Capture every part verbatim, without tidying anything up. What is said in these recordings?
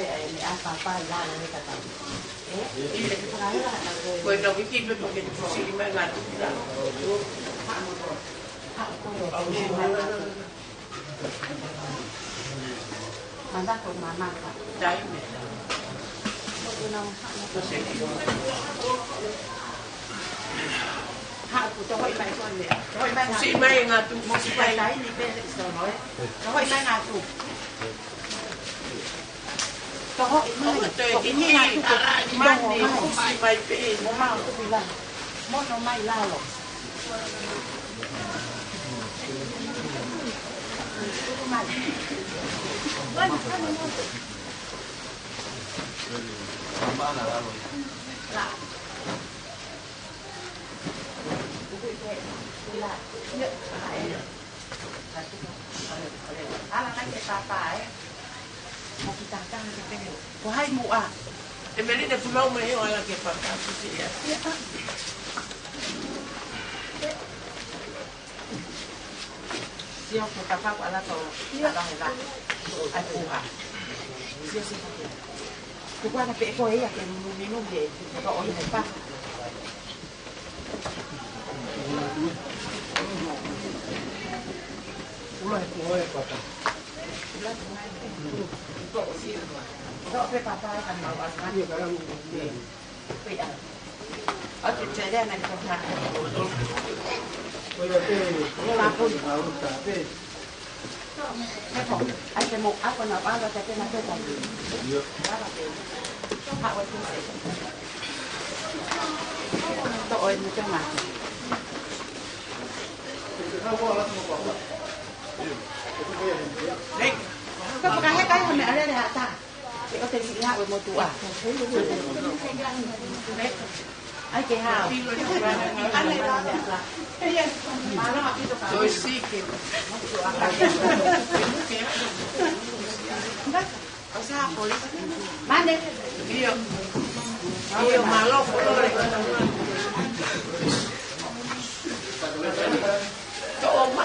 ʻave ʻa e meʻa papa ʻi lalo he tatau. ʻE? Ko e na wiki pe pake tu si mai ngā tu ki lalo. Manako mamaka. Taime. Haʻu, tohoʻi mai ko ē. Tohoʻi mai ngā tu. Mosi mai. Taimi pē le sono, ē. Tohoʻi mai ngā tu. Tohoʻi mai. Tohoʻi mai ngā tu. Mane, mosi mai pē. Mo mau tu pila. Mono mai lalo. Ko hai muʻa? ʻE Melina, pulau mai ʻo ala ke papa, sisi ia. Sio ko papa ko ala to, ala he la. Ai puha. Sio, sio. Ko kuana pe ko ia ke nunu minu ke, ko o i pa. Ula e ko e papa. Ka fakaheka ia ha meʻalele hata. Ke o te siʻi haʻu e motuʻa. Ai ke hao. Mālō ʻaupito ka. Soi siki. Mane. ʻIo. ʻIo, mālō, kolore. Toʻo ma.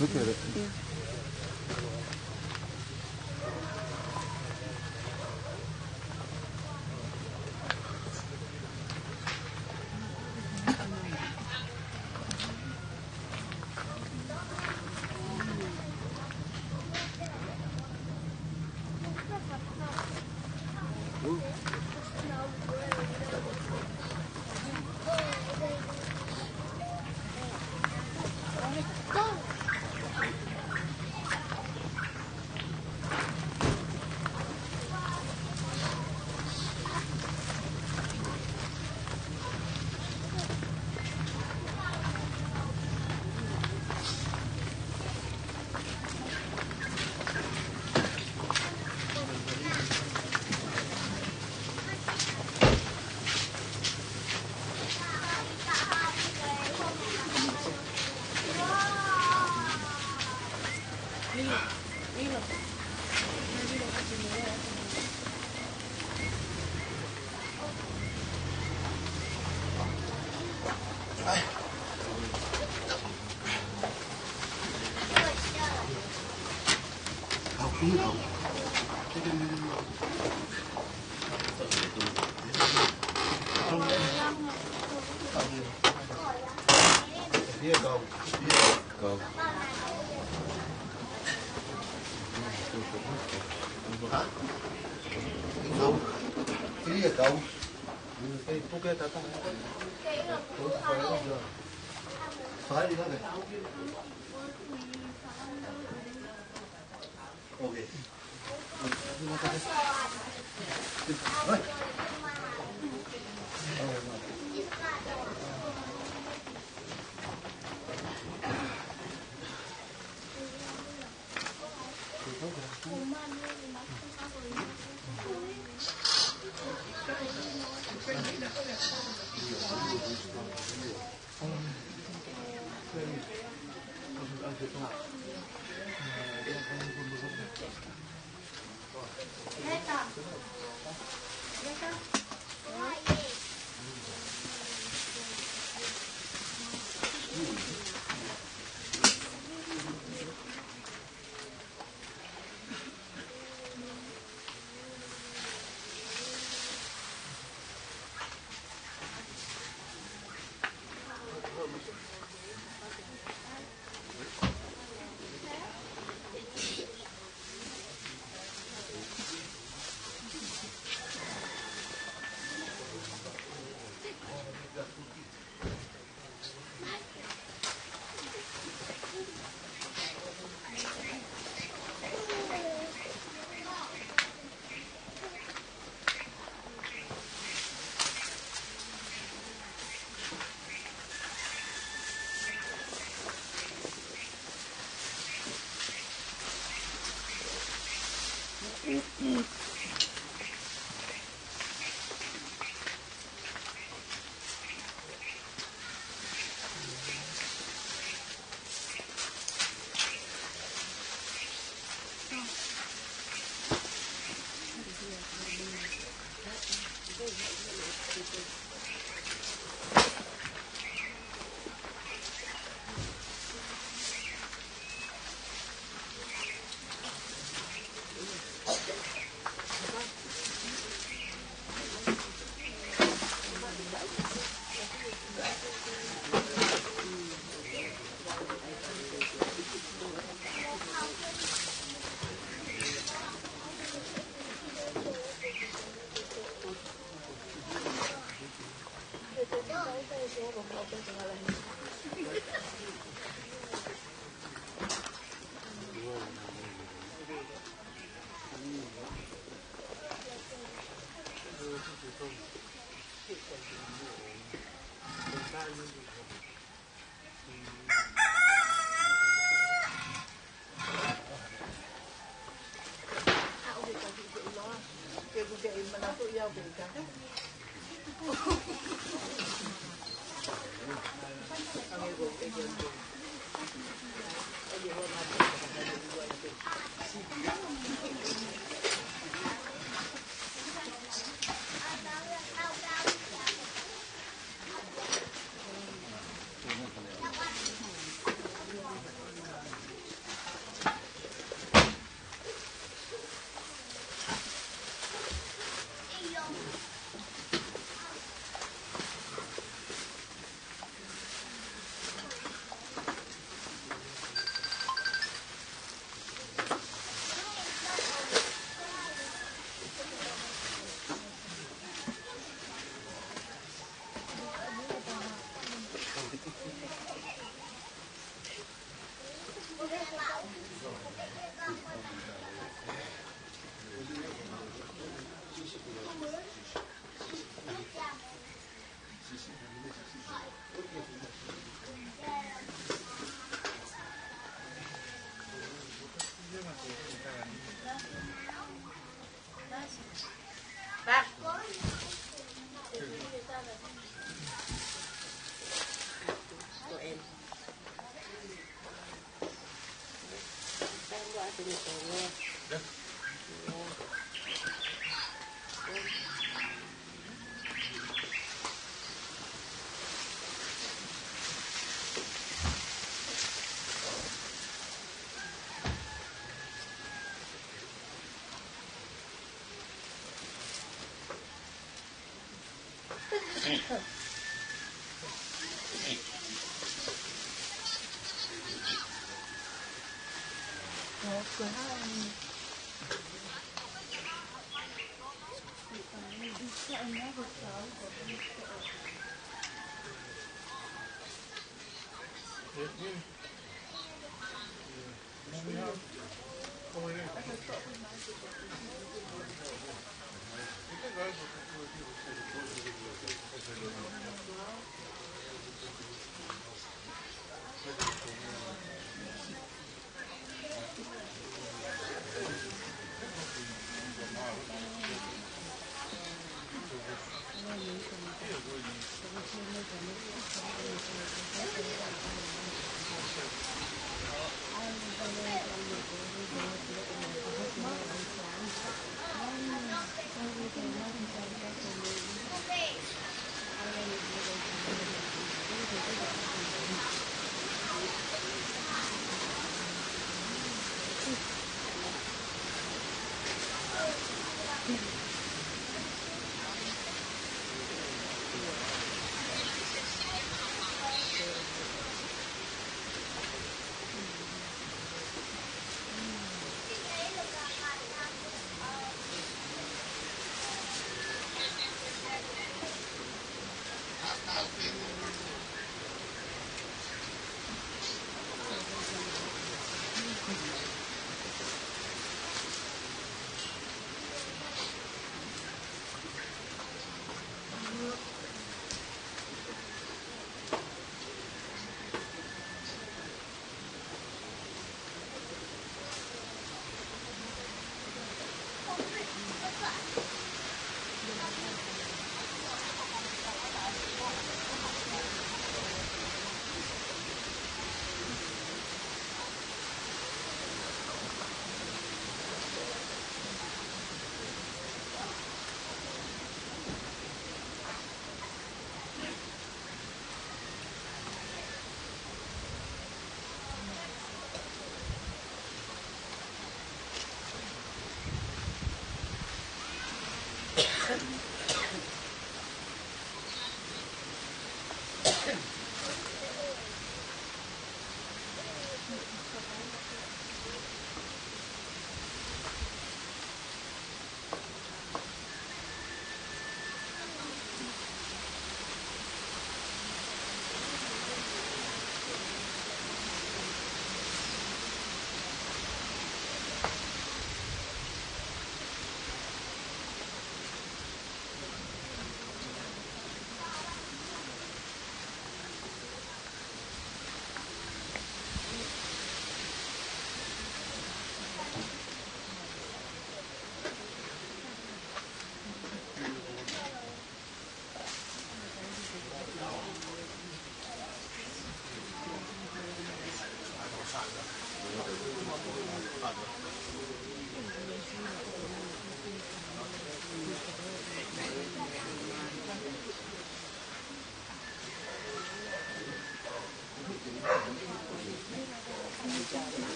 Look at it.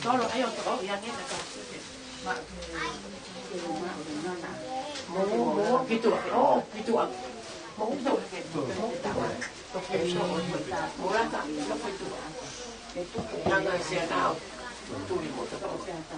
Tolo, ʻai ʻo toʻo ia ke na ka. Ma, ke lo ma o na na. Mo, mo, ki tuʻa, o, ki tuʻa. Mo, ki tuʻa, ke mo, mo, ta. Mo, la ta, mo, ki tuʻa. Ke tuʻa, anga se na. Tuli mo, ta, mo, ke ta.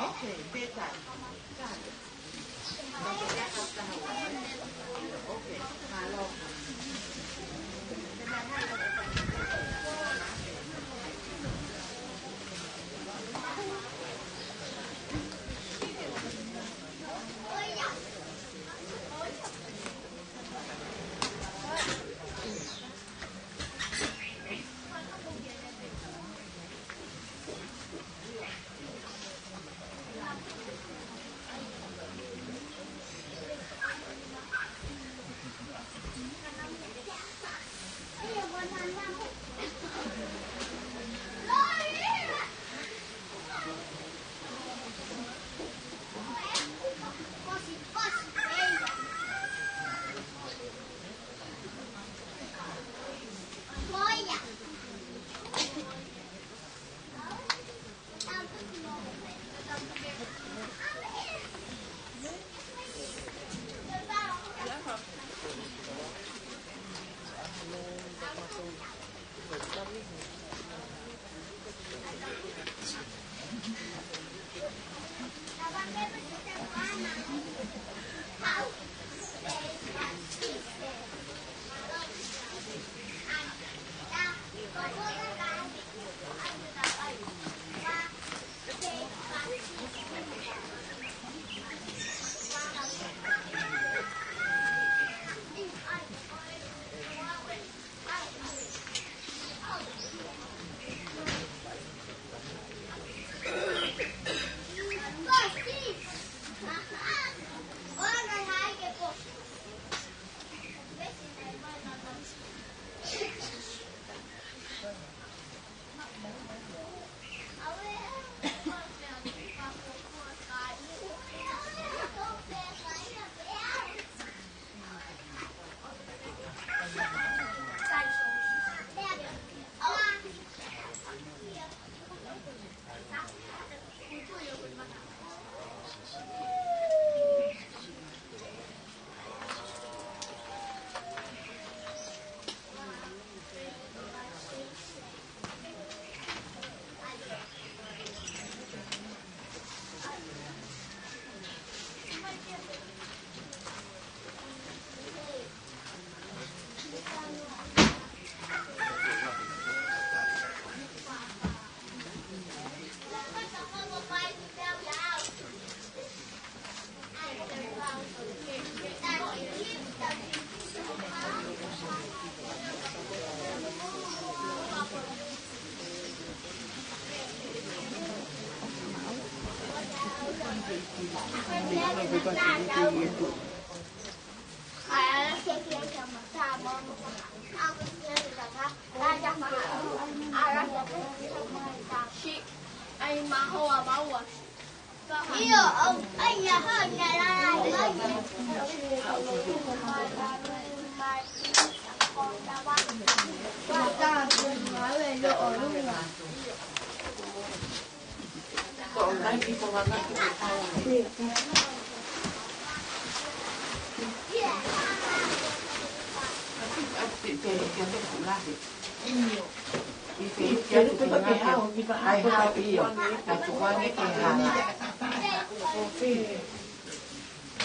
Okay, bedtime. Done. Okay, hello.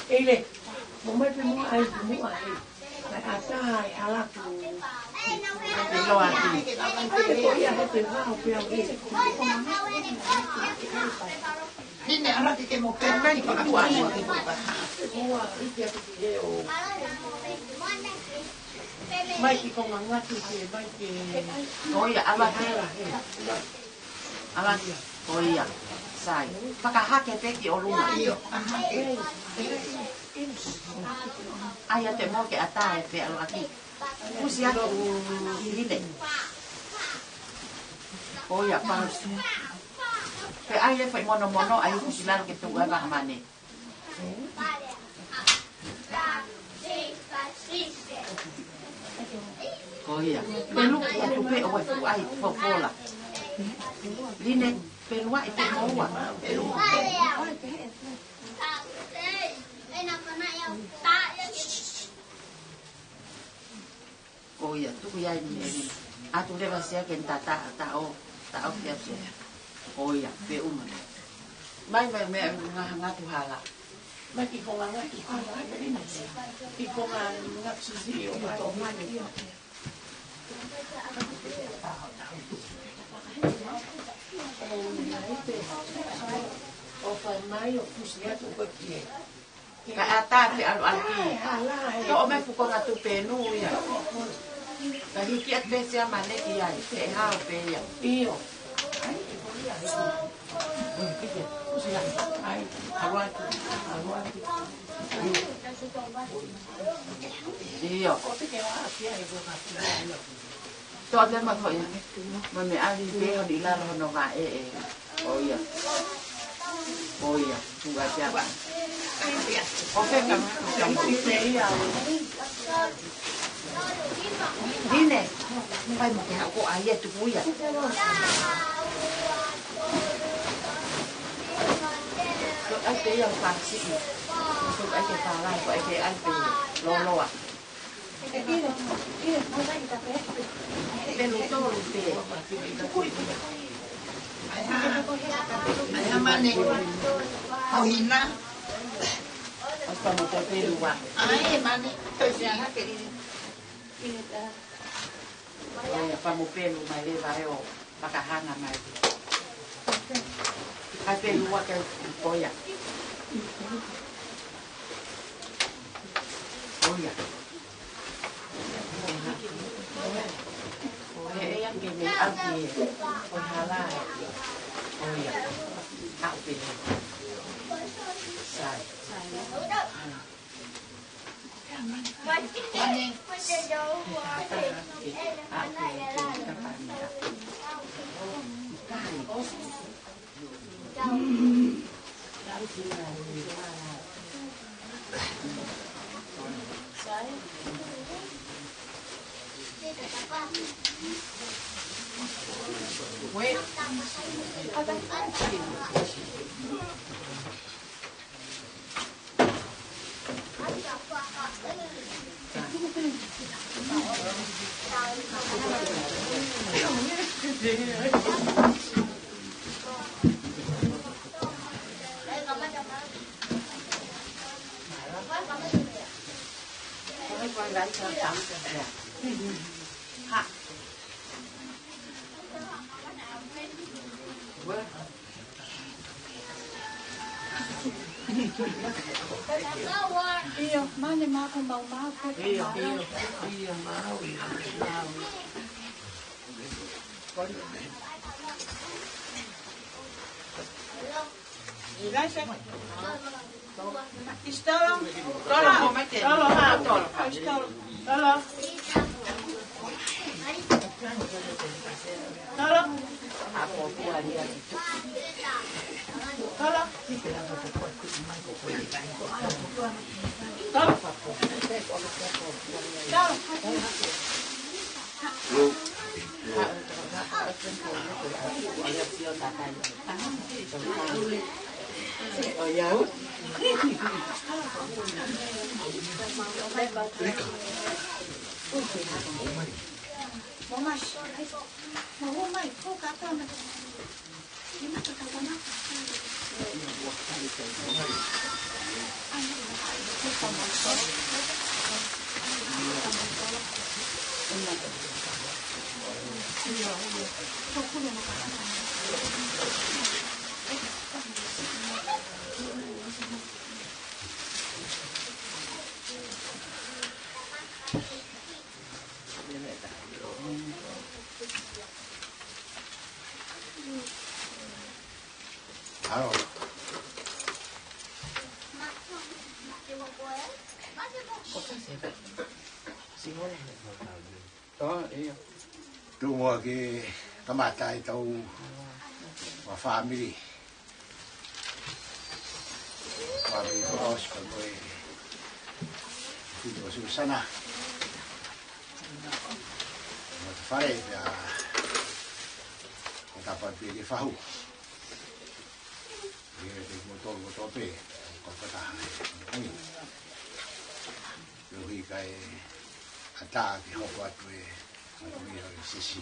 Eile, mo mai pe mo ai pe mo ai. Mai ata ai hala tu. Ai pe loa tu. Ai pe ko ia he pe vao pe au e. Line, ala ke ke mo pē mai ki he kuaʻi ke mo pē. Mai ki ko ngangati ke, mai ke. Ko ia, ala ke. Ala ke. Ko ia. Sai. Fakahake pē ki ʻolunga. ʻIo, aha, ē. ʻAi ʻa e mo ke ʻatā ē pē ʻalu ʻaki. Kusi atu ki Line. Ko ia pau. Pea ʻai e fai monomono ʻai kusi lalo ke tuʻu ai vahamane. Ko ia. Pelu ki atu pē ʻo e fuʻu ʻai fofola. Line, pelu ʻai pē mo ua. Ko ia, tuku ia ʻi he ʻelina. ʻAtu leva sia ke tata, taʻo, taʻo kia sia. Ko ia, pē uma. Mai, mai, mai, ngahangatu hala. Mai ki ko ngangatu hala, ʻelina. Ki ko ngangatu sisi, ʻo mai, ʻo mai. ʻO mai, ʻo fai mai, ʻo kusi atu ko kie. Ka ʻatā pē ʻalu ʻaki. Toʻo mai fuko ngatu pē nu ia. Ka hiki atu pē sia mane ki ai. Pē hao pē ia. ʻIo. ʻAlu atu. ʻAlu atu. ʻIo. Toʻo te ma ko ia. Ma me ali pē honi lalo hono vaʻe ē. Ko ia. Ko ia. Tuʻa te apa. Ko feka. Line. Fai mo ke haʻu ko ai e tuku ia. Ko ai te ia fasi. Ko ai ke fala, ko ai ke ai pe loloa. Pelu tolu pē. ʻAi mane. ʻOhina. ʻOfa mo te pelu ua. ʻAi mane. Toi siana ke ʻi. ʻOfa mo pelu mai leva ʻo fakahanga mai. ʻAi pelu ua ke ko ia. Ko ia. Ko ia. Ko ia ke me au ki he. Ko hala. Ko ia. Au pē. Sai. ʻIo, mane mako mau mau ke ʻio, ʻio, ʻio, mau, ʻio, mau. Tolo, tolo, ha, tolo, tolo. Tolo. Tolo. Tolo. Tolo. Tolo. Tuʻu muʻa ke kamata ʻetau fāmili. Fāmili ko Osi pea mo e fāmili ko Susana. Mo e fale pea ko tapa pē ke fahu. Ia te mo tolu mo tope, ko kata. Ai. Lo hi kai ata ke hoko atu e, atu ia e sisi.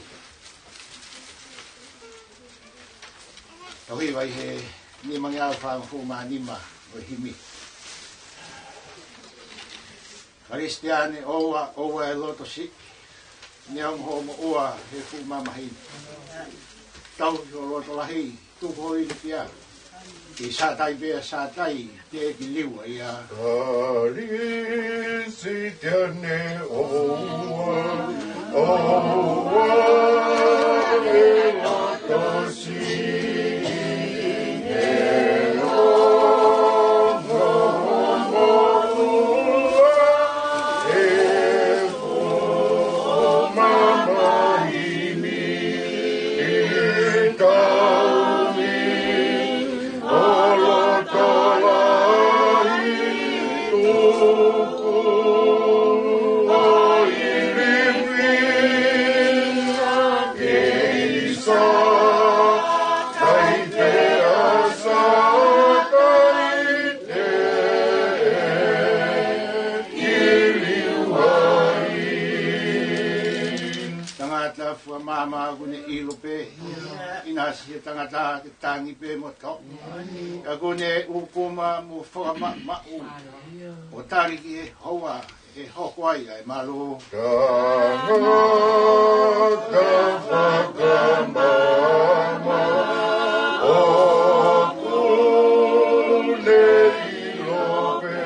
Tohi vai he nima ngeau fāngofulu mā nima ʻo e himi. Kalisitiane, ʻoua, ʻoua e loto siʻi, neongo hoʻo moʻua he fuʻu mamahi. Tauhi ho loto lahi, tuku ho ilifia. ʻI Sātai pē ʻa Sātai, teʻeki liua ia. Kalisitiane, ʻoua, ʻoua e loto siʻi, neongo hoʻo moʻua he fuʻu mamahi. Tauhi ho loto lahi, tuku ho ilifia. ʻI Sātai pē ʻa Sātai, teʻeki liua ia. Tangata fuʻu maama ʻoku ne ʻilo pē, ʻinasi he tangata ke tangi pē mo toʻo. Ka ʻoku ne ʻukuma mo fakamaʻumaʻu, ʻo tali ki he houa ʻe hoko ai ʻa e malu. Tangata fakamaama ʻoku ne ʻilo pē,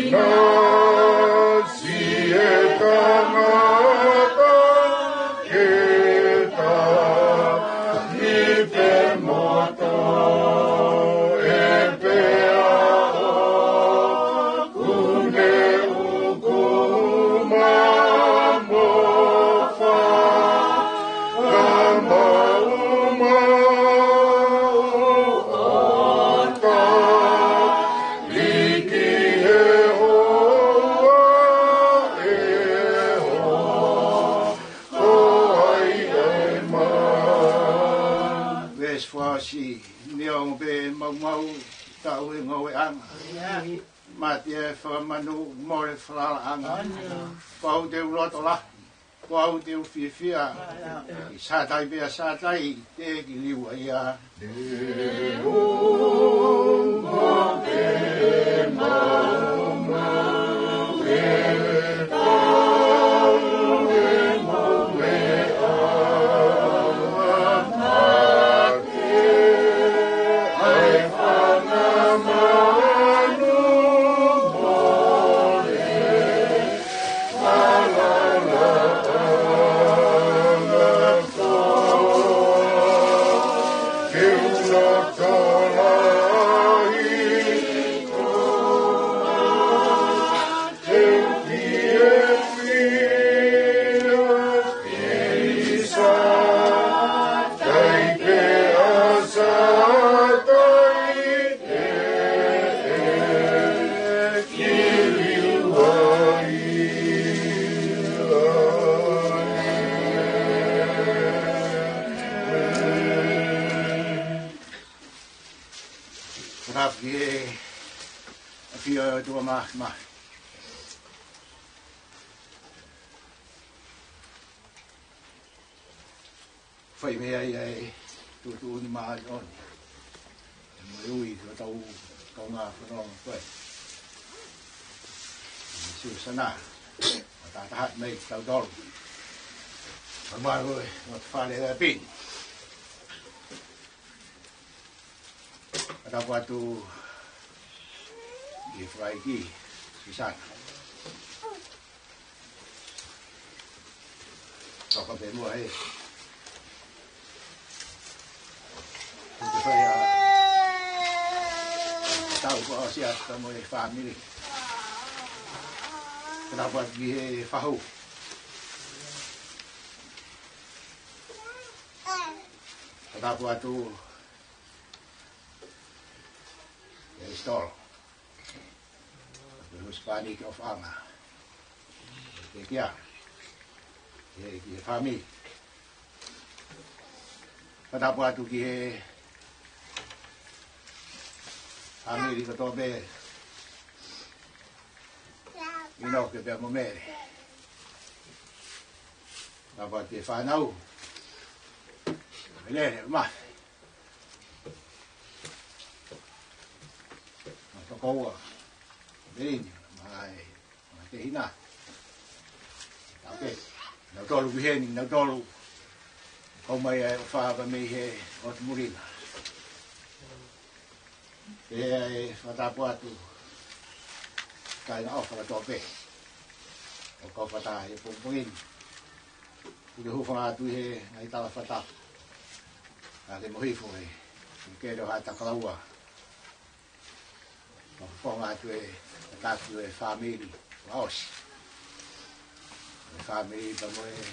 ʻinasi e tangata ke tangi pē mo toʻo, ʻe pea ʻoku ne ʻukuma mo fakamaʻumaʻu, ʻo tali ki he houa ʻe hoko ai ʻa e malu. Veesi fā, ʻosi, neongo pē maumau, taʻu e ngoueʻanga, mate e fakamanu, mole falalaʻanga, ko au te u loto lahi, ko au te u fiefia. ʻI Sātai pē ʻa Sātai, teʻeki liua ia. Rafi e afio atu ʻa Maʻamaʻa. Fai mei ai ʻa e tuʻutuʻuni māʻoniʻoni. Mo e ui ki hotau kaungā fononga ko ē, Susana, ʻo tātāhaʻi mai kitautolu. Mālō e matafale ʻa e pini. Ka tapu atu ki he fakaʻeiki, Susana. Toka pē muʻa he. Ko te fai a. tau kuo ʻosi atu mo e fāmili. Fakatapu atu ki he fahu. Fakatapu atu ki he stolo. Ko e husepāniti ʻofaʻanga. Ke kia. Ki he, ki he fāmili. Fakatapu atu ki he fāmili kotoa pē. ʻInoke pea mo Mele. Fakatapu atu ki he fānau. Mele, Mafi. Mo e tokoua. Melini, mo e, mo e tehina. ʻOku kinautolu ki heni, kinautolu. Kau mai ai ʻo fāfā mei he ʻOtu Moʻunga. Pea ʻe fakatapu atu. Kāinga ʻofa kotoa pē. ʻOku kau fakataha he pongipongi ni. Kuo ke hūfanga atu ʻi he ngaahi tala fakatapu. Ka ke mo hifo ē. Ke ke leo ha takalaua. Mo hūfanga atu e, e taki e fāmili. Ua ʻosi. E fāmili pea mo e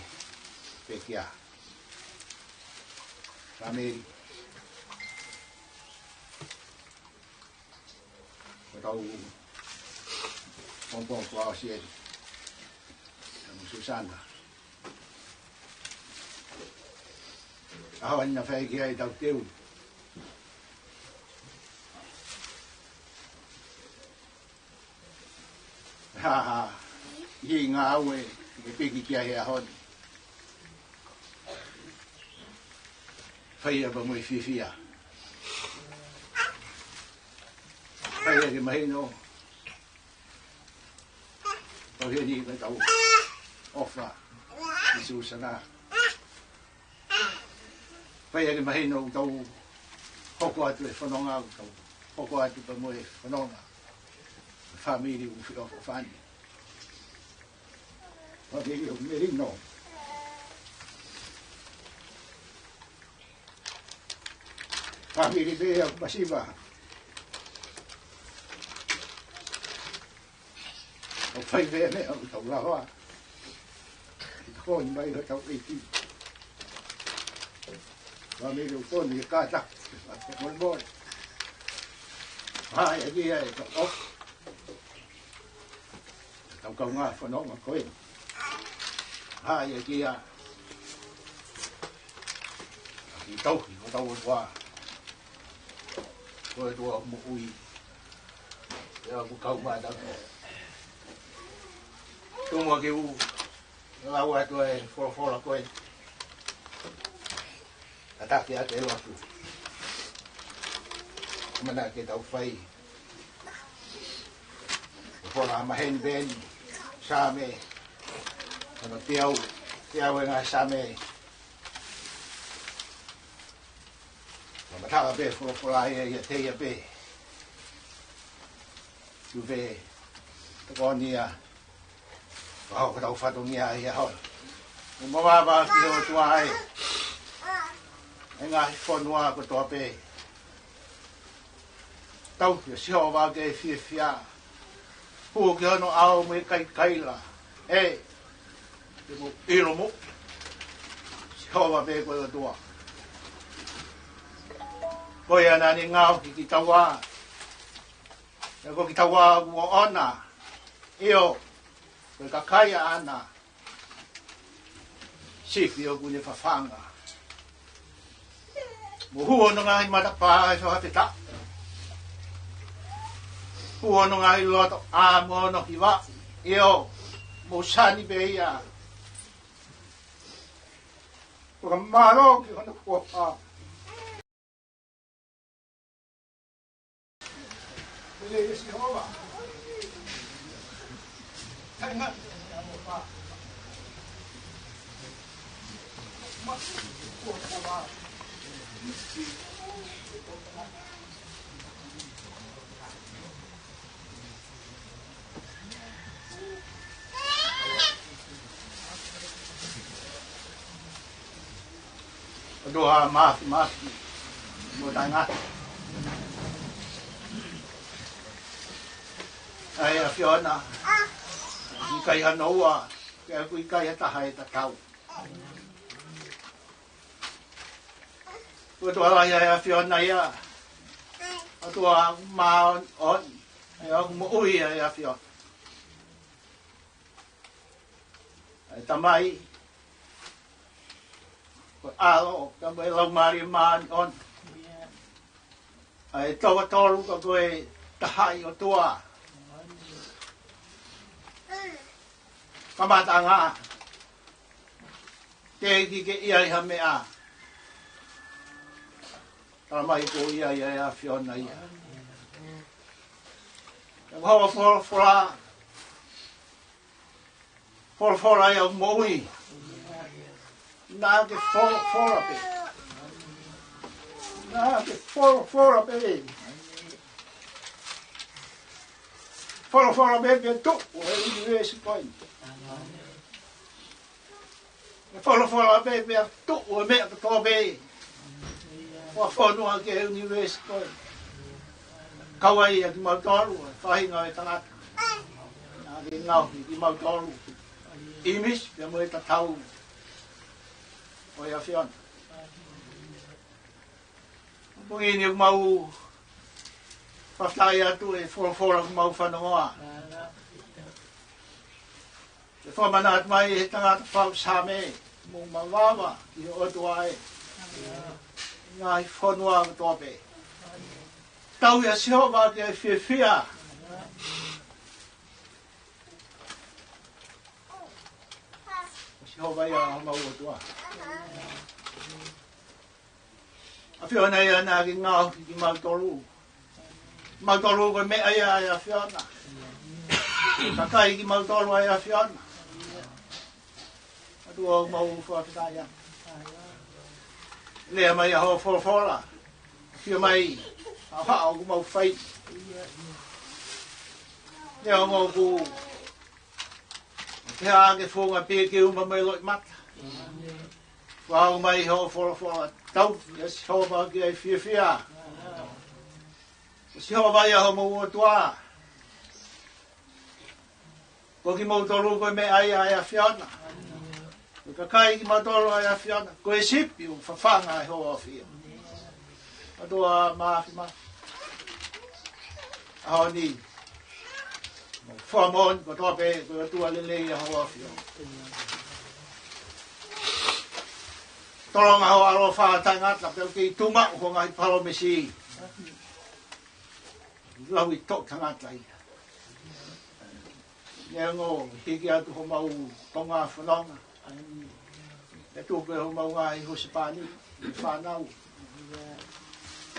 pekia. Fāmili. Ko tau pongipongi kuo ʻosi eni. Mo Susana. ʻAho ni naʻe fai ki ai ʻetau teu. Ha, ha. ʻI he ngāue ʻe piki ki ai he ʻaho ni. Fai ia pea mo e fiefia. Fai ia ke mahino. Tau heni ka tau ʻofa ki Susana. Fai ia ke mahino ʻoku tau hoko atu e fononga, ʻoku tau hoko atu pea mo e fononga. Fāmili ʻoku fie ʻofa fani. Fāmili ʻo Melino. Fāmili pē ʻa Masiva. ʻOku fai pē meʻa ʻoku tau lava. ʻI he tokoni mai hotau ʻEiki. Fāmili ʻoku tonu ke kātaki. Molemole. Hai, ʻEiki ʻa e tau ʻofa. Tau kaungā fononga ko ē. Hai, ʻEiki ʻa. Ki tau, ki tau ʻOtua. Ko e ʻOtua moʻui. Ia ku kau mata. Tumu ake u. Lau atu e folofola ko ē. Tataki atu e lotu. Mana ke tau fai. Folofola maheni pē eni. Same. Mana teau. Teau e ngaahi Same. Mana tala pē folofola ia ia te ia pē. Tupe. Tokonia. Pau ka tau fatongia ʻi he ʻaho ni. ʻO mavava ki he ʻOtua ē. ʻI he ngaahi fonua kotoa pē. Tau kia Sihova ke fiefia. Hū ki hono ʻao mo e kaikaila. ʻE. Ke mou ʻilo mo. Sihova pē ko e ʻOtua. Ko ia naʻa ne ngaohi kitaua. ʻE ko kitaua kuo ʻoʻona. ʻIo. Ko e kakai ʻaʻana. Sipi ʻoku ne fafanga. Mo hū hono ngaahi matapā ʻi he fakafetaʻi. Hū hono ngaahi loto ʻā mo hono hiva. ʻIo, mo sani pē ia. Fakamālō ki hono kuoha. ʻOtua Māfimafi mo Taʻengata. ʻA e ʻAfiona, ʻikai hano ua, pea ʻoku ʻikai ha taha ʻe tatau. Kuo tuʻalahi ʻa e ʻAfiona ia, ʻOtua māʻoniʻoni, ʻa ia ʻoku moʻui ʻa e ʻAfiona. ʻA e Tamai, ko e ʻAlo, ka ko e Laumālie Māʻoniʻoni. ʻA e toko tolu ka ko e taha ʻi ʻOtua. Kamataʻanga, teʻeki ke ʻi ai ha meʻa. Tala mai ko ia ʻa e ʻAfiona ia. Ko hoʻo folofola, folofola ia ʻoku moʻui. Naʻa ke folofola pē. Naʻa ke folofola pē. Folofola pē pea tuʻu ʻa e ʻunivēsi ko eni. Ke folofola pē pea tuʻu ʻa e meʻa kotoa pē. Ko e fonua ki he ʻunivēsi ko ē. Kau ai ʻa kimautolu, ʻa e faʻahinga ʻo e tangata. Naʻa ke ngaohi kimautolu. ʻImisi pea mo e tatau ʻo e ʻAfiona. Pongipongi ni ʻoku mau fakafetaʻi atu he folofola ʻoku mau fanongoa. Ke fakamanatu mai he tangata fau Saame, mou mavava ki he ʻOtua ē, ngaahi fonua kotoa pē. Tauhi ʻa Sihova ki he fiefia. Ko Sihova ia homau ʻOtua. ʻAfiona ia naʻa ke ngaohi kimautolu. Kimautolu ko e meʻa ia ʻa e ʻAfiona. Kakai kimautolu ʻa e ʻAfiona. ʻOtua ʻoku mau fakafetaʻi atu. Lea mai ʻa hoʻo folofola. ʻAfio mai ʻa e haʻo ʻoku mau fai. Lea ʻoku mau ku. Ke hā ke fōnga pē ke uma mai loʻimata. Fāʻū mai hoʻo folofola, tauhi ʻa Sihova ki he fiefia. Ko Sihova ia homau ʻOtua. Ko kimautolu ko e meʻa ia ʻa e ʻAfiona. Ko e kakai kimautolu ʻa e ʻAfiona. Ko e sipi ʻoku fafanga ʻe hoʻo ʻAfio. ʻOtua mafimafi. ʻAho ni. Fakamoʻoni kotoa pē, ko e ʻOtua lelei ʻa hoʻo ʻAfio. Tolonga hoʻo ʻaloʻofa ʻa e tangata, pea ʻoku kei tuʻu maʻu hoʻo ngaahi palōmesi. Lau ʻi toʻutangata ia. Neongo hiki atu homau tonga fononga. Pea tuku ʻe homau ngaahi husepāniti, ʻi he fānau.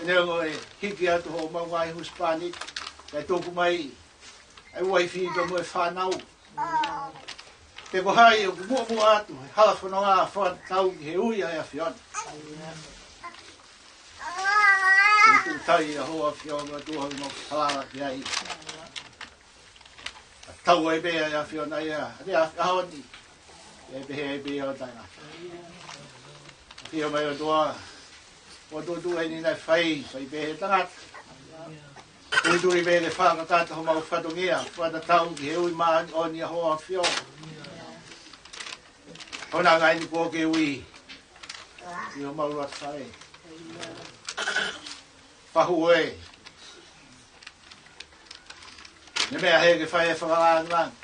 Neongo ʻe hiki atu homau ngaahi husepāniti, pea tuku mai ʻa e uaifi pea mo e fānau. Pe ko hai ʻoku muʻomuʻa atu he hala fononga fakatatau ki he ui ʻa e ʻAfiona. Ke tuʻu tai ʻa hoʻo ʻAfio ʻOtua ʻoku mau falala ki ai. Tau ai pē ʻa e ʻAfiona ia, ʻa e ʻAfiona ni. ʻE pehē ai pē ʻo taʻengata. ʻAfio mai ʻOtua, ʻoku tuʻutuʻu eni naʻe fai, fai pē he tangata. Tuitui pē ke fakakakato homau fatongia, fakatatau ki he ui māʻoniʻoni ʻa hoʻo ʻAfio. Ko e ʻuhinga eni kuo ke ui. ʻI homau loto fale. Fahu ē. Ne meʻa he ke fai e fakalāngilangi.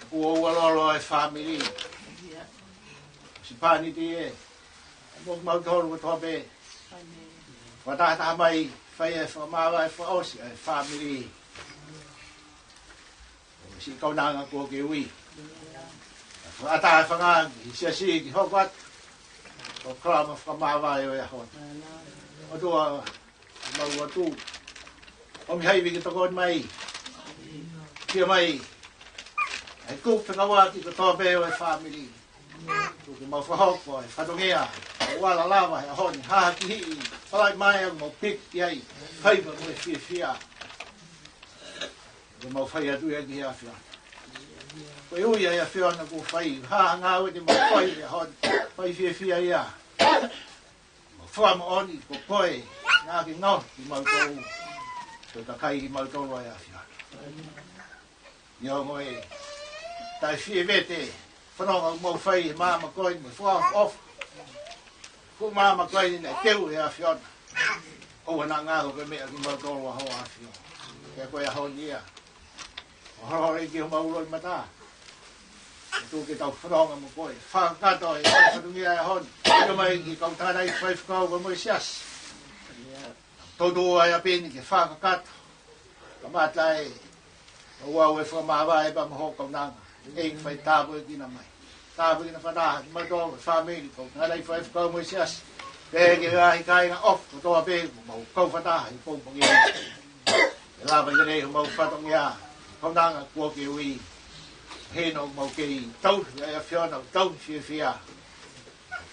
Kuo ua lolo e fāmili. Husepāniti ē. Mo kimautolu kotoa pē. Fakatahataha mai, fai e fakamāvae fakaʻosi e fāmili. Siʻi kaunanga kuo ke ui. Fakataha e fanga ki he siasi ke hoko atu. Ko e kalama fakamāvae ʻo e ʻaho ni. ʻOtua, mau atu. ʻOmi ha ivi ke tokoni mai. Fia mai. ʻA e kupu fekauʻaki kotoa pē ʻo e fāmili. Kuo ke mau fakahoko e fatongia. Ua lava he ʻaho ni, haha ki hiʻi. Falai mai ʻa mau piki ai. Faiva mo e fiefia. Kuo mau fai atu ia ki he ʻAfiona. Ko e ui ʻa e ʻAfiona kuo fai, ha ngāue te mau fai he ʻaho ni, fai fiefia ia. Mau fakamoʻoni ko koe, naʻa ke ngaohi kimautolu. Ko e kakai kimautolu ʻa e ʻAfiona. Neongo e taʻefievete e fononga ʻoku mau fai he maama ko eni mo e fakaʻofoʻofa, ko e maama ko eni naʻe teu ʻe he ʻAfiona. ʻOua naʻa ngalo ko e meʻa kimautolu ʻa hoʻo ʻAfio. Pea ko e ʻaho ni ia, ʻo holoholoi ki homau loʻimata, ʻo tuku ke tau fononga mo koe. Fakakakato e fatongia e ʻaho ni. ʻIo mai ki he kau tangataʻeiki faifekau pea mo e siasi. Toutou ʻai ʻa peni ke fakakakato. Kamata e, ʻoua ʻe fakamāvae pea mo hoʻo kaunanga. ʻEiki, fai tāpuekina mai. Tāpuekina fakataha kimautolu e fāmili, kau tangataʻeiki faifekau mo e siasi. Pea ki he ngaahi kāinga ʻofa kotoa pē, ʻoku mau kau fakataha ʻi he pongipongi ni. ʻE lava ke lelei homau fatongia, kaunanga kuo ke ui. He naʻa mau kei tauhi ʻa e ʻAfiona, tauhi fiefia.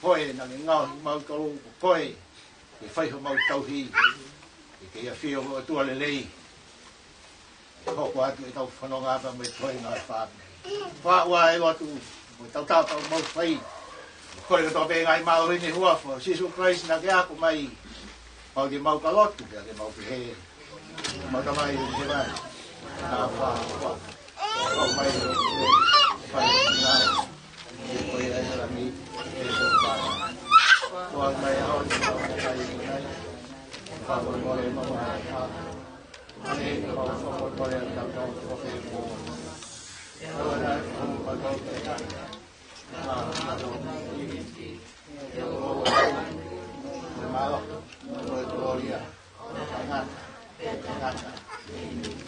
Ko koe naʻa ke ngaohi kimautolu, ko koe ke fai homau tauhi. Ke ke ʻafio ko e ʻOtua lelei. Hoko atu ʻetau fononga pea mo e toenga ʻo e fāmili. Fakaʻuta e lotu mo e tautapa ʻoku mau fai. Ko e lotu pē ngaahi mālohi ni huafa ʻo Sīsū Kalaisi naʻa ke ako mai. Pau ke mau ka lotu, pea ke mau pehē: Ko ʻemau Tamai ʻoku ʻi hēvani, ʻa e ʻaho ni. Ko ʻemau fai ʻa e ngāue ʻi he langi, ʻi he ʻaho ni. Ko ʻemau ʻaho ni ʻo e ʻaho ni. Fakamolemole mai ʻa e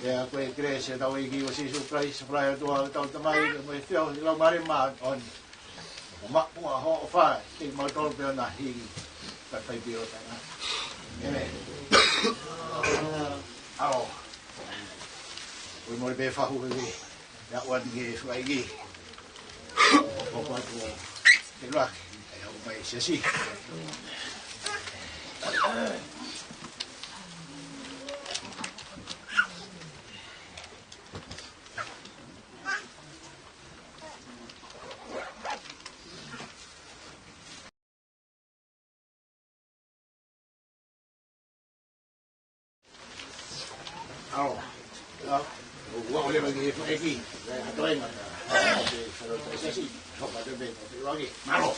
Pea ko e kelesi ʻa hotau ʻEiki ko Sīsū Kalaisi, ʻa e ʻofa ʻa e ʻOtua ko hotau Tamai, mo e feohi ʻa e Laumālie Māʻoniʻoni, ʻo maʻu ʻa hoʻo ʻofa kiate kimautolu pea na hili, kae fai pē ʻo taʻengata. ʻĒmeni. ʻAlo. Ko e mole pē fahu ke ke, ia ua ni ke fai ki. Ko ko atu ʻo te laki, ʻe haʻu mai siasi. ʻAlo. ʻAlo. Ua ole magi e fai ki. Mālō.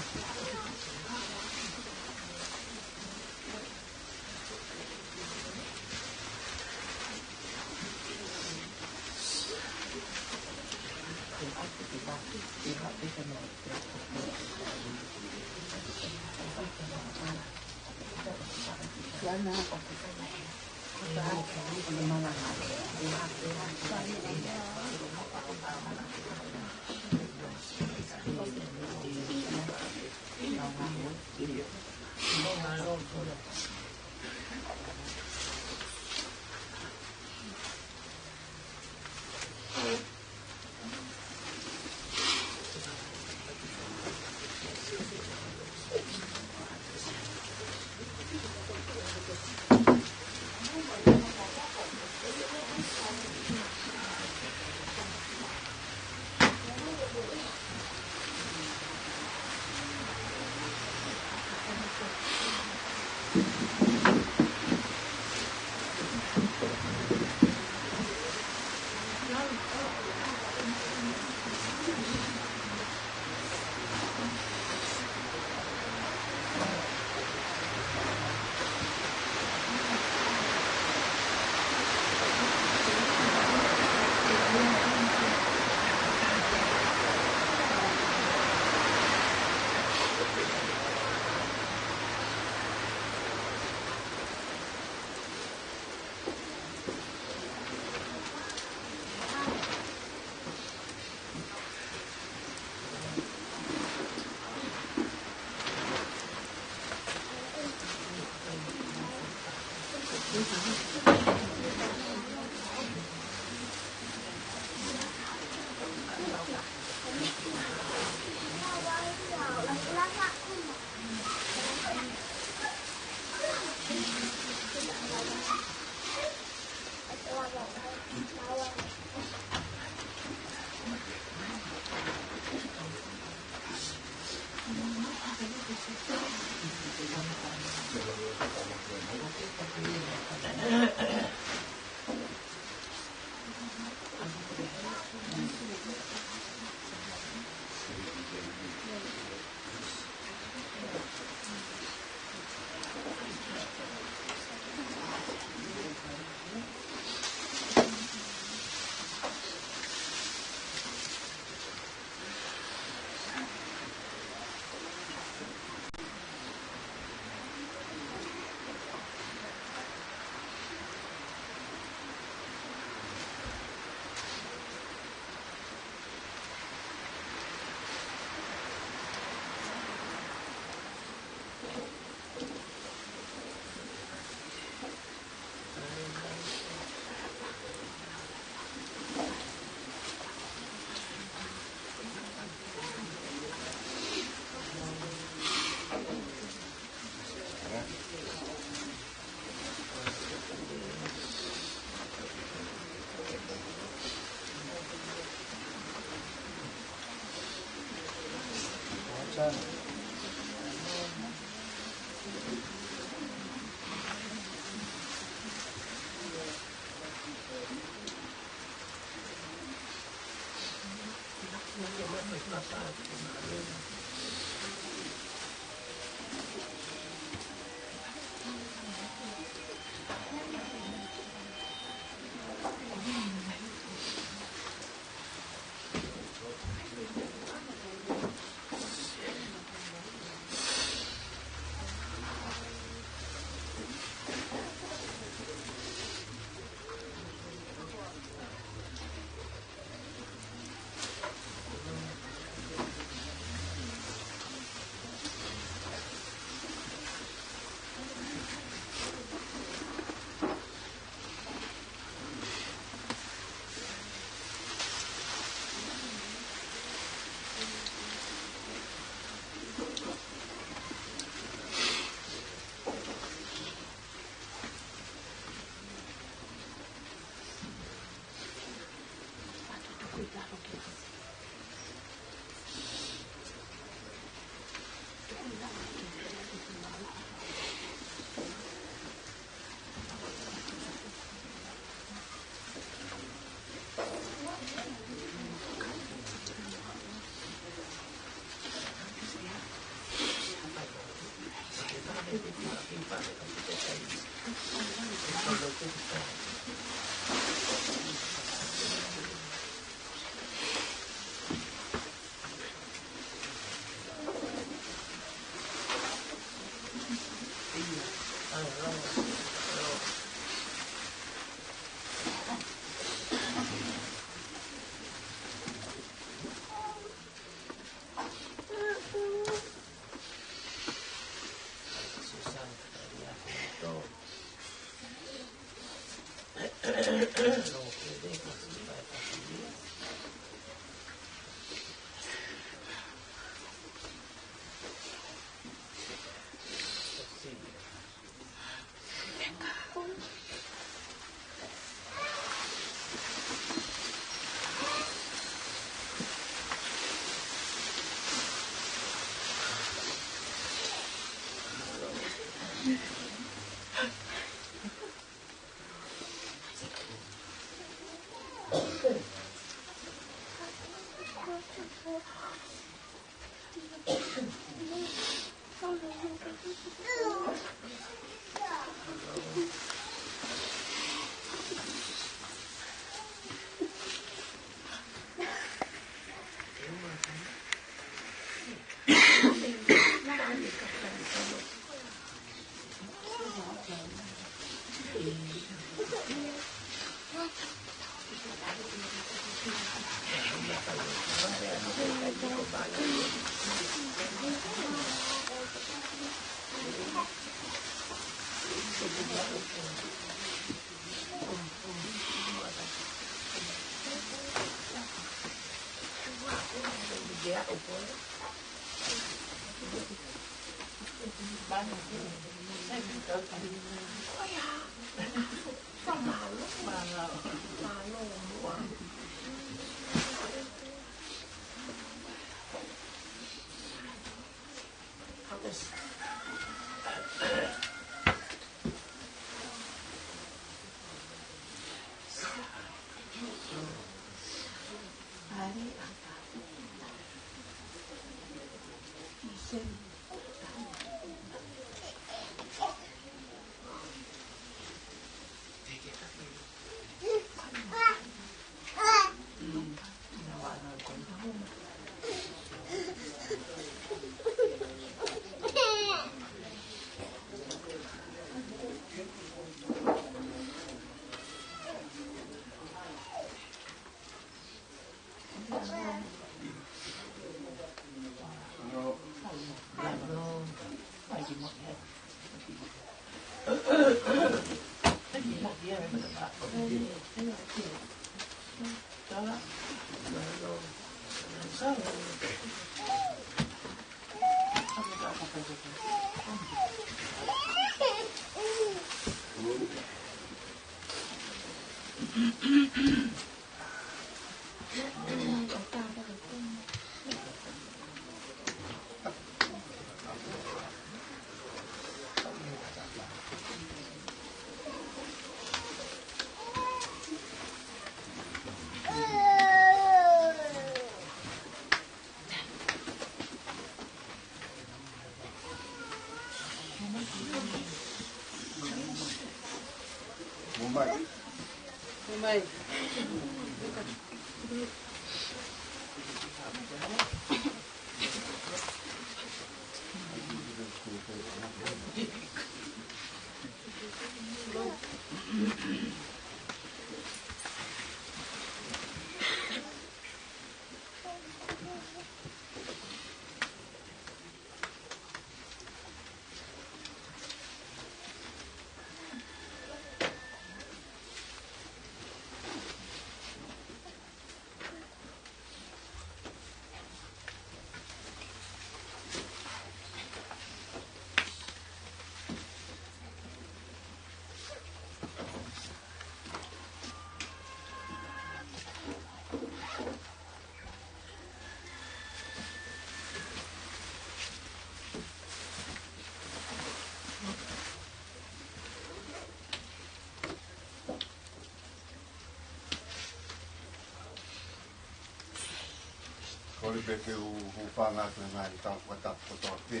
Kole pē ke u hūfanga atu he ngaahi tau kuata kotoa pē.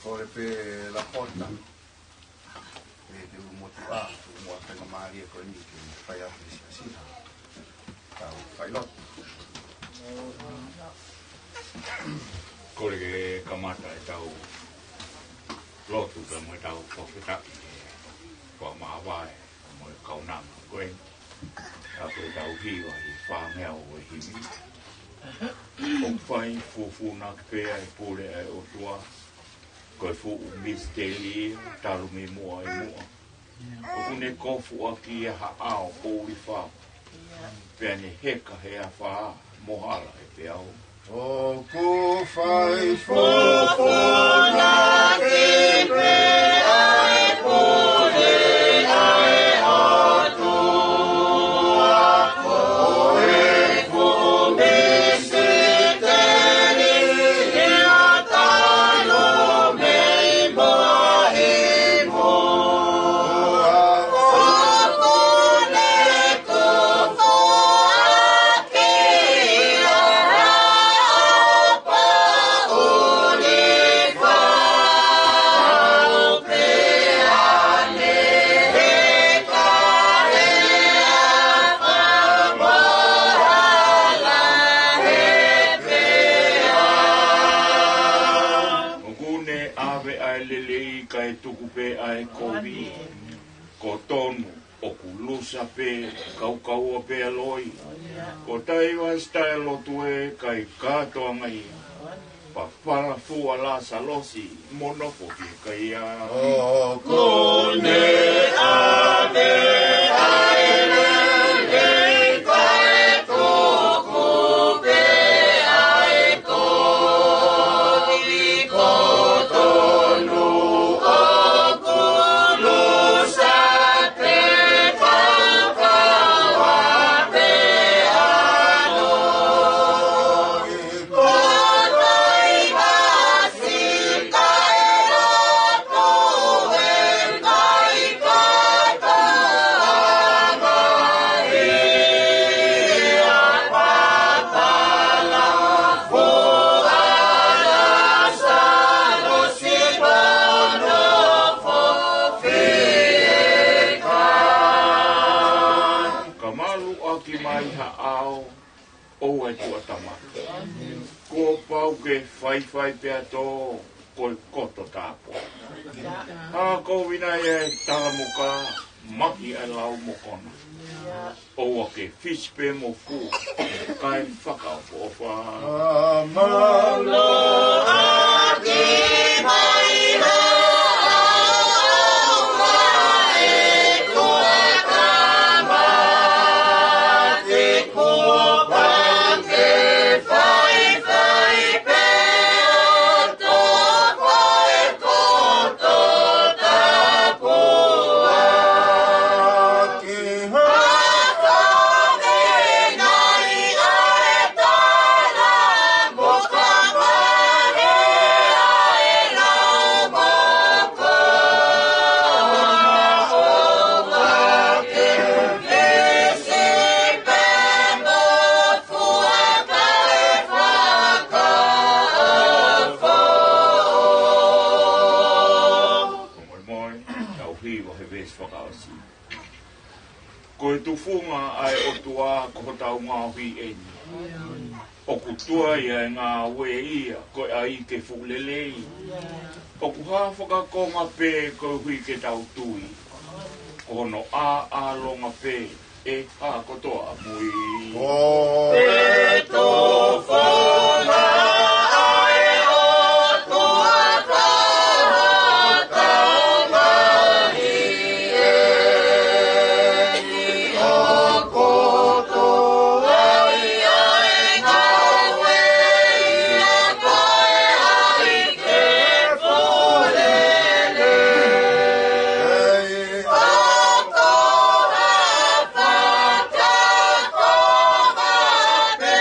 Ko e pē lapota. Pea te u motuʻa, te u moʻa faingamālie ko eni ke fai atu e siʻi siʻa. Tau fai lotu. Kole ke kamata ʻetau lotu pea mo ʻetau fakafetaʻi. Ko e māvae mo e kaunanga ko ē. ʻA ko ʻetau hiva ʻi he fāngeau ʻo e himi. ʻOku fai fufūnaki pē ʻa e pule ʻa e ʻOtua. Ko e fuʻu misiteli ia, talu mei muʻa ʻi muʻa. ʻOku ne kofuʻaki ʻi ha ʻao poʻuli fau. Pea ne heka he afā mo hala ʻe peau. ʻOku fai fufūnaki pē ʻa e pule ʻa e ʻOtua. Ko e fuʻu misiteli ia, talu mei muʻa ʻi muʻa. ʻOku ne kofuʻaki ʻi ha ʻao poʻuli fau. Pea ne heka he afā mo hala ʻe peau. ʻOku ne ʻave ʻa e lelei kae tuku pē ʻa e kovi. Ko tonu ʻoku lusa pē, kaukaua pē ʻa e loi. Ko Taivasi taʻelotu ē, ʻikai kātoanga ia. Pea fala fua Lasalosi mo nofo fiekaia. ʻOku ne ʻave ʻa e lelei kae tuku pē ʻa e kovi. Ko tonu ʻoku lusa pē, kaukaua pē ʻa e loi. Ko Taivasi taʻelotu ē, ʻikai kātoanga ia. Pea fala fua Lasalosi mo nofo fiekaia. Ka maluʻaki mai ha ʻao, ʻoua ʻe tuʻatamaki. Kuo pau ke faifai pea tō, ko e koto tāpō. ʻA ko vina ia e tala mo ka, maki ʻa e lau mo kona. ʻOua ke fisi pē mo fua, kae fakaʻofoʻofa. Ka maluʻaki mai ha ʻao, ʻoua ʻe tuʻatamaki. Kuo pau ke faifai pea tō, ko e koto tāpō. Ke haka me nai ʻa e tala mo ka mahe ʻa e lau mo kona. ʻOua ke fisi pē mo fua, kae fakaʻofoʻofa. Molemole, tau hiva he veesi fakaʻosi. Ko e tufunga ʻa e ʻOtua ko hotau ngaohi eni. ʻOku tuai ʻa e ngāue ia, ko e ʻai ke fuʻu lelei. ʻOku hā fakakonga pē koeʻuhi ke tau tui. Ko hono ʻāʻālonga pē ʻe hā kotoa ʻamui. Ko e tufunga ʻa e ʻOtua ko hotau ngaohi eni. ʻOku tuai ʻa e ngāue ia, ko e ʻai ke fuʻu lelei. ʻOku hā fakakonga pē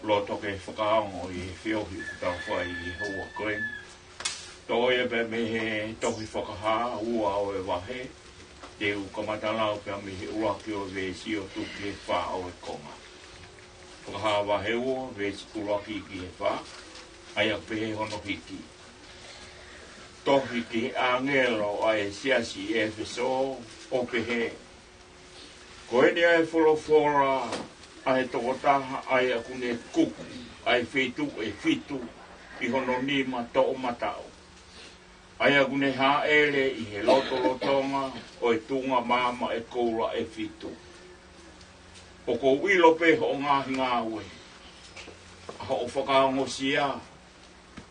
loto ke fakaongo ʻi he feohi ʻoku tau fai ʻi he houa ko eni. Toʻo ia pē mei he tohi Fakahā ua ʻo e vahe, te u kamata lau pē mei he ʻuluaki ʻo e veesi ʻo tuku ki he fā ʻo e konga. Fakahā vahe ua, veesi ʻuluaki ki he fā, ʻa ia ʻoku pehē hono hiki. Tohi ki he ʻāngelo ʻa e siasi ʻi ʻEfesō, ʻo pehē: Ko eni ʻa e folofola ʻa e tokotaha ʻa ia ʻoku ne kuku ʻa e feituʻu ʻe fitu ʻi hono nima toʻomataʻu, ʻa ia ʻoku ne hāʻele ʻi he lotolotonga ʻo e tuʻunga maama ʻe koula ʻe fitu. ʻOku ou ʻilo pē hoʻo ngaahi ngāue, ʻa hoʻo fakaongosia,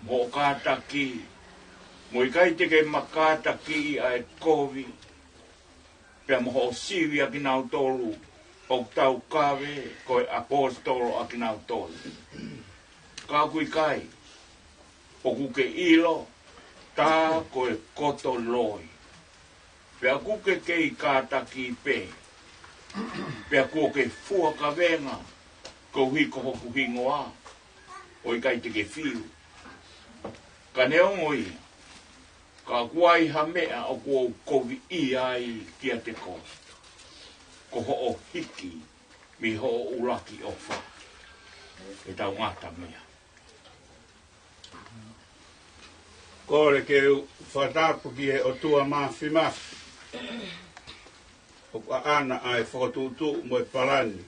mo hoʻo kātaki, mo ʻikai te ke makātakiʻi ʻa e kovi, pea mo hoʻo sivi ʻa kinautolu ʻoku taukave ko e ʻaposetolo ʻa kinautolu. Ka ʻoku ʻikai, ʻoku ke ʻilo, tā ko e koto loi. Pea ʻoku ke kei kātaki pē, pea kuo ke fua kavenga koeʻuhi ko hoku hingoa, ʻo ʻikai te ke fiu. Ka neongo ia, ka ʻoku ʻi ai ha meʻa ʻoku ou koviʻia ai kiate koe, ko hoʻo hiki mei hoʻo ʻuluaki ʻofa. Ke tau ngata mei ai. Kole ke u fakatapu ki he ʻOtua Māfimafi, ʻoku ʻaʻana ʻa e fokotuʻutuʻu mo e palani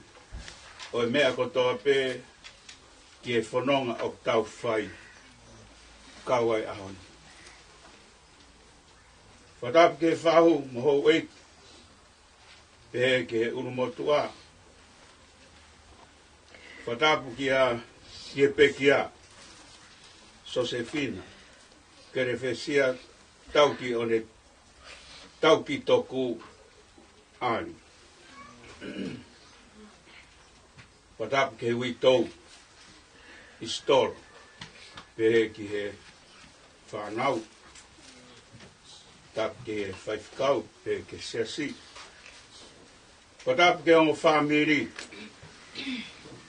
ʻo e meʻa kotoa pē ki he fononga ʻoku tau fai kau ai ʻaho ni. Fakatapu ki he fahu mo houʻeiki, pehē ki he ʻulumotuʻa. Fakatapu kia, ki he pekia, Sosefina Kelefesia Tauki ʻo ne Tauki Toku ʻAli. Fakatapu ki he uitou, Isitolo, pehē ki he fānau. Fakatapu ki he faifekau, pehē ki he siasi. Fakatapu ki he ongo fāmili,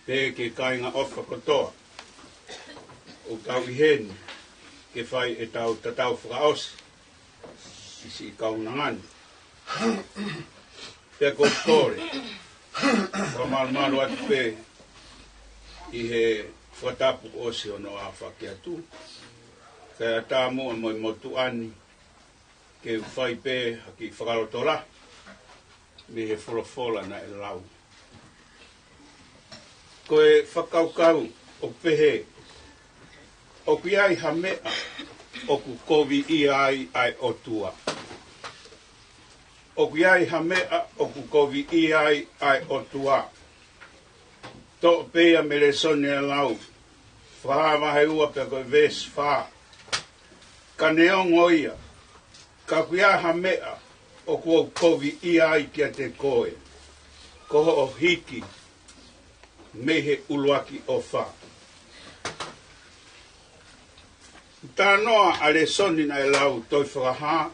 pehē ki he kāinga ʻofa kotoa ʻoku tau ʻi heni ke fai ʻetau tatau fakaʻosi ʻi siʻi kaunanga ni. Pea ʻoku ou kole, fakamalumalu atu pē ʻi he fakatapu kuo ʻosi hono aofaki atu, kae ʻatā muʻa mo e motuʻa ni ke u fai pē ha kiʻi fakalotolahi mei he folofola naʻe lau. Ko e fakakaukau ʻoku pehē: ʻOku ʻi ai ha meʻa ʻoku koviʻia ai ʻa e ʻOtua? ʻOku ʻi ai ha meʻa ʻoku koviʻia ai ʻa e ʻOtua? Toʻo pē ia mei he lēsoni naʻe lau, Fakahā vahe ua pea ko e veesi fā. Ka neongo ia, ka ʻoku ʻi ai ha meʻa ʻoku ou koviʻia ai kiate koe, ko hoʻo hiki mei he ʻuluaki ʻofa. Talanoa ʻa e lēsoni naʻe lau, tohi Fakahā,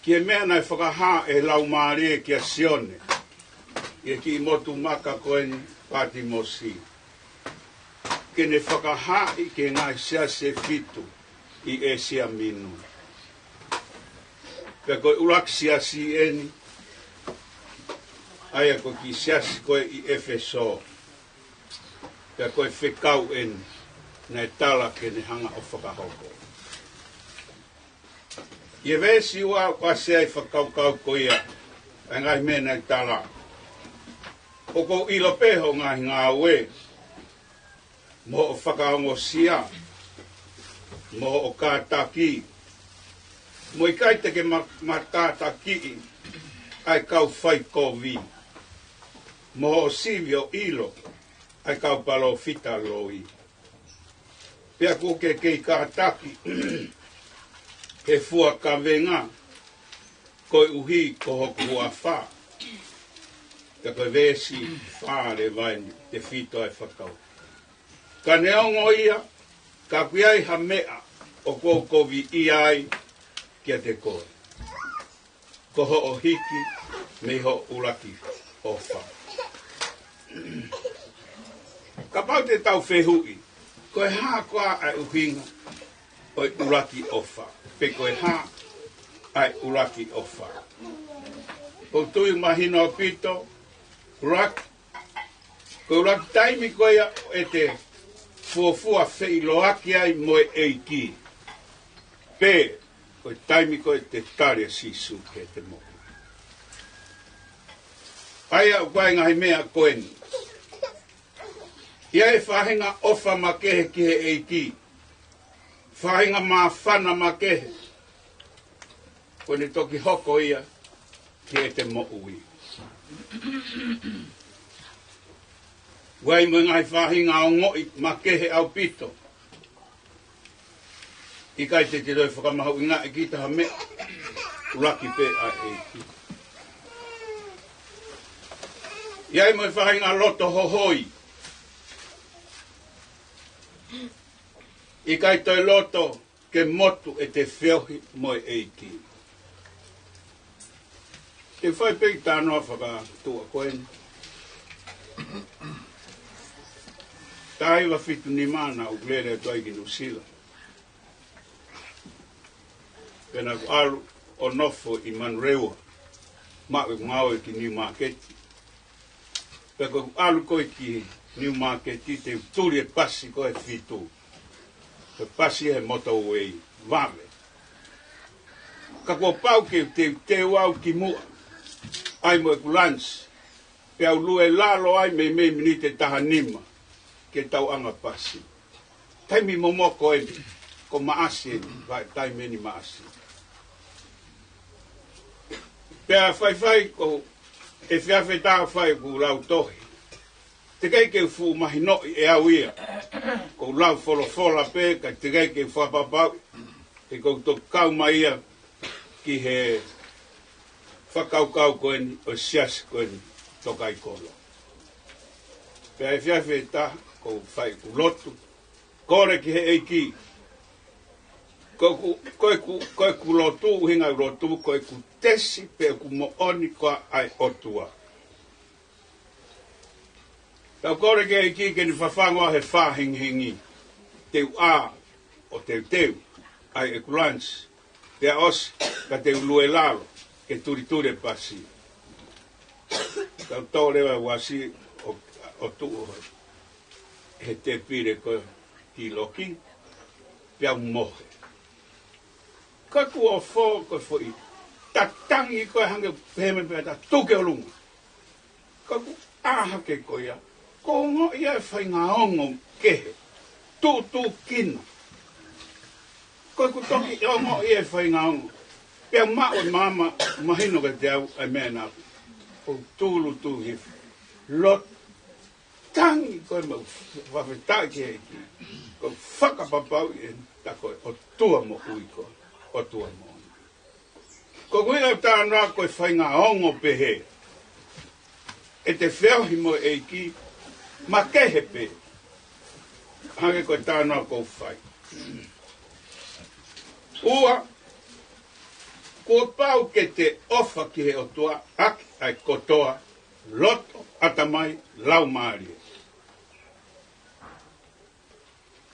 ki he meʻa naʻe fakahā ʻe he Laumālie kia Sione ʻi he kiʻi motu maka ko eni, Patimosi, ke ne fakahaaʻi ki he ngaahi siasi ʻe fitu ʻi ʻĒsia Minu. Pea ko e ʻuluaki siasi eni, ʻa ia ko e kiʻi siasi ko ē ʻi ʻEfesō. Pea ko e fekau eni naʻe tala ke ne hanga ʻo fakahoko. ʻI he veesi ua ʻoku ʻasi ai e fakakaukau ko ia, ʻa e ngaahi meʻa naʻe tala: ʻOku ou ʻilo pē hoʻo ngaahi ngāue, mo hoʻo fakaongosia, mo hoʻo kātaki, mo ʻikai te ke ma-, makātakiʻi ʻa e kau faikovi, mo hoʻo sivi ʻo ʻilo ʻa e kau palōfita loi. Pea kuo ke kei kātaki he fua kavenga koeʻuhi ko hoku huafa. Pea ko e veesi fā leva eni, tefito ʻa e fakakaukau. Ka neongo ia, ka ʻoku ʻi ai ha meʻa ʻoku ou koviʻia ai kiate koe, ko hoʻo hiki mei hoʻo ʻuluaki ʻofa. Kapau te tau fehuʻi, ko e hā koā ʻa e ʻuhinga ʻo e ʻuluaki ʻofa? Pe ko e hā ʻa e ʻuluaki ʻofa? ʻOku ou tui ʻoku mahino ʻaupito, ʻuluaki, ko e ʻuluaki taimi ko ia ʻete fuofua feʻiloaki ai mo e ʻEiki. Pe ko e taimi ko ē te tali ʻa Sīsū ki heʻete moʻui. ʻA ia ʻoku ʻi ai e ngaahi meʻa ko eni. ʻI ai e faʻahinga ʻofa makehe ki he ʻEiki. Faʻahinga māfana makehe. Ko ʻene toki hoko ia ki heʻete moʻui. ʻOku ʻi ai mo e ngaahi faʻahinga ongoʻi makehe ʻaupito. ʻIkai te te toe fakamahuʻingaʻi kita ha meʻa, ʻuluaki pē ʻa e ʻEiki. ʻI ai mo e faʻahinga loto hohoi. ʻIkai toe loto ke motu ʻete feohi mo e ʻEiki. Te u fai pē kiʻi talanoa fakatuʻa ko eni. Taha hiva fitu nima naʻa ku lele atu ai ki Nuʻusila. Pea naʻa ku ʻalu ʻo nofo ʻi Manurewa, maʻu ʻeku ngāue ki Niumaketi. Pea ko ʻeku ʻalu ko ē ki Niumaketi te u tuli e pasi ko ē ʻe fitu. Ko e pasi he motorway, vave. Ka kuo pau ke u teuteu au ki muʻa, ʻai mo ʻeku lunch. Pea u lue lalo ai meimei miniti ʻe taha nima ke tauʻanga pasi. Taimi momoko eni, ko Maʻasi eni, vaʻe taimi eni Maʻasi. Pea faifai ko e efiafi ʻe taha fai ʻeku lautohi. Teʻeki ke u fuʻu mahinoʻi ʻe au ia. Ko e lau folofola pē, ka teʻeki ke u fakapapauʻi he ʻoku ou toki kau mai ia ki he fakakaukau ko eni ʻo e siasi ko eni Tokaikonō. Pea efiafi ʻe taha, ko e fai ʻeku lotu. Kole ki he ʻEiki. Ko ʻeku, ko ʻeku, ko ʻeku lotu, ʻuhinga ʻeku lotu, ko ʻeku tesi pe ʻoku moʻoni koā ʻa e ʻOtua. Tau kole ki he ʻEiki ke ne fafangu au he fā hengihengi. Te u ʻā ʻo teuteu ʻa ʻeku lunch. Pea ʻosi, ka te u lue lalo ke tulituli e pasi. Tau tō leva e uasi ʻo, ʻo tuʻu he tēpile ko ē ki loki, pea u mohe. Ka kuo fō ko e foʻi tatangi ko ē hangē pehē mai pea ta tuku ki ʻolunga. Ka kuo ʻā hake ko ia, ko e ongoʻi ʻa e faʻahinga ongo kehe, tūtūkina. Ko ʻeku toki ongoʻi e faʻahinga ongo. Pea maʻu e maama, mahino kiate au ʻa e meʻa naʻa ku tūʻulutui hifo. Lotu, tangi ko ē mo e fakafetaʻi ki he ʻEiki. Ko e fakapapauʻi eni, tā ko e ʻOtua moʻui ko ē, ʻOtua moʻui. Ko ʻeku ʻuhinga ʻeku talanoa ko e faʻahinga ongo pehē. ʻEte feohi mo e ʻEiki, makehe pē. Hangē ko e talanoa ʻoku ou fai. Ua, kuo pau ke te ʻofa ki he ʻOtua ʻaki ʻa e kotoa, loto, ʻatamai, laumālie.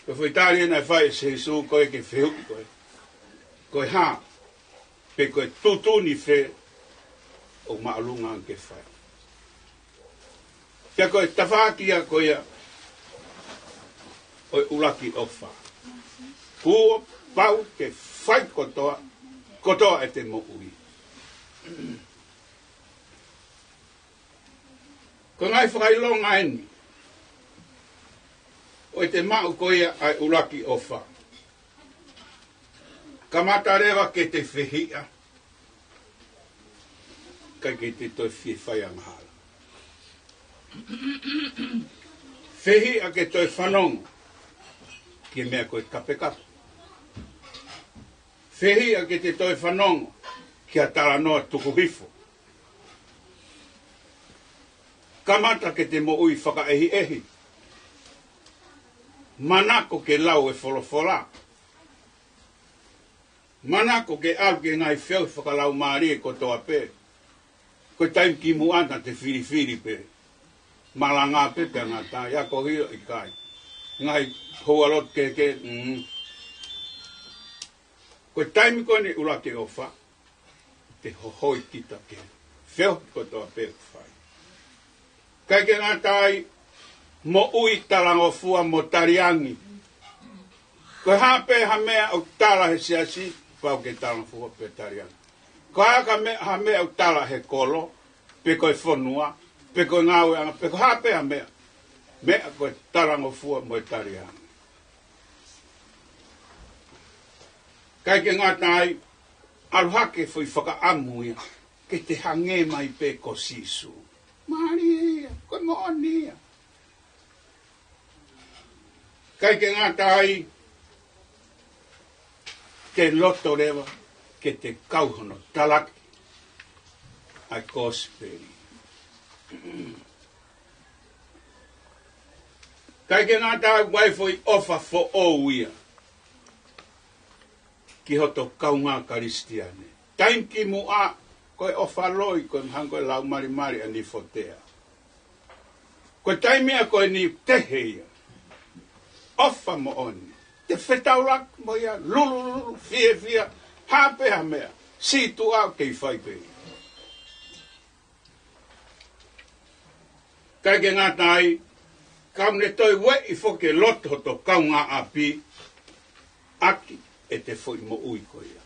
Ko e foʻi tali ena naʻe fai ʻe Sīsū ko ē ki he fehuʻi ko ē. Ko e hā, pe ko e tuʻutuʻuni fē ʻoku māʻolunga ange ke fai. Pea ko e tafaʻaki ia ko ia ʻo e ʻuluaki ʻofa. Kuo pau ke fai kotoa, kotoa ʻete moʻui. Ko e ngaahi fakaʻilonga eni ʻo ʻete maʻu ko ia ʻa e ʻuluaki ʻofa. Kamata leva ke te fehiʻa, ʻikai ke te toe fie fai angahala. Fehiʻa ke toe fanongo ki he meʻa ko e kapekape. Fehiʻa ke te toe fanongo ki ha talanoa tuku hifo. Kamata ke te moʻui fakaʻehiʻehi. Manako ke lau e folofola. Manako ke ʻalu ki he ngaahi feohi fakalaumālie kotoa pē. Ko e taimi kimuʻa naʻa te filifili pē. Malanga pē pea ngata ai, ako hio ʻikai. Ngaahi houalotu kehekehe, mm. Ko e taimi ko eni ʻuluaki ʻofa, te hohoi kita ke feohi kotoa pē ʻoku fai. ʻIkai ke ngata ai, moʻui talangofua mo taliangi. Ko e hā pē ha meʻa ʻoku tala he siasi, pau ke talangofua pea taliangi. Ko e hā ka meʻa, ha meʻa ʻoku tala he kolo, pe ko e fonua, pe ko e ngāueʻanga, pe ko e hā pē ha meʻa, meʻa ko e talangofua mo e taliangi. ʻIkai ke ngata ai, ʻalu hake foʻi fakaʻamu ia, ke te hangē mai pē ko Sīsū. Mālie ia, ko e moʻoni ia. ʻIkai ke ngata ai, ke loto leva, ke te kau hono talaki ʻa e kosipeli. ʻIkai ke ngata ai, ʻoku ʻi ai foʻi ʻofa foʻou ia ki hoto kaungā Kalisitiane. Taimi kimuʻa, ko e ʻofa loi, ko e mahanga ko e lau malimali ʻa Nifotea. Ko e taimi ia ko eni tehe ia. ʻOfa moʻoni. Te fetaulaki mo ia, lulululu, fiefia, hā pē ha meʻa. Sītuʻa kei fai pē ia. ʻIkai ke ngata ai, ka ne toe ueʻi foki e loto hoto kaungāʻapi, ʻaki ʻete foʻi moʻui ko ia.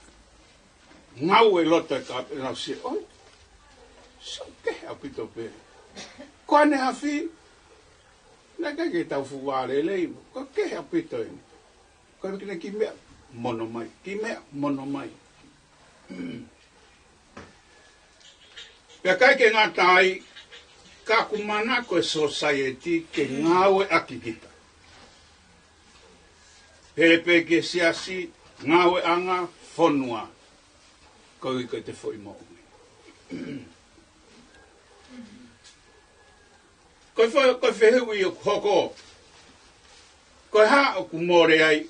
Ngāue loto e ka ʻenau sio, ʻoi, sio kehe ʻaupito pē. Ko ʻene afi, naʻe ʻikai ke tau fuʻu vālelei, ko e kehe ʻaupito eni. Ko e kine ki meʻa mono mai, ki meʻa mono mai. Pea ʻikai ke ngata ai, ka ʻoku manako e sōsaieti ke ngāueʻaki kita. Pehē pē ki he siasi, ngāueʻanga, fonua, koeʻuhi ko ʻete foʻi moʻui. Ko e fe-, ko e fehuʻi ʻoku hoko, ko e hā ʻoku mole ai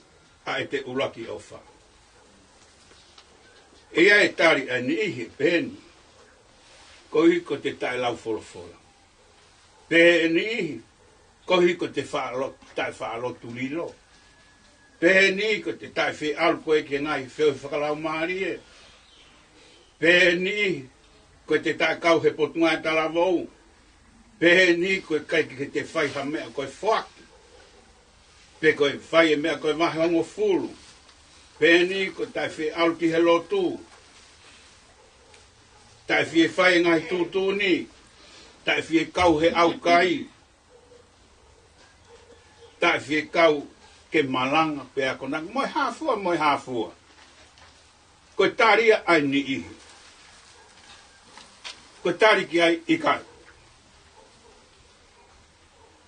ʻa ʻete ʻuluaki ʻofa? ʻE ʻi ai e tali ʻa e niʻihi pehē ni, koeʻuhi ko ʻete taʻelau folofola. Pehē ʻe niʻihi, koeʻuhi ko ʻete faʻalo-, taʻefaʻalotu lilo. Pehē ʻe niʻihi ko ʻete taʻefieʻalu ko ē ki he ngaahi feohi fakalaumālie. Pehē ʻe niʻihi ko ʻete taʻekau he Potungāue Talavou. Pehē ʻe niʻihi ko e ʻikai ke te fai ha meʻa ko e foaki, pe ko e fai e meʻa ko e vahe hongofulu. Pehē ʻe niʻihi ko e taʻefieʻalu ki he lotu. Taʻefie fai e ngaahi tuʻutuʻuni. Taʻefie kau he ʻaukai. Taʻefie kau ke malanga pe akonaki. Mo e hā fua, mo e hā fua. Ko e tali ia ʻa e niʻihi. Ko e tali ki ai ʻikai.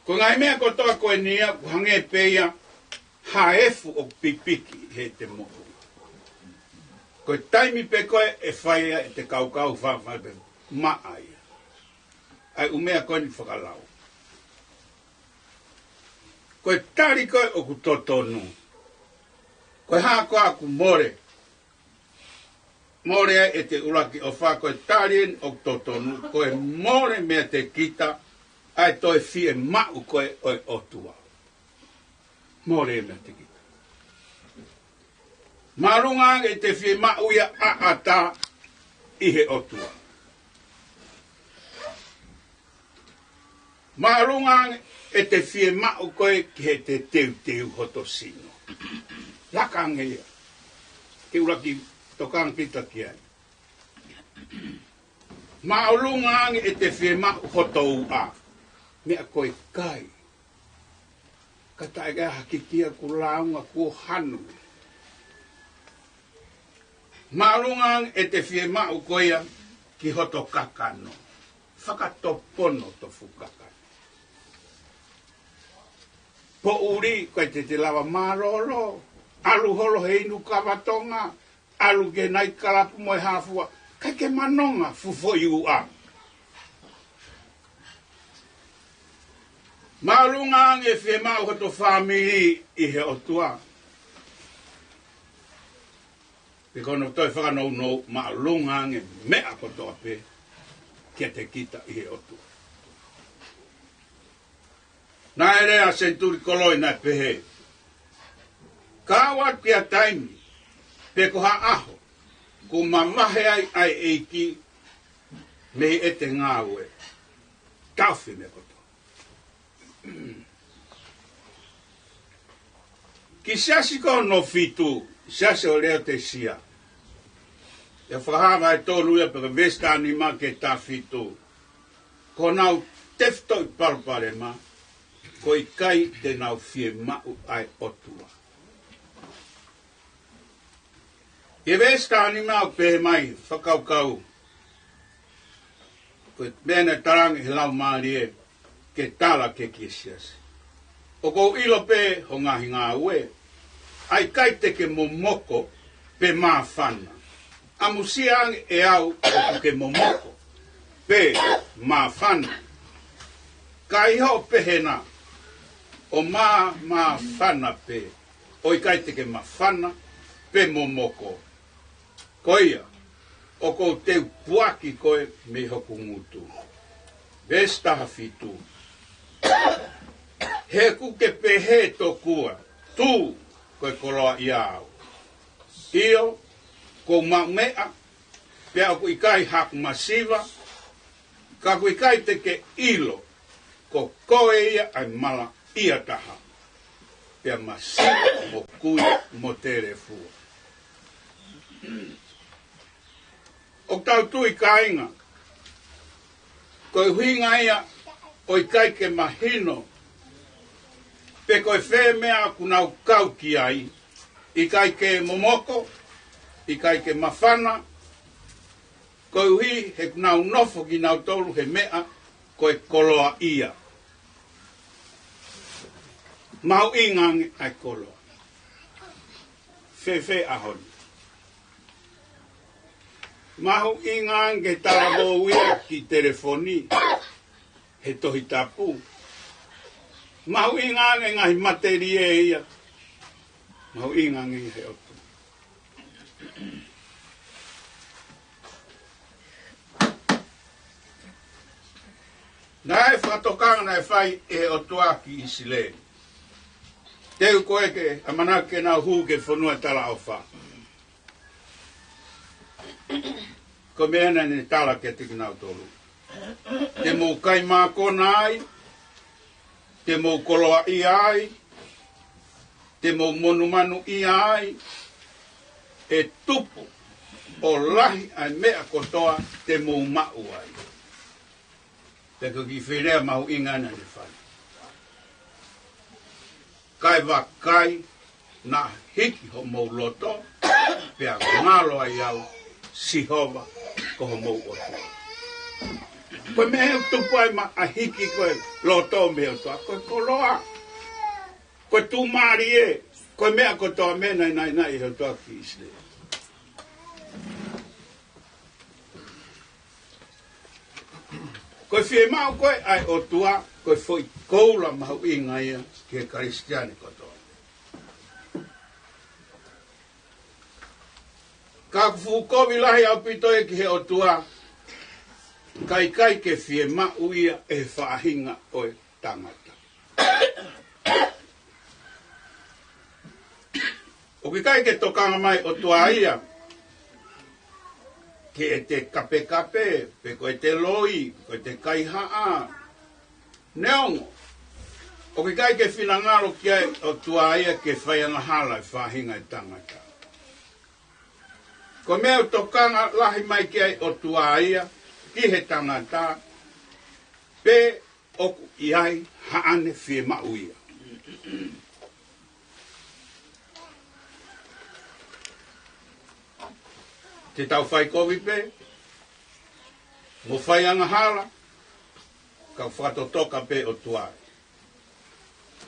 Ko e ngaahi meʻa kotoa ko eni ia, ʻoku hangē pē ia ha efu ʻoku pipiki heʻete moʻui. Ko e taimi pē ko ē ʻe fai ai ʻete kaukau fāfā pē maʻa ia. ʻA e ʻū meʻa ko eni fakalau. Ko e tali ko ē ʻoku totonu. Ko e hā koā ʻoku mole, mole ai ʻete ʻuluaki ʻofa, ko e tali eni ʻoku totonu, ko e mole meiate kita ʻa e toe fiemaʻu ko ē ʻo e ʻOtua. Mole meiate kita. Māʻolunga ange ʻete fiemaʻu ia ʻaʻata ʻi he ʻOtua. Māʻolunga ange ʻete fiemaʻu ko ē ki heʻete teuteu hoto sino. Laka ange ia. Ke ʻuluaki tokanga kita ki ai. Māʻolunga ange ʻete fiemaʻu hoto uʻa. Meʻa ko e kai. Ka taʻe ʻai ha kikia kuo lāunga kuo hanu. Māʻolunga ange ʻete fiemaʻu ko ia ki hoto kakano. Fakatopono hoto fuʻu kakano. Poʻuli ko ē te te lava mālōlō. ʻAlu holo he inu kava Tonga. ʻAlu ki he naiti kalapu mo e hā fua. ʻIkai ke manonga fuʻu foʻi uʻa. Māʻolunga ange fiemaʻu hoto fāmili ʻi he ʻOtua. Pea ko hono toe fakanounou māʻolunga ange meʻa kotoa pē kiate kita ʻi he ʻOtua. Naʻe lea ʻa Senituli Koloi naʻe pehē, ka ʻoku ʻi ai ha taimi pe ko ha ʻaho kuo mavahe ai ʻa e ʻEiki mei heʻete ngāue, taʻofi e meʻa kotoa. Ki he siasi ko hono fitu, siasi ʻo Leotisia. ʻI he Fakahā vahe tolu ia pea ko e veesi taha nima ki he taha fitu. Ko honau tefitoʻi palopalema, ko e ʻikai te nau fiemaʻu ʻa e ʻOtua. ʻI he veesi taha nima ʻoku pehē mai, fakakaukau, ko e meʻa naʻe talaange ʻe he Laumālie ke tala ki he siasi. ʻOku ou ʻilo pē ho ngaahi ngāue, ʻa e ʻikai te ke momoko pe māfana. ʻAmusia ange ʻe au ʻoku ke momoko pe māfana. Ka ʻi hoʻo pehē na, ʻo mā, māfana pē, ʻo ʻikai te ke māfana pe momoko, ko ia, ʻoku ou teu puaki koe mei hoku ngutu. Veesi taha fitu. He ʻoku ke pehē tokua, tū, ko e koloaʻia au. ʻIo, kuo u maʻu meʻa, pea ʻoku ʻikai haʻaku masiva, ka ʻoku ʻikai te ke ʻilo, ko koe ia ʻa e malaʻia taha, pea masiva mo kui mo telefua. ʻOku tau tui kāinga, ko e ʻuhinga ia ʻo e ʻikai ke mahino pe ko e fē meʻa ʻoku nau kau ki ai, ʻikai ke momoko, ʻikai ke māfana, koeʻuhi he ʻoku nau nofo kinautolu he meʻa ko e koloaʻia. Mahuʻinga ange ʻa e koloa. Fēfē ʻaho ni? Mahuʻinga ange ke talavou ia ki telefoni, he Tohi Tapu. Mahuʻinga ange ngaahi matelie ia. Mahuʻinga ange he ʻOtua. Naʻe fakatokanga naʻe fai ʻe he ʻOtua ki ʻIsileli. Teu ko ē ke ʻamanaki ke nau hū ki he fonua talaʻofa. Ko e meʻa naʻa ne tala kiate kinautolu. Te mou kai mākona ai, te mou koloaʻia ai, te mou monumanuʻia ai, ʻe tupu ʻo lahi ʻa e meʻa kotoa te mou maʻu ai. Pea ko e kiʻi foʻi lea mahuʻinga naʻa ne fai. Kae vakai, naʻa hiki homou loto, pea ngalo ai au, Sihova, ko homou ʻOtua. Ko e meʻa ʻe tupu ai maʻa hiki ko e loto mei he ʻOtua, ko e koloa, ko e tuʻumālie, ko e meʻa kotoa meʻa naʻe naʻinaʻi ʻe he ʻOtua ki ʻIsileli. Ko e fiemaʻu ko ē ʻa e ʻOtua, ko e foʻi koula mahuʻinga ia ki he Kalisitiane kotoa. Ka ʻoku fuʻu kovi lahi ʻaupito ia ki he ʻOtua, ka ʻikai ke fiemaʻu ia ʻe he faʻahinga ʻo e tangata. ʻOku ʻikai ke tokanga mai ʻOtua ia ki heʻete kapekape, pe ko ʻete loi, ko ʻete kaihaʻa. Neongo, ʻoku ʻikai ke finangalo ki ai ʻOtua ia ke fai angahala e faʻahinga ʻo e tangata. Ko e meʻa ʻoku tokanga lahi mai ki ai ʻOtua ia ki he tangata, pe ʻoku ʻi ai haʻane fiemaʻu ia. Te tau fai kovi pē, mo fai angahala, ka ʻoku fakatotoka pē ʻOtua.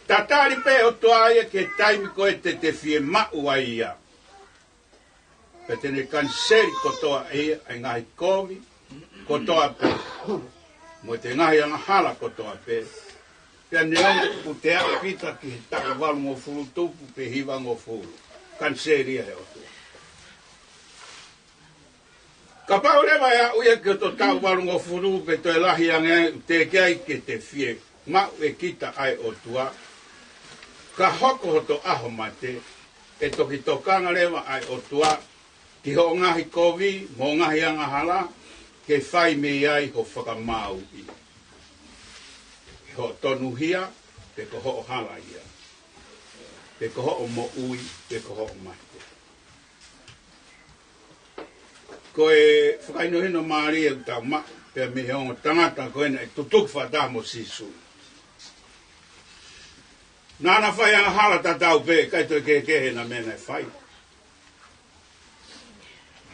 Tatali pē ʻOtua ia ki he taimi ko ē te te fiemaʻu ai ia. Pea te ne kaniseli kotoa ʻe ia ʻa e ngaahi kovi kotoa pē, mo ʻete ngaahi angahala kotoa pē. Pea neongo ʻoku te aʻu kita ki he taʻu valungofulu tupu pe hivangofulu, kaniseli ia ʻe he ʻOtua. Kapau leva ʻe aʻu ia ki hoto taʻu valungofulu pe toe lahi ange ai, ʻoku teʻeki ai ke te fie maʻu ʻe kita ʻa e ʻOtua, ka hoko hoto ʻaho mate, ʻe toki tokanga leva ʻa e ʻOtua ki hoʻo ngaahi kovi mo e ngaahi angahala, ke fai mei ai ho fakamāuʻi. Hoʻo tonuhia, pe ko hoʻo hala ia, pe ko hoʻo moʻui, pe ko hoʻo mate. Ko e fakahinohino mālie ʻoku tau maʻu pea mei he ongo tangata ko ena ʻe tutuku fakataha mo Sīsū. Naʻa na fai angahala tatau pē, ʻikai toe kehekehe ʻena meʻa naʻe fai.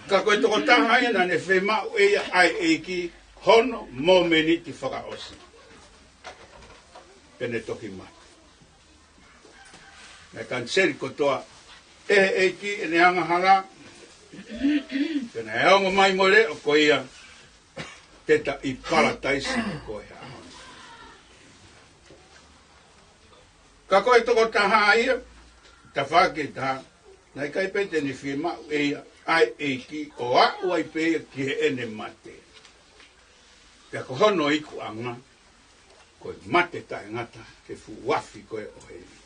Ka ko e tokotaha ia naʻa ne fiemaʻu ʻe ia ʻa e ʻEiki hono mōmeniti fakaʻosi, pea ne toki mate. Naʻe kaniseli kotoa ʻe he ʻEiki ʻene angahala, pea naʻe ongo mai mo e leʻo ko ia, te ta ʻi Palataisi ko e ʻaho ni. Ka ko e tokotaha ia, tafaʻaki ʻe taha, naʻe ʻikai pē te ne fiemaʻu ʻe ia ʻa e ʻEiki ʻo aʻu ai pē ia ki heʻene mate. Pea ko hono ikuʻanga, ko e mate taʻengata he fuʻu afi ko ē ʻo heli.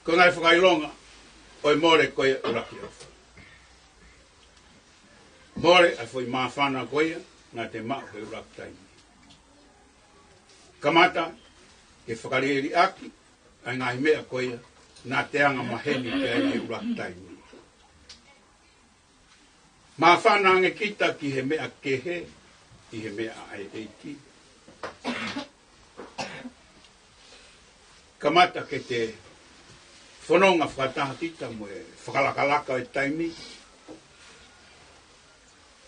Ko e ngaahi fakaʻilonga ʻo e mole ko ia ʻuluaki ʻofa. Mole ʻa e foʻi māfana ko ia naʻa te maʻu he ʻuluaki taimi. Kamata ke fakaliʻeliʻaki ʻa e ngaahi meʻa ko ia naʻa te anga maheni ki ai he ʻuluaki taimi. Māfana ange kita ki he meʻa kehe ʻi he meʻa ʻa e ʻEiki. Kamata ke te fononga fakataha kita mo e fakalakalaka ʻo e taimi.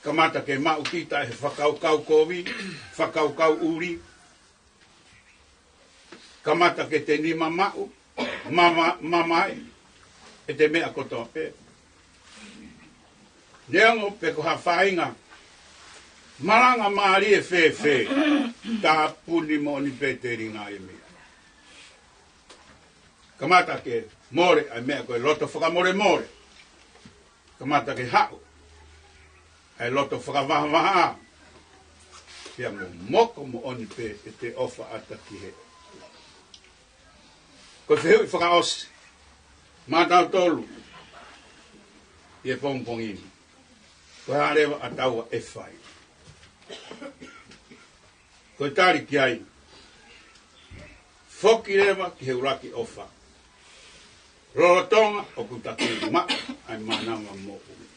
Kamata ke maʻu kita ʻe he fakakaukau kovi, fakakaukau ʻuli. Kamata ke te nima maʻu, mama, mamae ʻete meʻa kotoa pē. Neongo pe ko ha faʻahinga malanga mālie fēfē, tāpuni moʻoni pē telinga ʻo e meʻa. Kamata ke mole ʻa e meʻa ko e loto fakamolemole. Kamata ke haʻu ʻa e loto fakavahavaha, pea momoko moʻoni pē ʻete ʻofa ʻata ki he. Ko e fehuʻi fakaʻosi maʻatautolu ʻi he pongipongi ni, ko e hā leva ʻa taua ʻe fai? Ko e tali ki ai, foki leva ki he ʻuluaki ʻofa, lolotonga ʻoku ta kei maʻu ʻa e mānava moʻui.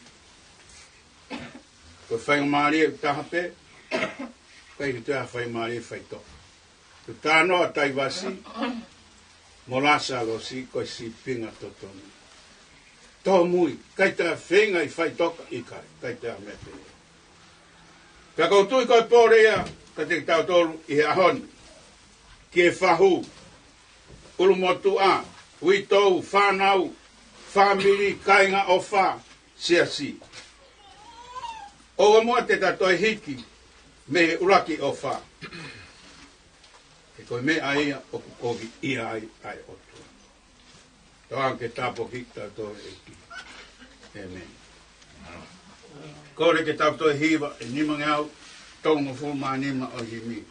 Ko e faingamālie ʻe taha pē, ʻikai ke toe ʻi ai ha faingamālie faitoʻo. Ko e talanoa ʻa Taivasi mo Lāsalosi ko e sīpinga totonu. Tōmui, ʻikai toe ʻi ai ha feinga ʻi faitoka, ʻikai, ʻikai toe ʻi ai ha meʻa pehē. Pea ʻoku ou tui ko e pole ia kiate kitautolu ʻi he ʻaho ni, ki he fahu, ʻulumotuʻa, uitou, fānau, fāmili, kāinga ʻofa, siasi. ʻOua muʻa te ta toe hiki mei he ʻuluaki ʻofa. He ko e meʻa ia ʻoku koviʻia ai ʻa e ʻOtua. Tau anga ke tāpuakiʻi kitautolu ʻe he ʻEiki. ʻĒmeni. Kole ke tau toe hiva e nimangeau tolungofulu mā nima ʻo e himi.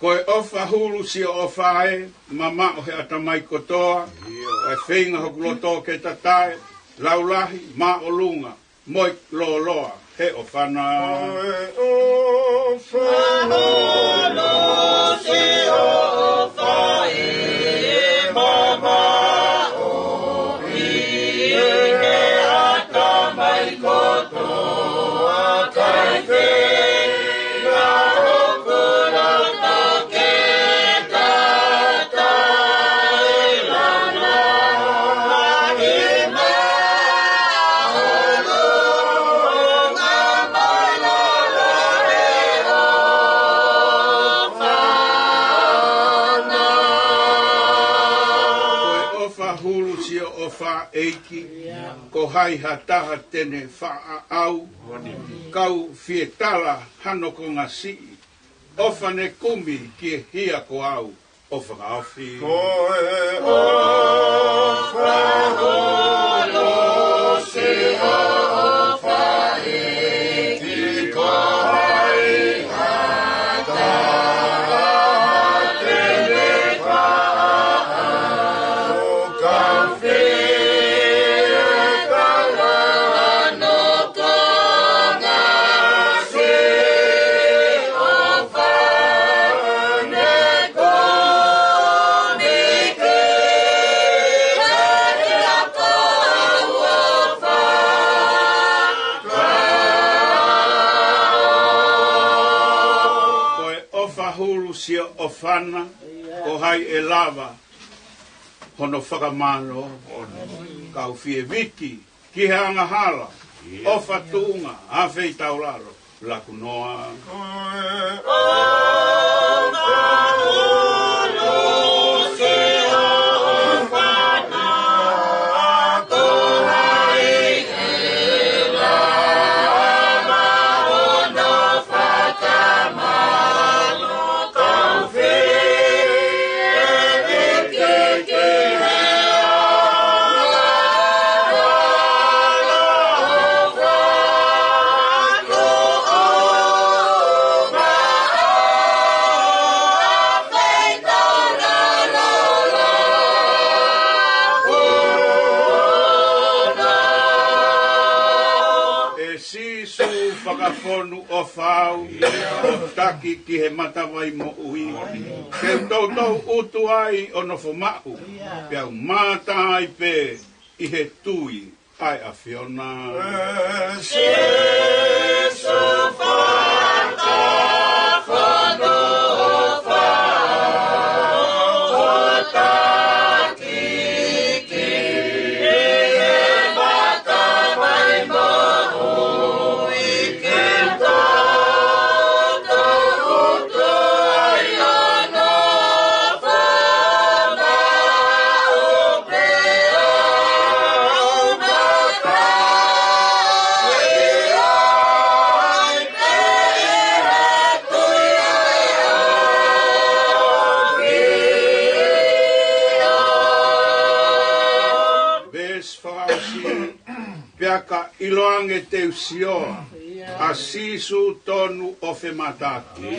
Ko e ʻofa hulu siʻo ʻofa ē, mamaʻo he ʻatamai kotoa, ʻa e feinga hoku loto ke tatae, laulahi, māʻolunga, mo e lōloa, he ʻofa na. Ko e ʻofa hulu siʻo ʻofa ē, mamaʻo ʻi he ʻatamai kotoa, ʻa e feinga hoku loto ke tatae, laulahi, māʻolunga, mālōlō he ʻofa na. Ko e ʻofa hulu siʻo ʻofa, ʻEiki, ko hai ha taha te ne faʻa ʻau, kau fie tala hano konga siʻi, ʻOfa ne kumi ki he hia ko au ʻo fakaofi. Ko e ʻofa holo si ʻofa ʻi ki ko hai ha taha te ne faʻa ʻo kaufi e kau ʻa no konga si ʻofa ne kumi ki he hia ko au ʻo fakaofi. Ko e ʻofa hulu si ʻofa na, ko hai ʻe lava hono fakamālō, kau fie viki ki he angahala, ʻofa tuʻunga, ʻafeitaulalo, laku noa. ʻE Sīsū, fakafonu ʻofa au ʻo taki ki he matavai moʻui, ke u toutou ʻutu ai ʻo nofo maʻu, pea u mātā ai pē ʻi he tui ʻa e ʻAfiona. ʻE Sīsū, fakafonu ʻofa au ʻo taki ki he matavai moʻui, ke u toutou ʻutu ai ʻo nofo maʻu pea u mātā ai pē ʻi he tui ʻa e ʻAfiona. Veesi fakaʻosi. Pea ka ʻiloange te u sio ʻa Sīsū tonu ʻo femataki,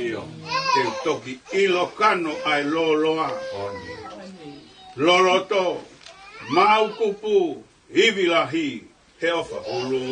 te u toki ʻilo kano ʻa e lōloa, loloto, māukupu, ivi lahi, he ʻofa hulu.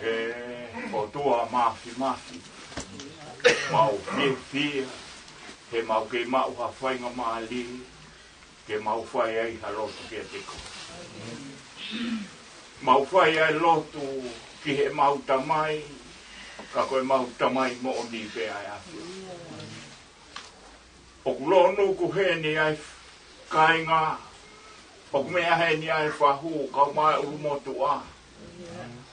ʻE ʻOtua Māfimafi, mau fiefia he mau kei maʻu ha faingamālie ke mau fai ai ha lotu kiate koe. Mau fai ai lotu ki heʻemau Tamai, ka ko ʻemau Tamai moʻoni pē ʻa e ʻAfiona. ʻOku lōnuku heni ʻa e kāinga, ʻoku meʻa heni ʻa e fahu, kau mai ʻulumotuʻa.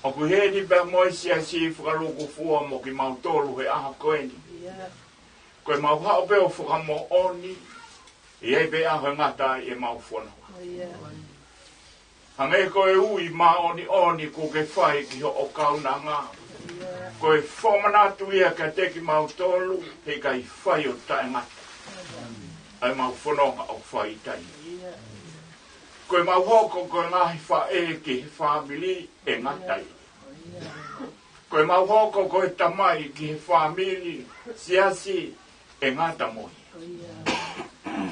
ʻOku heni pea mo e siasi fakalūkufua mo kimautolu he ʻaho ko eni. Ko ʻemau haʻu pē ʻo fakamoʻoni, ʻe ʻi ai pē ʻaho ʻe ngata ai ʻemau fononga. Hangē ko e ui māʻoniʻoni kuo ke fai ki hoʻo kaunanga. Ko e fakamanatu ia kiate kimautolu, heʻikai fai ʻo taʻengata ʻa ʻemau fononga ʻoku fai ʻi taimi. Ko ʻemau hoko ko e ngaahi faʻē ki he fāmili, ʻe ngata ia. Ko ʻemau hoko ko e tamai ki he fāmili, siasi, ʻe ngata mo ia.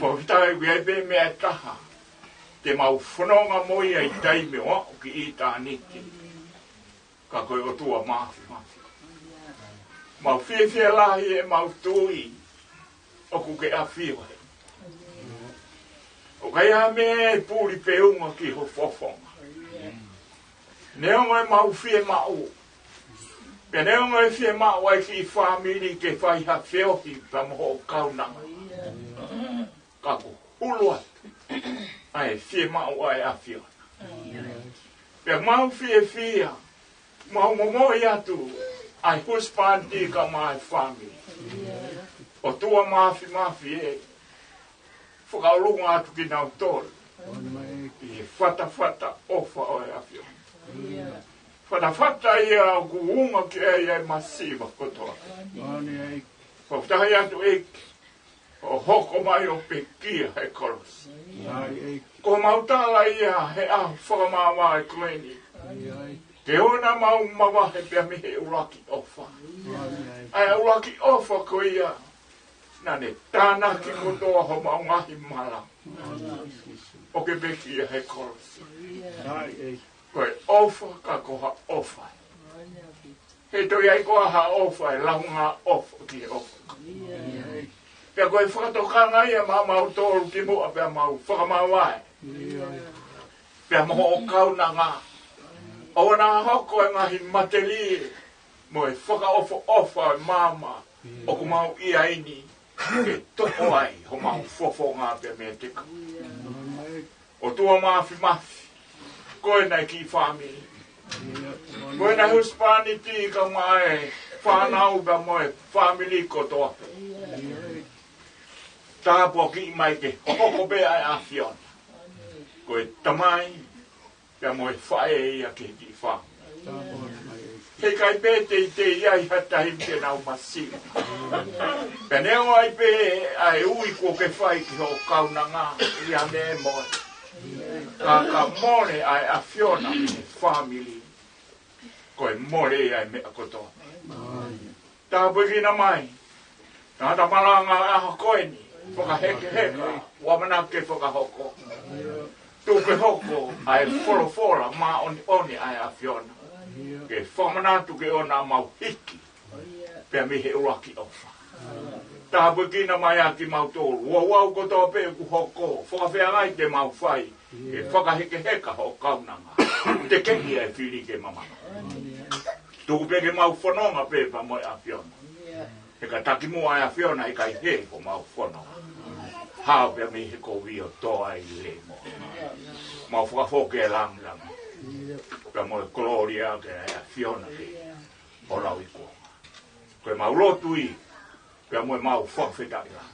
Fakafetaʻi ʻoku ʻi ai pē meʻa ʻe taha te mau fononga mo ia ʻi taimi ʻo aʻu ki ʻitāniti. Ka ko e ʻOtua Māfimafi. Mau fiefia lahi ʻemau tui ʻoku ke ʻafio ai. ʻOku ʻikai ha meʻa ʻe puli pe unga ki ho fofonga. Neongo ʻemau fiemaʻu, pea neongo e fiemaʻu ʻa e kiʻi fāmili ke fai ha feohi pea mo hoʻo kaunanga, ka ʻoku hulu atu ʻa e fiemaʻu ʻa e ʻAfiona. Pea mau fiefia, mau momoi atu ʻa e husepāniti kae ʻumaʻā e fāmili. ʻOtua Māfimafi ē, fakaʻolunga atu kinautolu ʻi he fatafata ʻofa ʻo e ʻAfiona. Fatafata ia ʻoku unga ki ai ʻa e masiva kotoa. Fakafetaʻi atu ʻEiki, ʻo hoko mai ʻo pekia he kolosi. Ko mau tala ia he ʻaho fakamāvae ko eni, ke ʻoua naʻa mau mavahe pea mei he ʻuluaki ʻofa. ʻA e ʻuluaki ʻofa ko ia naʻa ne tānaki kotoa homau ngaahi mala ʻo ke pekia he kolosi. Ko e ʻofa ka ko ha ʻofa. He toe ʻi ai koā ha ʻofa ʻe launga ʻofa ki he ʻofa. Pea ko e fakatokanga ia maʻamautolu kimuʻa pea mau fakamāvae pea mo hoʻo kaunanga. ʻOua naʻa hoko e ngaahi matelie mo e fakaʻofoʻofa ʻo e maama ʻoku mau ʻi ai ni ke toʻo ai homau fofonga pea mei he teka. ʻOtua Māfimafi, ko ena e kiʻi fāmili. Ko ena e husepāniti kae ʻumaʻā e fānau pea mo e fāmili kotoa pē. Tāpuakiʻi mai ke hoko pē ʻa e ʻAfiona ko e tamai pea mo e faʻē ia ki he kiʻi fāmili. He ʻikai pē teitei ʻi ai ha taimi te nau masiva. Pea neongo ai pē ʻa e ui kuo ke fai ki hoʻo kaunanga ʻi ha meʻa ʻe mole, ka ka mole ʻa e ʻAfiona mei he fāmili, ko e mole ia ʻa e meʻa kotoa. Tāpuekina mai tangata malanga ʻaho ko eni, fakahekeheka, ʻoku ʻamanaki ke fakahoko. Tuku ke hoko ʻa e folofola māʻoniʻoni ʻa e ʻAfiona ke fakamanatu ke ʻoua naʻa mau hiki pea mei he ʻuluaki ʻofa. Tāpuekina mai ʻa kimautolu, ʻoku mau kotoa pē ʻoku hoko, fakafeangai te mau fai ke fakahekeheka hoʻo kaunanga. Tekeʻi ʻa e fili ke mamana. Tuku pē ke mau fononga pē pea mo e ʻAfiona. He ka taki muʻa e ʻAfiona ʻikai hē homau fononga. Hao pea mei he kovi ʻo tō ai lemo. Mau fakafoki e langilangi pea mo e kolōlia ki he ʻAfiona ke ʻo lau i kuonga. Ko e mau lotu ia pea mo e mau fakafetaʻi lahi.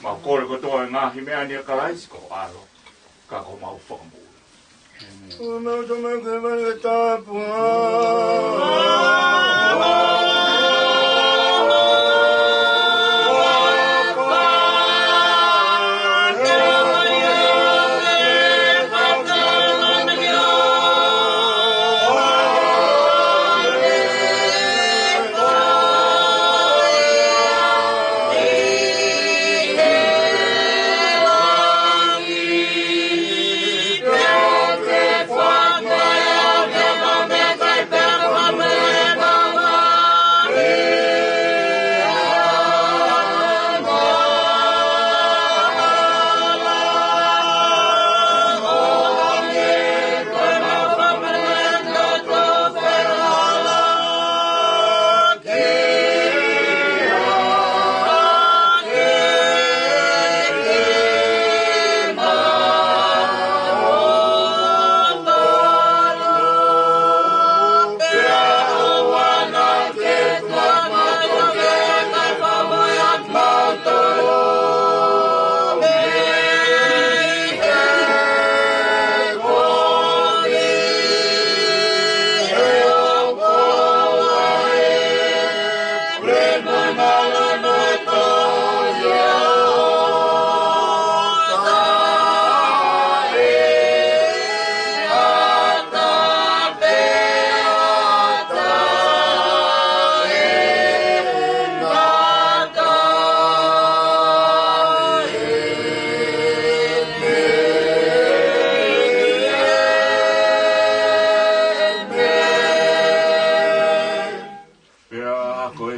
Mau kole kotoa e ngaahi meʻa ni ʻia Kalaisi ko ho ʻAlo, ka ko homau Fakamoʻui. ʻO mau Tamai ko e vale tapu.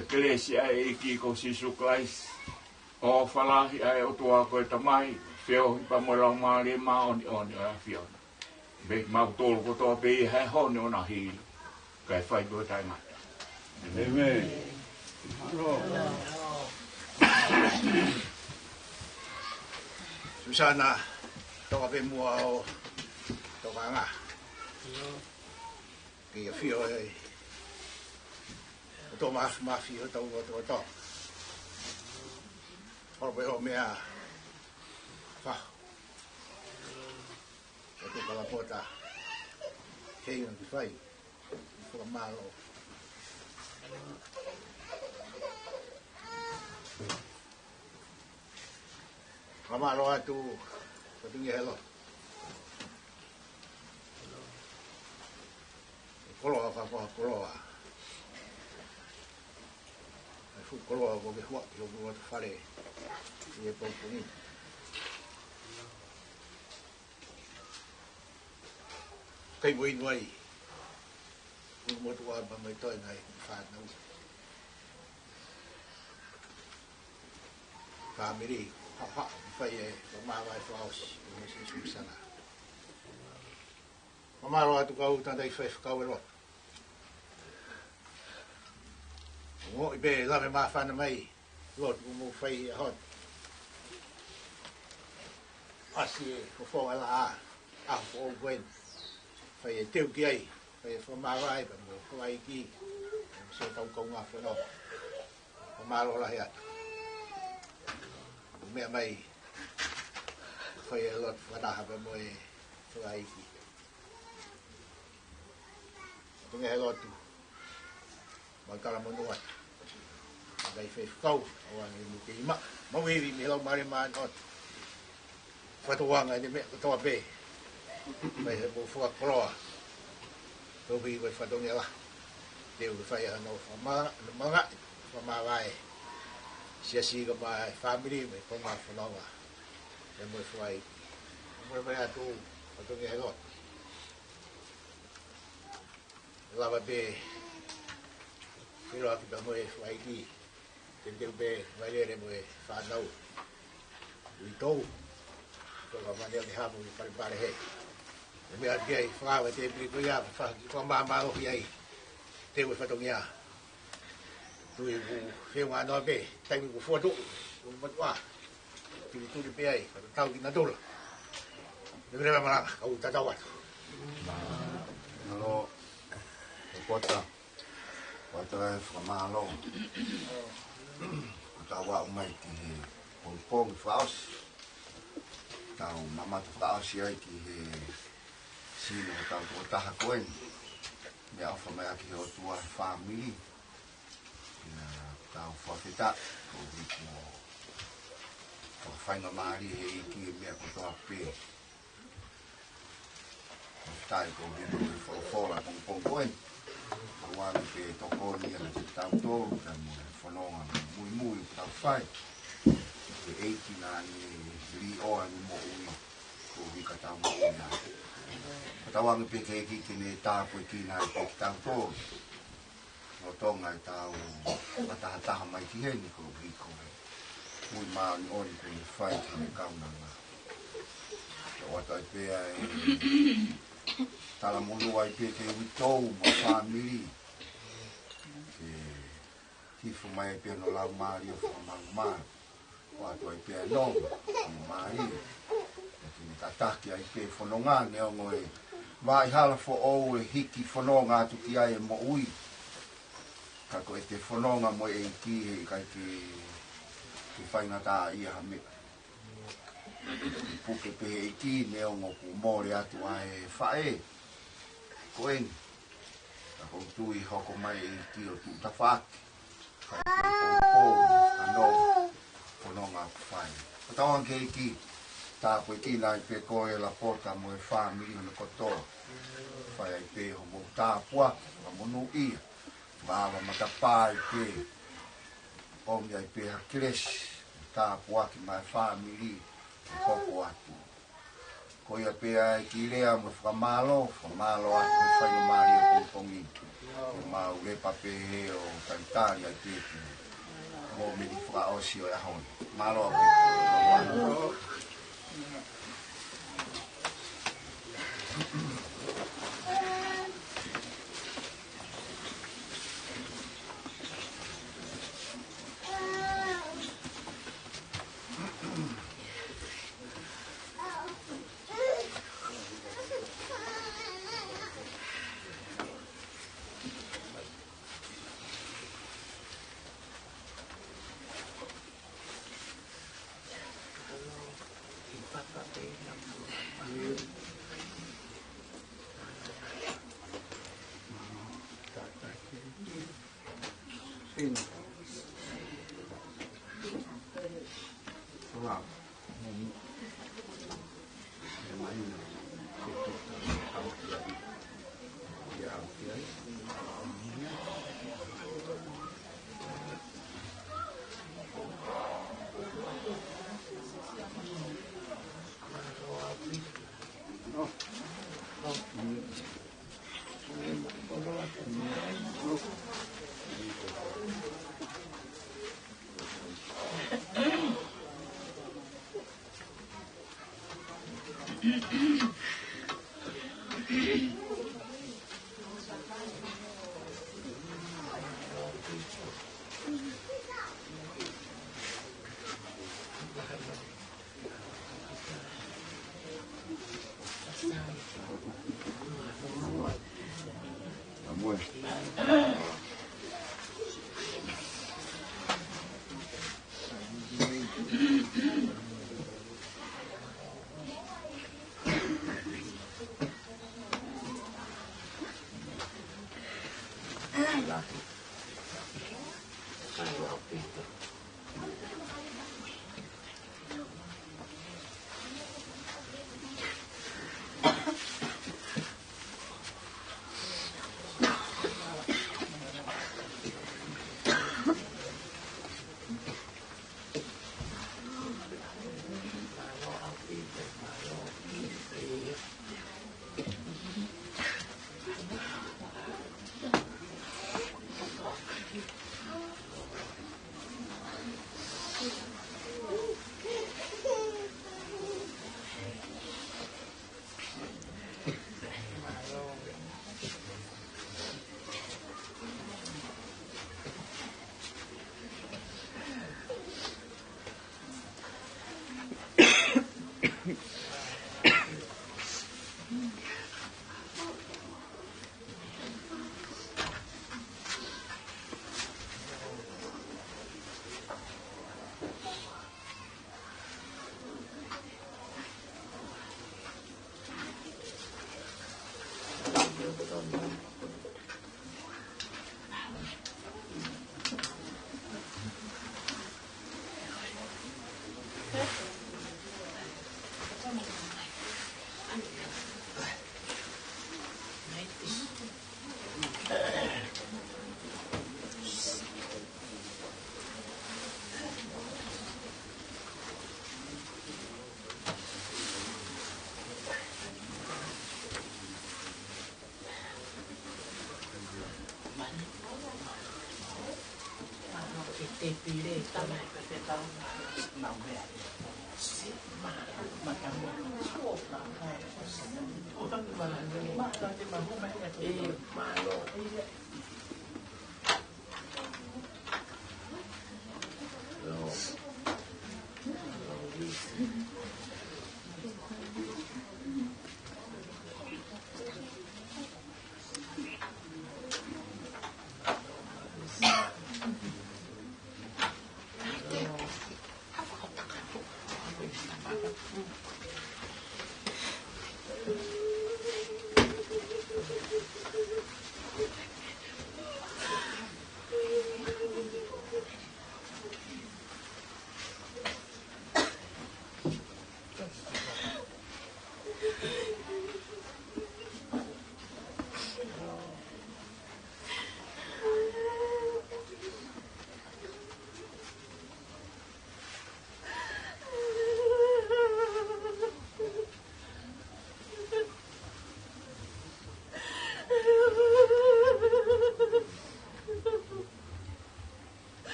Kelesi ʻa e ʻEiki ko Sīsū Kalaisi, ʻofa lahi ʻa e ʻOtua ko e Tamai, feohi pea mo e Laumālie Māʻoniʻoni ʻo e ʻAfiona, ʻoua ʻe mau tolu kotoa pē ʻi he ʻaho ni ʻo na hili, kae fai pē ʻo taʻengata. ʻĒmeni. Susana, toka pē muʻa ʻo tokanga. Ke ʻafio ai ʻa e ʻOtua Māfimafi ʻi hotau loto kotoa. Holo pē hoʻo meʻa, fa. ʻOku ou kalapoota kei na ki fai. Fakamālō. Fakamālō atu, fatongia he lotu. Koloa, fakafoha koloa. ʻA e fuʻu koloa ko ē ke huaʻi ki hoku loto fale ʻi he pongipongi ni. Kai mo inu ai. Unu motu ua ma mai toe ngai fānau. Fāmili, ha, ha, fai e, fakamāvae fakaʻosi, mo Sīsū Susana. Fakamālō atu kau tangataʻi faifekau e lotu. Ongoʻi pē lave māfana mai, lotu ʻoku mou fai he ʻaho ni. ʻAsi e fofonga laʻā, ʻaho foʻou ko eni. Fai e teu ki ai, fai e fakamāvae pea mo e fakaʻeiki, mo siʻotau kaungā fononga. Fakamālō lahi atu. Mou meʻa mai, fai e lotu fakataha pea mo e fakaʻeiki. Fatongia he lotu. Mau talamonū atu. Tangataʻi faifekau, ʻoua naʻa mou kei maʻu, maʻu ivi mei he Laumālie Māʻoniʻoni. Fakatauange ʻene meʻa kotoa pē. Mai he mou fakakoloa. Toki ko e fatongia lahi. Teu ke fai hano fakama-, malangaʻi, fakamāvae. Siasi kae ʻumaʻā e fāmili mo e kaungā fononga. Pea mo e fakaʻeiki. Mou meʻa mai atu, fatongia he lotu. Lava pē, filo atu pea mo e fakaʻeiki. Teuteu pē, vailele mo e fānau. Uitou. Ko ka mane ʻo ne hamu i palepale he. E meʻa ki ai, fakava te pili ko ia, fa-, fakamāmālohi ai. Teu e fatongia. Tui ʻoku feʻunga noa pē, taimi ʻoku fotu, ʻoku matuʻa. Tulituli pē ai, ka tau ki natula. Leveleva malanga, kau tatau atu. Mālō, e pota, pota e fakamālō. Ko tau aʻu mai ki he pongipongi fakaʻosi. Tau mamata fakaʻosi ai ki he sino ko tau tokotaha ko eni. Meʻaʻofa mai ʻaki he ʻOtua he fāmili. Ia, tau fakafetaʻi, koeʻuhi ko e faingamālie he ʻEiki e meʻa kotoa pē. Fakafetaʻi koeʻuhi ko e folofola pongipongi ko eni. Tau ʻoange pē tokoni ia kiate kitautolu, pea mo e fononga muimui ʻoku tau fai. Ko e ʻEiki naʻa ne līʻoa ʻene moʻui, koeʻuhi ka tau moʻui ai. Ka tau ʻoange pē ki he ʻEiki ke ne tāpuekina ai pē kitautolu. Lolotonga ʻetau fakatahataha mai ki heni koeʻuhi ko e moʻui māʻoniʻoni kuo ne fai ki he kaunanga. Ke ʻoatu ai pē ʻa e talamonū ai pē ki he uitou mo e fāmili. Ke hifo mai ai pē hono laumālie ʻo fakamalumalu. ʻOatu ai pē ʻa e nonga, ʻa e mālie. ʻOatu ʻene tataki ai pē fononga neongo e vaʻa hala foʻou ʻe hiki fononga atu ki ai e moʻui. Ka ko ʻete fononga mo e ʻEiki heʻikai ke, ke faingataʻaʻia ha meʻa. Puke pē he ʻEiki neongo kuo mole atu ʻa e faʻē. Ko eni. Ka ʻoku ou tui hoko mai e ʻEiki ʻo tuʻu tafaʻaki. Fai pē poupou, ano, fononga ʻoku fai. Fakatauange ki he ʻEiki, tāpuekina ai pē koe Lapota mo e fāmili hono kotoa. Fai ai pē homou tāpuaki, fakamonūʻia. Fakaava matapā ai pē. ʻOmi ai pē ha kelesi, tāpuaki maʻa e fāmili, ke hoko atu. Ko ia pē ʻa e kiʻi lea mo e fakamālō, fakamālō atu he faingamālie pongipongi. Ko mau lepa pē he ʻo talitali ai pē ki he mōmeniti fakaʻosi ʻo e ʻaho ni. Mālō ʻaupito.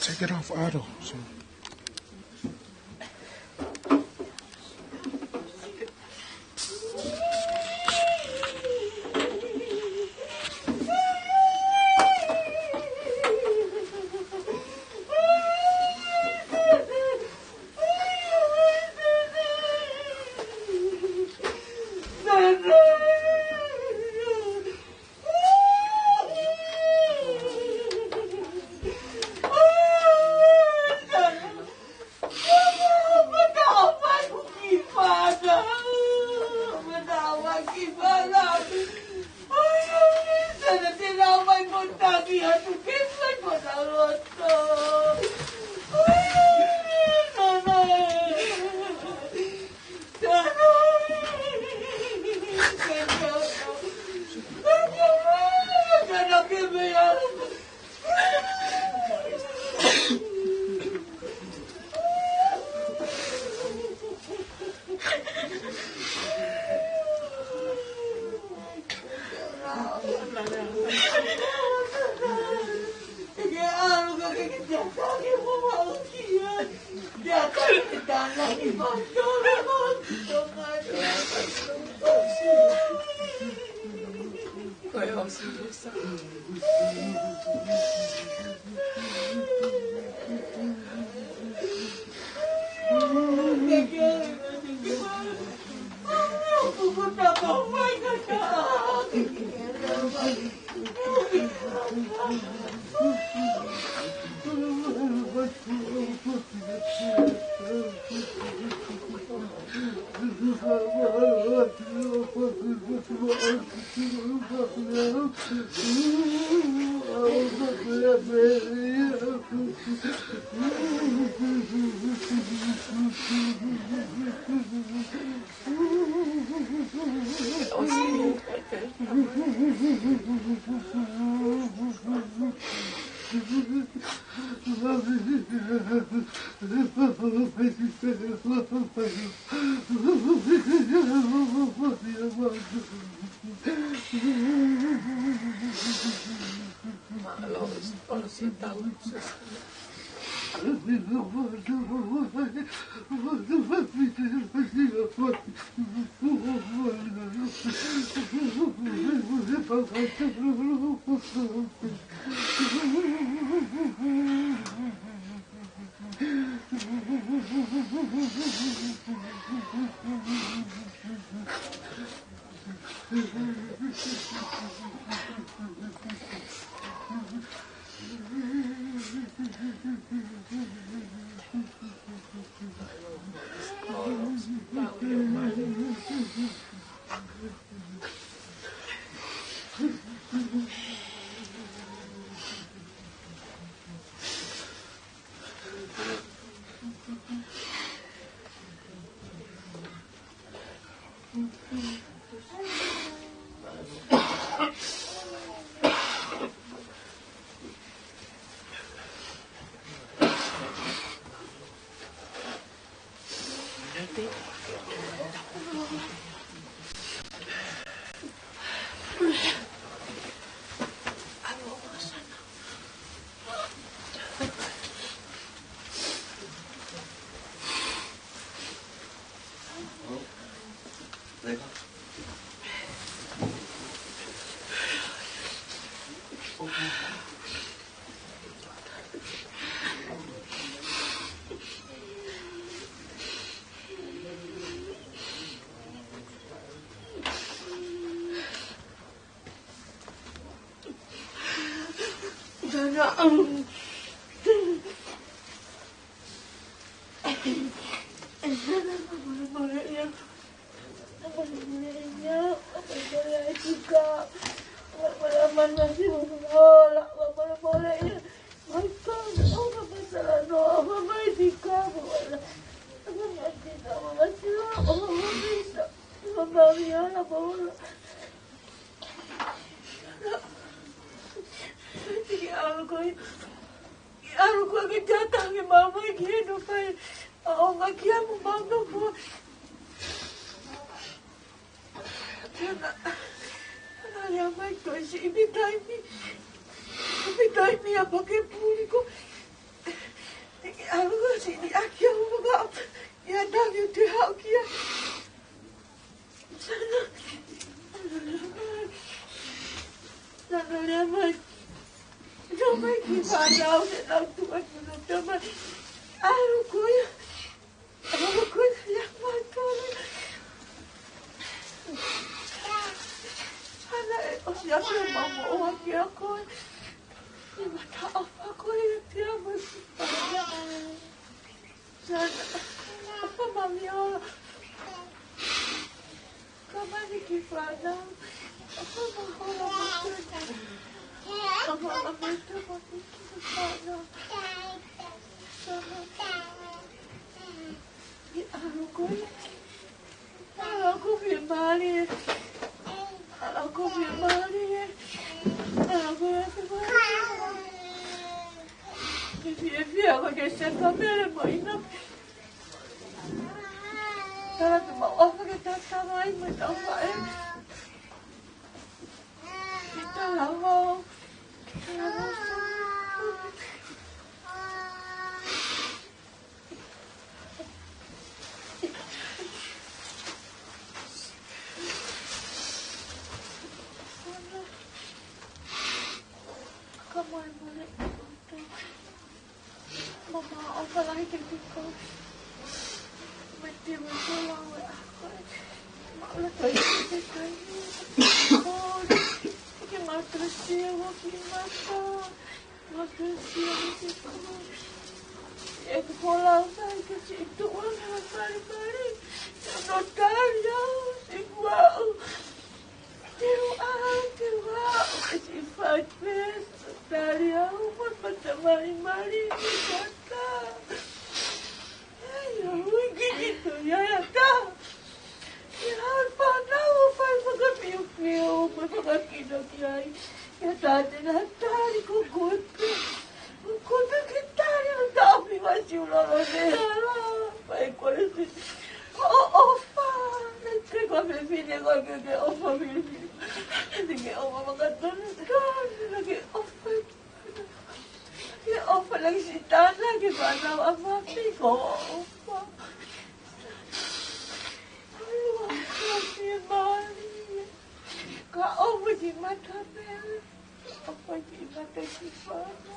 Take it off, Otto. So ʻI ʻalu ko ē, ʻi ʻalu ko ē ke te ʻatā ange mai ki heni ʻo fai ʻaonga kia mo mautolu. Pea naʻa, naʻa lea mai ko e siʻi taimi, siʻi taimi ʻa Pakepule ko ē, ʻi ʻalu ko ē siʻi ʻaki au maka ia tangi te hau kia. Sana. Sana lea mai. Lea mai ki fānau te nau tuʻu atu na tamai. ʻAlu ko ia. ʻAlu ko ia mai ko ē. Sana ʻe ʻosi ʻa e mau moʻua kia koe. ʻI mata ʻofa ko ia kia mai ki fānau. Sana, ʻofa mami ola. Ka mani ki fānau. ʻOfa mahola mami. ʻOfa mami ki fānau. Sana. ʻI ʻalu ko ia. ʻAlu ko ē fiemālie. ʻAlu ko ē fiemālie. ʻAlu ko ē fiemālie. Ke fiefia ko ke se ka mele mo ina. Tala te mau ʻofa ke tatau ai mo tau faʻē. Ke tala mau. Tala mau. Ka molemole. Mama, ʻofa lahi ke piko. Mete mo ko lau e ako. Maʻula toi ke kai. Ko ke matusia wa ki mata. Matusia wa ki ko. E ko lau sai ke si tu wa na mali mali. No tali au si kuau. Te u ʻā, te u ʻā, ʻo ke si fai pē, tali au, mo e mata mali mali, mo e mata. Ai, au, ui, kiki to ia ia ta. Ia, fānau, ʻo fai fakafiofio, mo e fakakino ki ai. Ia ta te na tali ko koe pē. Ko e peke tali ʻo taʻofi mai siulolo ne ala. Mai kole si. ʻO ʻofa. Ne te ko fefine ko ke ke ʻofa fefine. Ne ke ʻofa makatonu. Ka ne ke ʻofa. Ke ʻofa lagi si tana ke fānau a mafi ko ʻofa. Ai, ua, ua, ke mali. Ka ʻofa Ki mata pea, ʻoku ʻikai ke mata ki fana.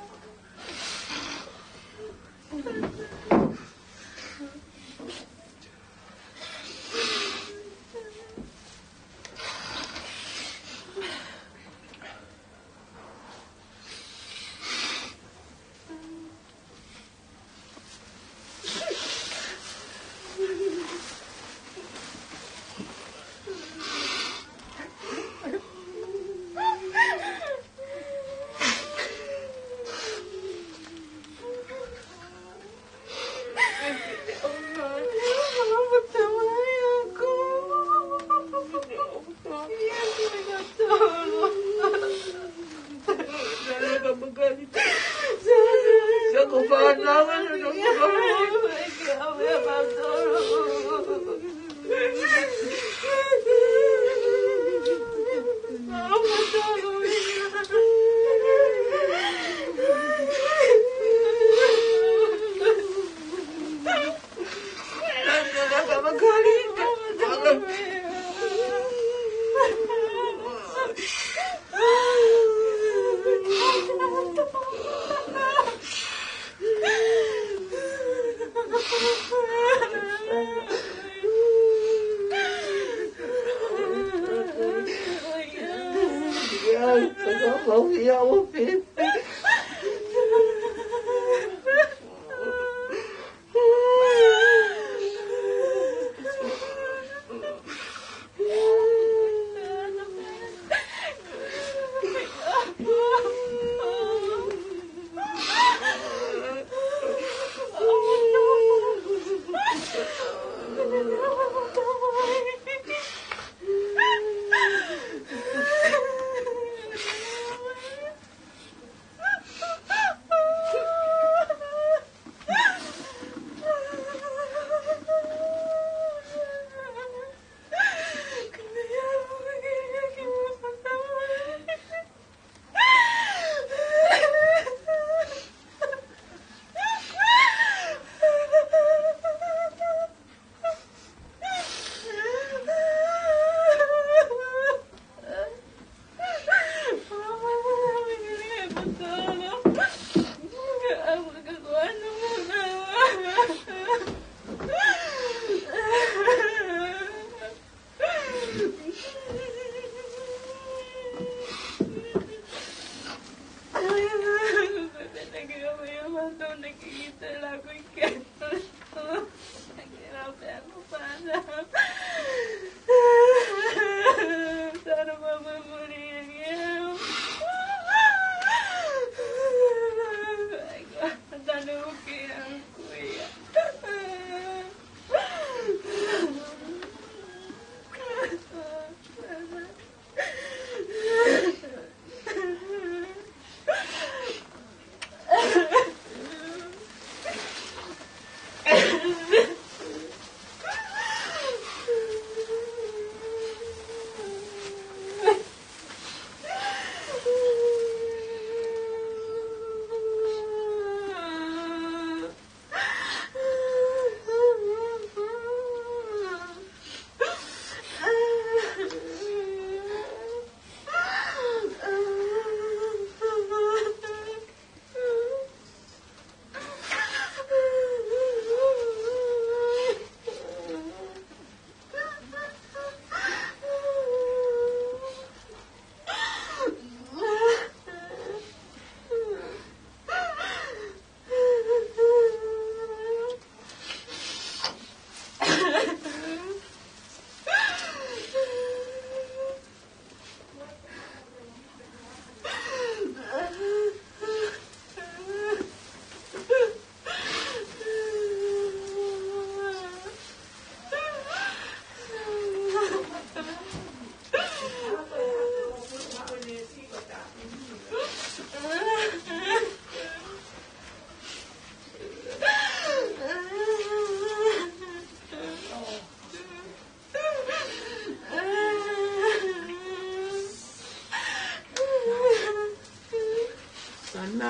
Sana.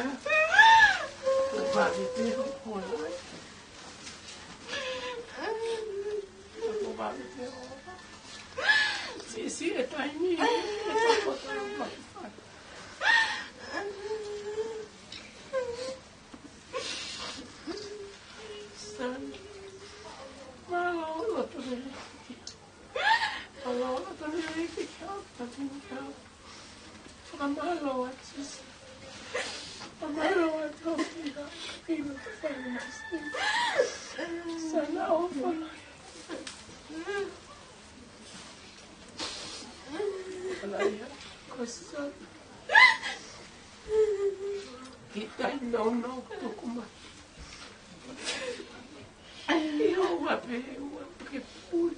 Ko vale te ho, ko vale. Ko vale te ho. Isi e taimi, e toko tau mafai. San. Mālō, loto lelei. Mālō, loto lelei, ke kau, tapu kau. Fakamālō atu. Fakamālō atu, ki he, ki he loto fai masi. Sana o fala. Alaia, ko Sana. Kita no no tukuma. Ia ua pe ua ke pui.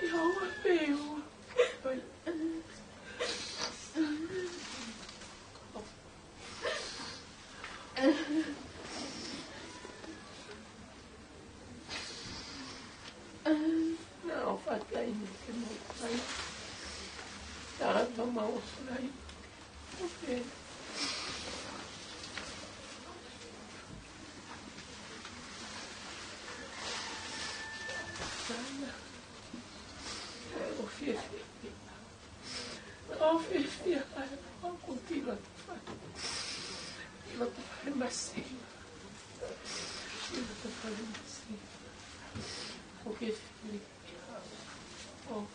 Ia ua pe ua. Naʻa ʻoku faʻa taimi ke mau fai. Taha mau fai. Oke. Sana. ʻOku fiefia. ʻOku fiefia. ʻOku tilo. Tilo te fai masi. Tilo te fai masi. ʻOku fiefia. ʻOku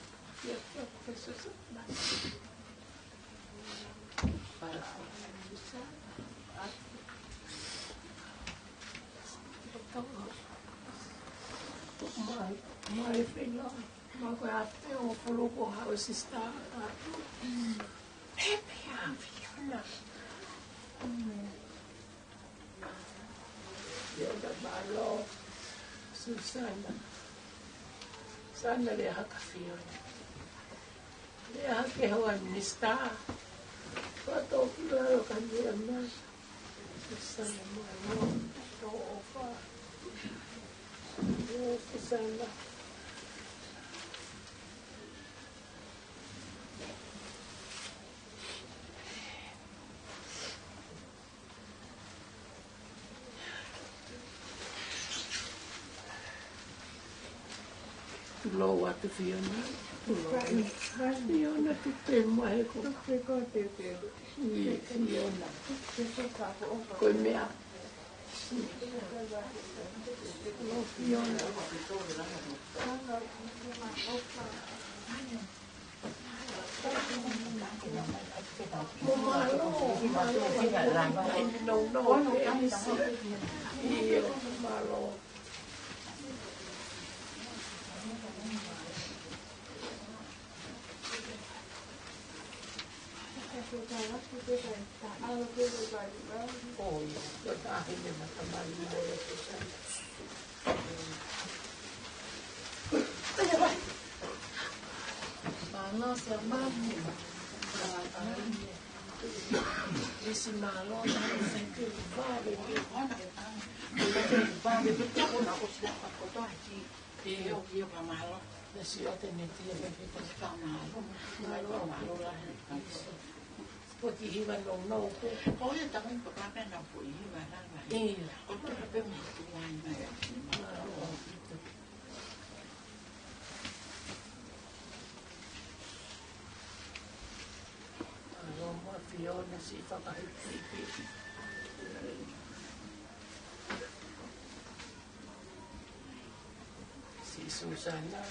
fiefia. ʻOku fiefia. Mai, mai fina. Mai ko e ate o fuluko hau sista atu. Pepe a Fiona. Fiona mālō. Susana. Sana lea hake Fiona. Lea hake hoa minisitā. Kua tō ki lalo ka mea mai. Susana mālō. Tō ʻofa. Ē, Susana. Tulou atu Fiona. Tulou. Fiona tupe mai ko. Tupe ko te te. Ē, Fiona. Ko e meʻa. Tulou Fiona. Mālō, Sēmani. Isi mālō, thank you. Vale, vale, vale. Io, io, mālō. Isi o te neti, io, mālō. Mālō, mālō, la. Ko e kiʻi hiva nounou ko ē. Ko ia tamai papa mena ko e hiva lava. Ia. Ko e papa mena ko e hiva. Mālō. Mālō mo Fiona siʻi fakahipihiki. Siʻi Susana.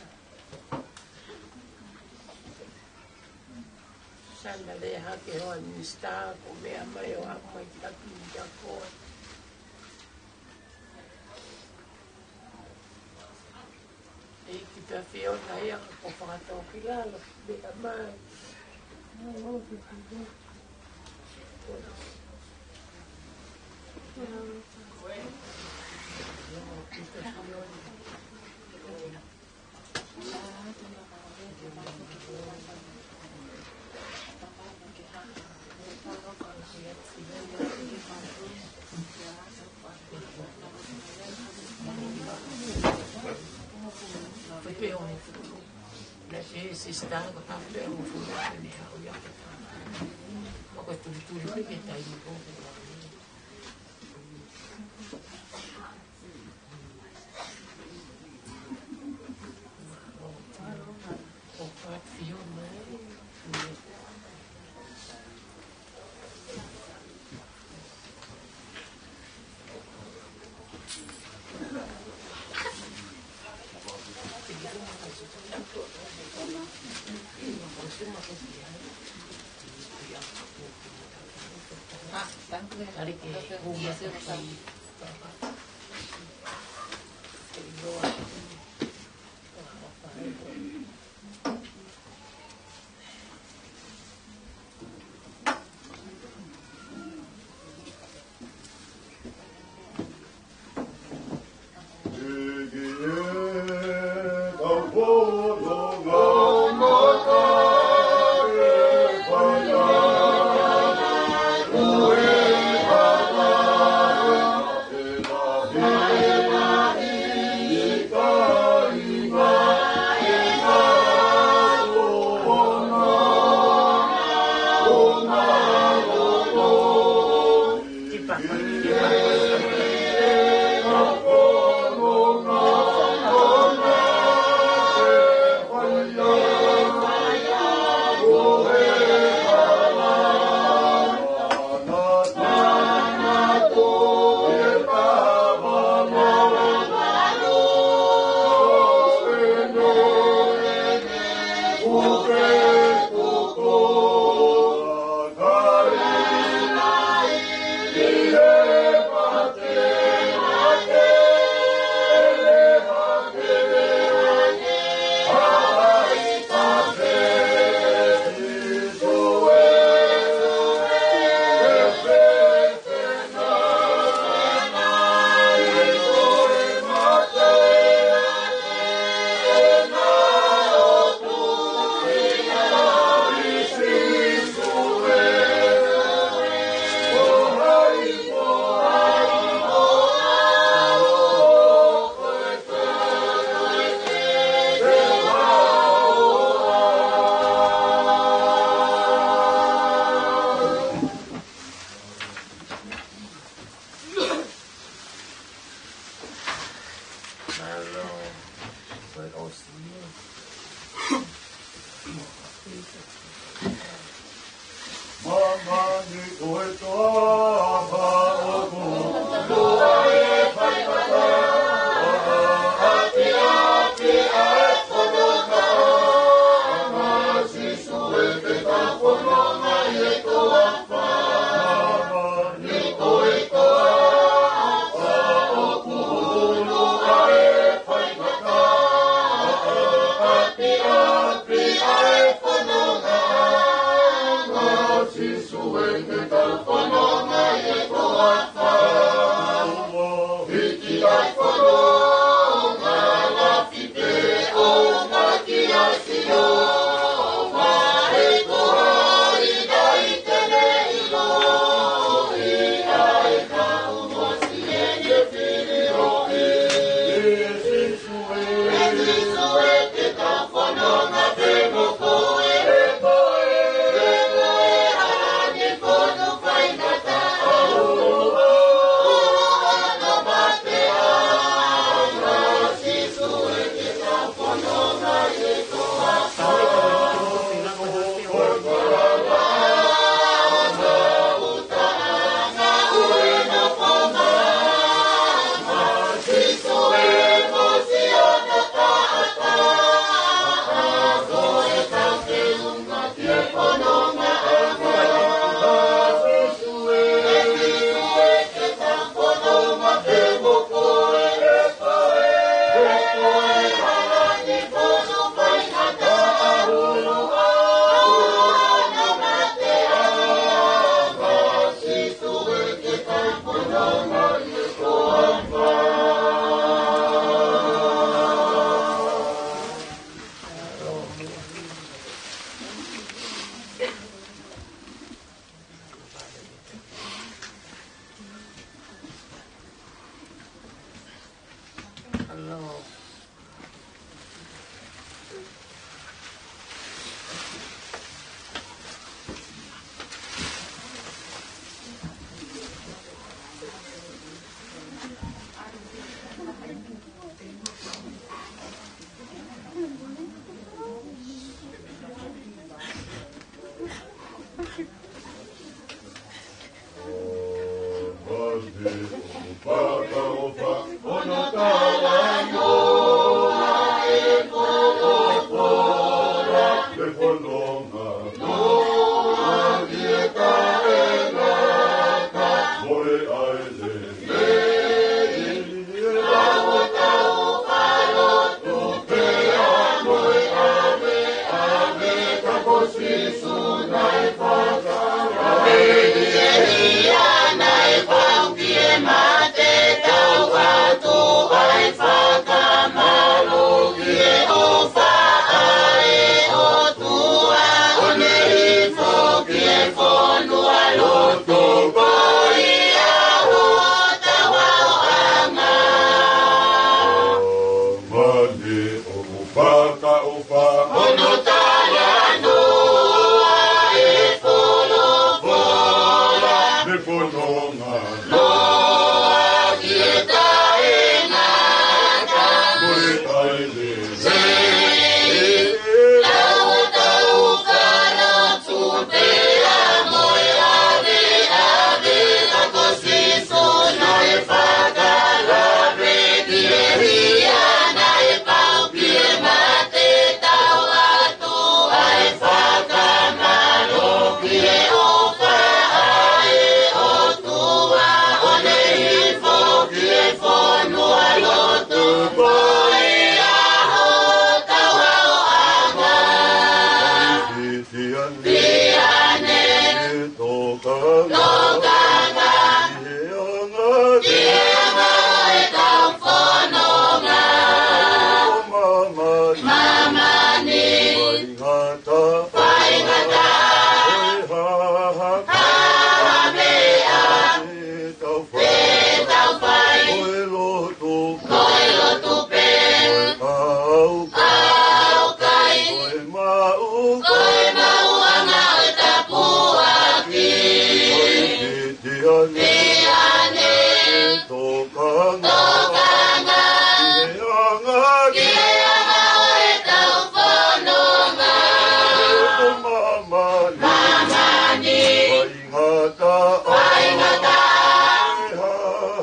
Susana lea hake hoa minisitā ko e meʻa mai ʻo aʻu mai ki he tapu kia koe. ʻEiki pea Fiona ia ka ko fakatō ki lalo, meʻa mai. Ka ʻofa. Hono talanoa e folofola. Mei he fononga. Noa ki he taʻengata. Mo e taʻelele. Lau tau falotu pea mo e ʻaveʻave, ka ko Sīsū naʻe fakalave ki he hia, naʻe pau ki he mate, tau atu ai fakamālō ki he ʻofa ʻa e ʻOtua, ʻo ne hifo ki he fonualotu, ko ia hotau haoʻanga. Siane. Siane. Tokanga. Tokanga. Ki he anga. Ki he anga ʻo ʻetau fononga. Ko māmani. Māmani. Faingataʻa. Faingataʻa. Ko e hā ha. Hā ha meʻa. Te tau fai. Te tau fai. Ko e lotu. Ko e lotu pē. Ko e ʻaukai. ʻAukai. Ko e maʻu. Ko e maʻuʻanga ʻo e tāpuaki. Ko e Siane. Siane. Tokanga. Tokanga. Ki he anga. Ki he anga ʻo ʻetau fononga. Ko māmani. Māmani. Faingataʻa. Faingataʻa. Ko e hā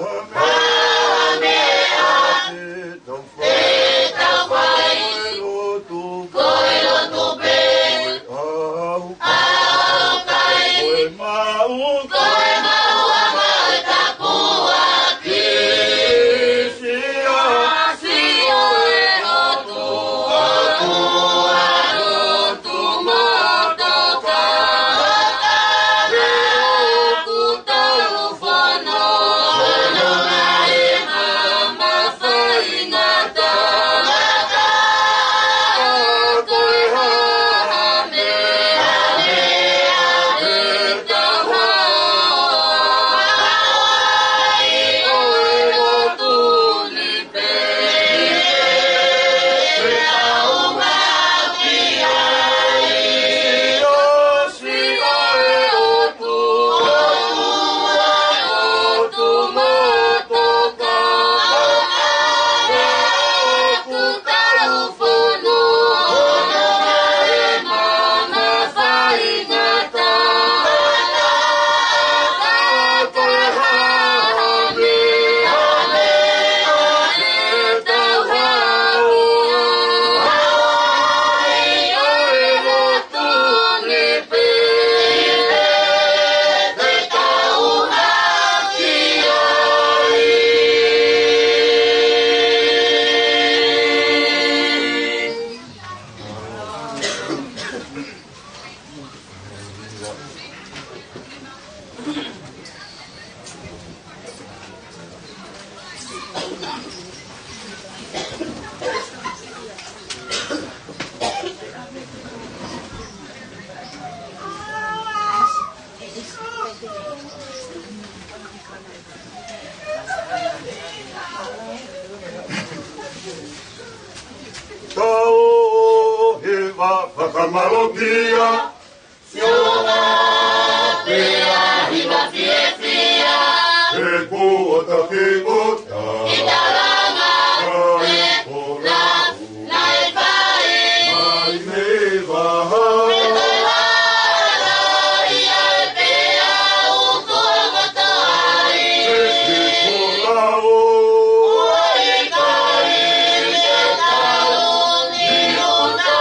ha meʻa. Hā ha meʻa. Te tau fai. Te tau fai. Ko e lotu. Ko e lotu pē. Ko e ʻau. ʻAukai. Ko e maʻu. Ko e maʻuʻanga ʻo e tāpuaki. Siasi ʻo e ʻOtua. ʻOtua. Lotu mo tokanga. Tokanga. Lotu tau Tau hiva fakamālō kia Sihova, pea hiva fiefia. He kuo taki ʻo tautolu. ʻI he talanga. Ai ko la. Naʻe fai. Mai mei vaha. Mei vaha, ʻi ai pea u tuʻu kotoa ai. He ko la o. Ua i kai ke tau ni uta.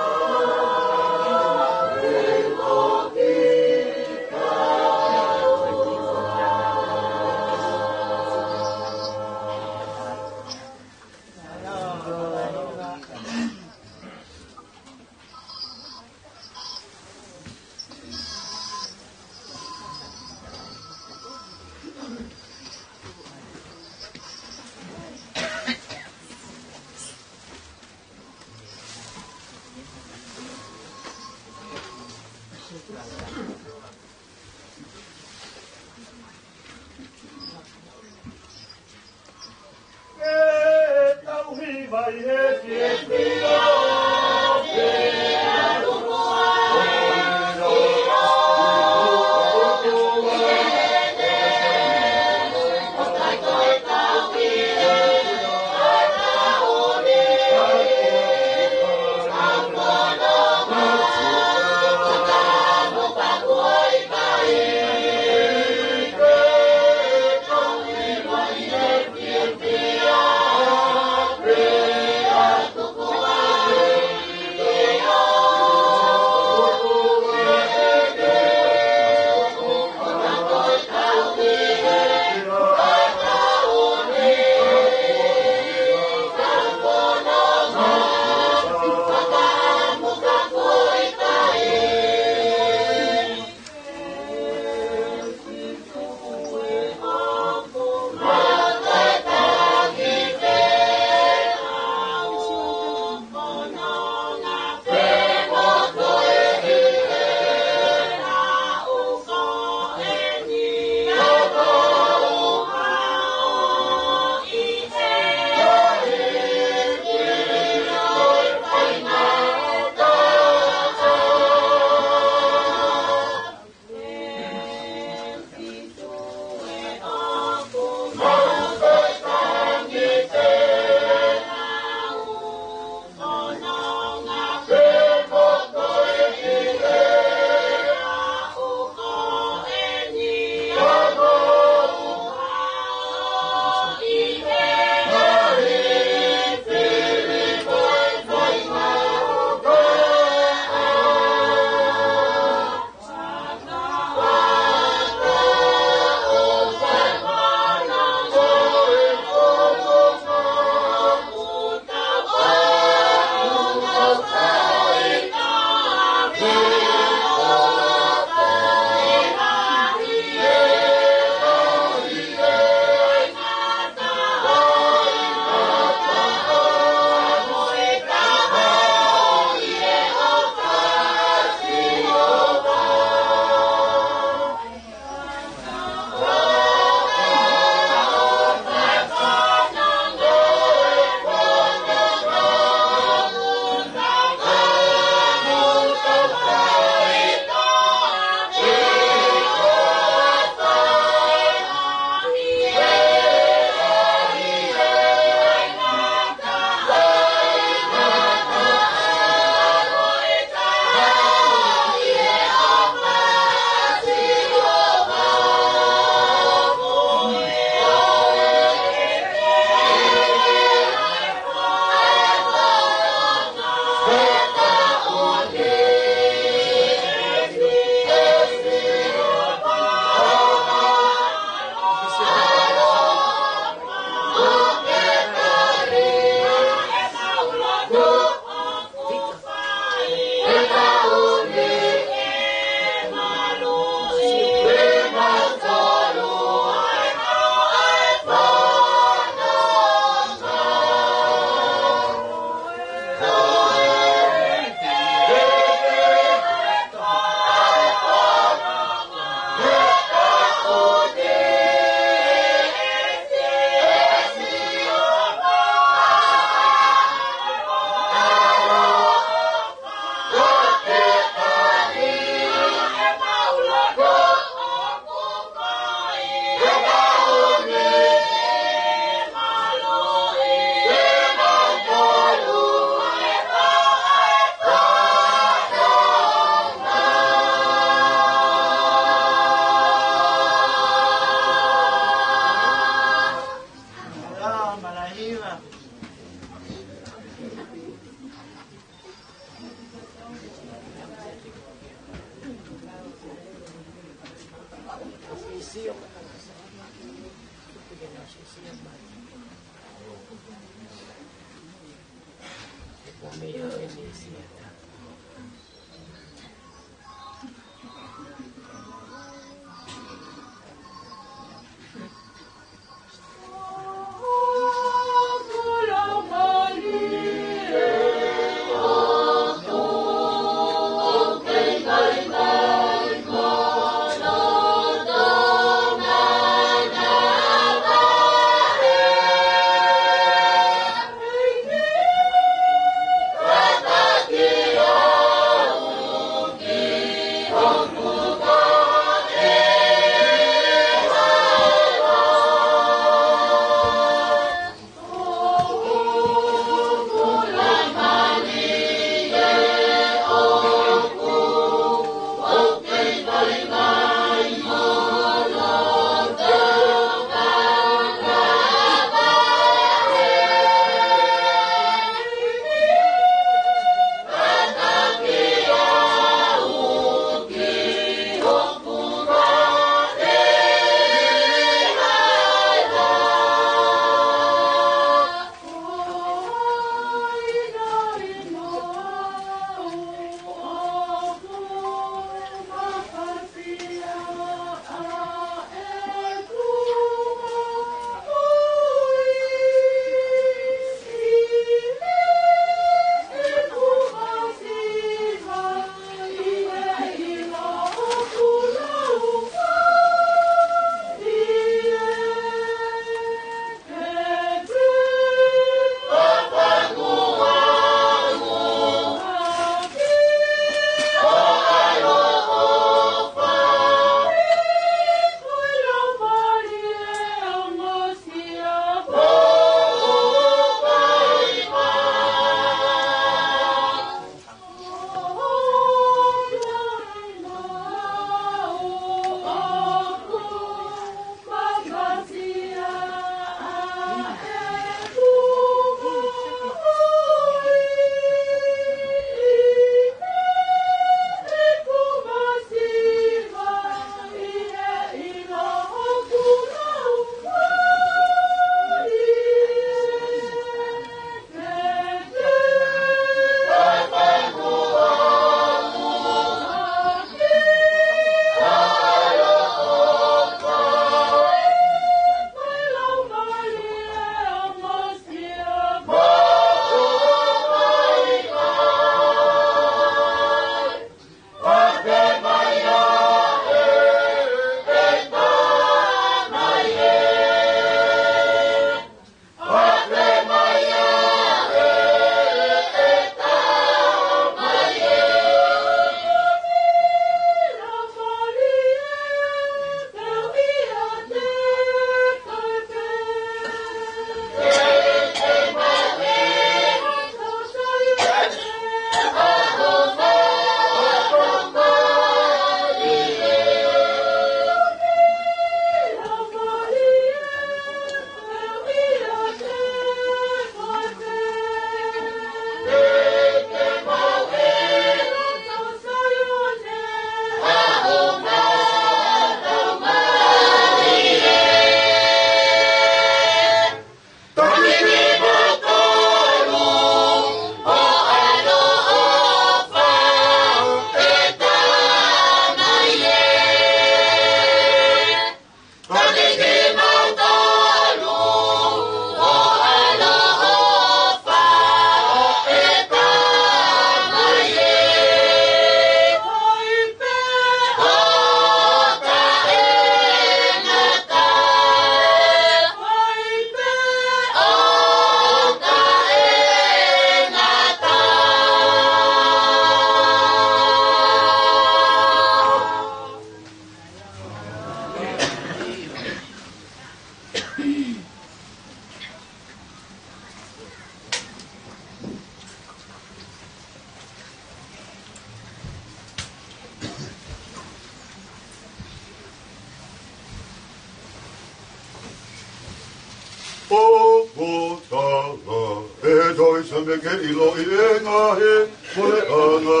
ʻOku tala ʻe Toisame ke ʻiloʻi e ngaahi puleʻanga.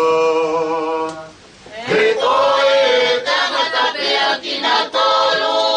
He ko e tangata pē ʻa kinautolu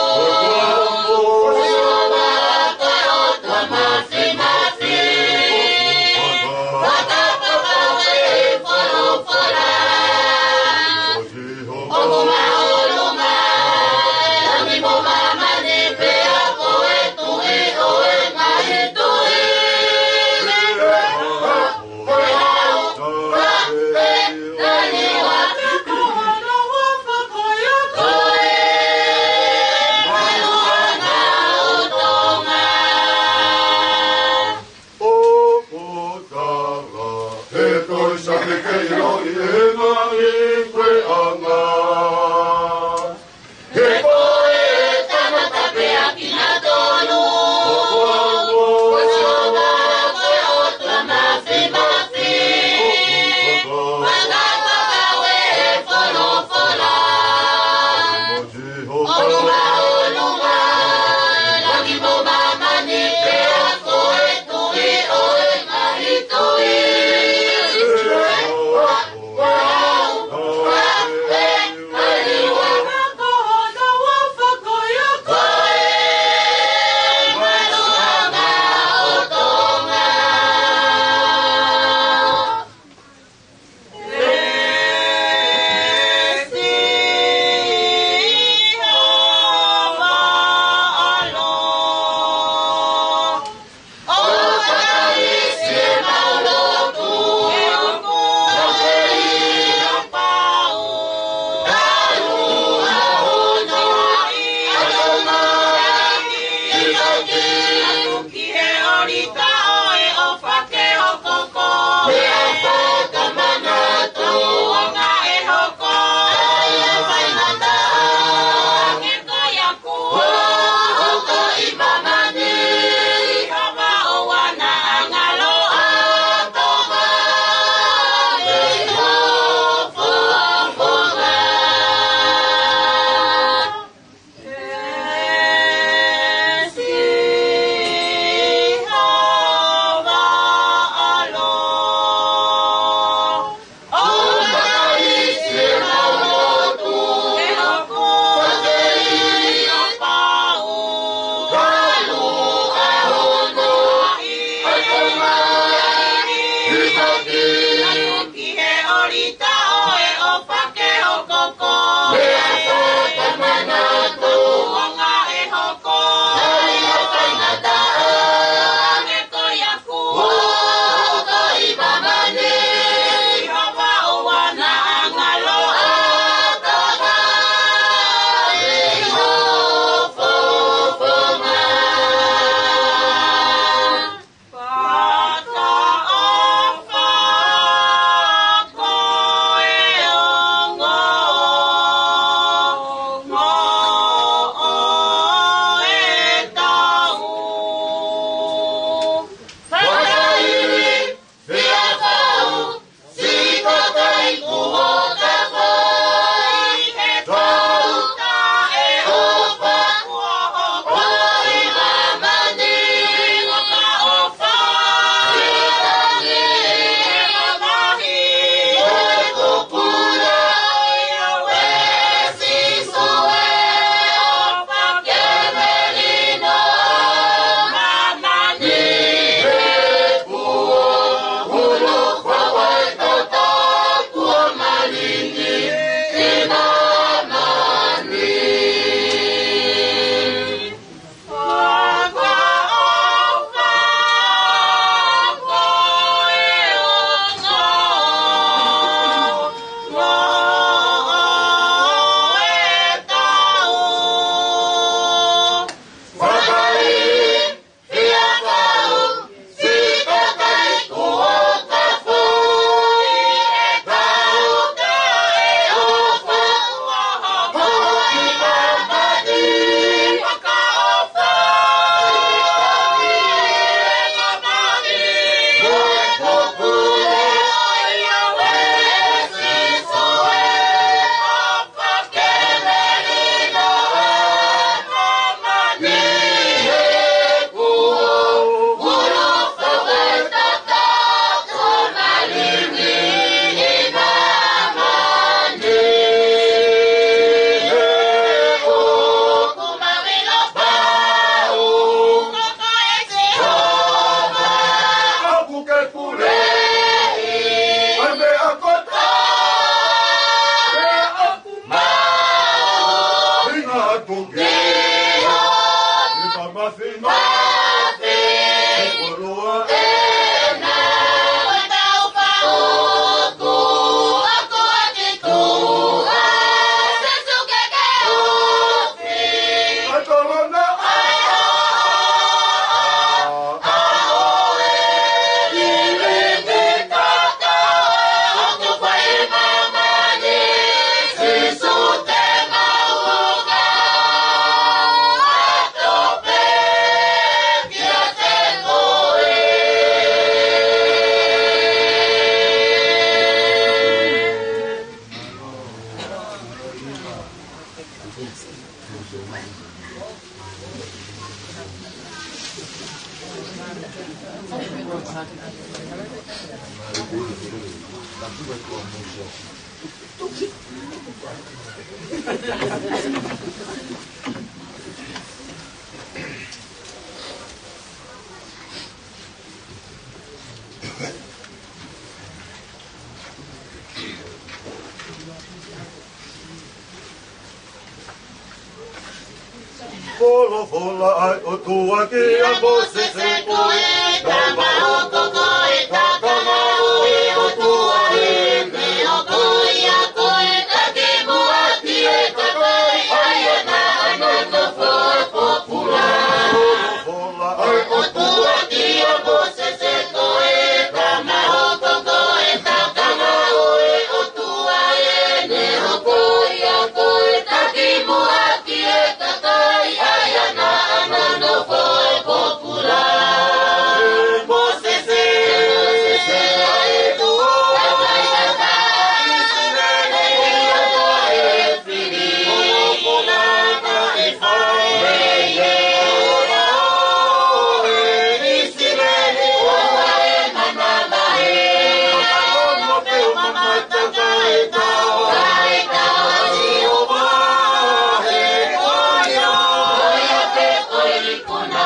Folofola ʻa e ʻOtua kia Mōsese, ko e tama hoko ko e tama ʻo e ʻOtua ʻi he hoko ia ko e takimuʻa ki he kakai ʻa ia naʻa na nofo ʻi he pōpula. Folofola ʻa e ʻOtua kia Mōsese, ko e tama hoko ko e tama ʻo e ʻOtua ʻi he hoko ia ko e takimuʻa ki he kakai ʻa ia naʻa na nofo ʻi he pōpula. Mōsese, Mōsese, ʻa e tuʻu ʻa e kakai ʻIsileli ʻi he fili. Folofola naʻe fai ʻe he ʻOtua ʻo ʻIsileli, ʻo e manava ē. Ono pē ʻo mamata kae tau, kae tau ʻa Sihova he ko ia, ko ia pē ko e ikuna.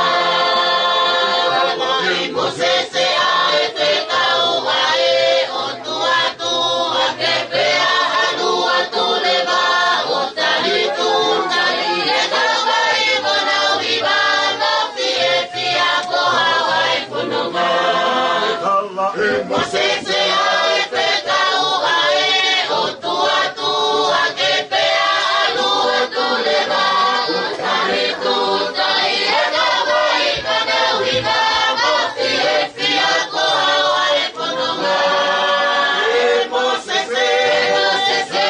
Mōsese ʻa e fekau ʻa e ʻOtua, tuʻu hake pea ʻalu atu leva ʻo tali tuʻuta ʻi he kakai ʻo nau hiva, nau fiefia ko haʻo ʻai fononga. Mōsese ʻa e fekau ʻa e ʻOtua, tuʻu hake pea ʻalu atu leva ʻo tali tuʻuta ʻi he kakai ʻo nau hiva, nau fiefia ko haʻo ʻai fononga. Mōsese, Mōsese,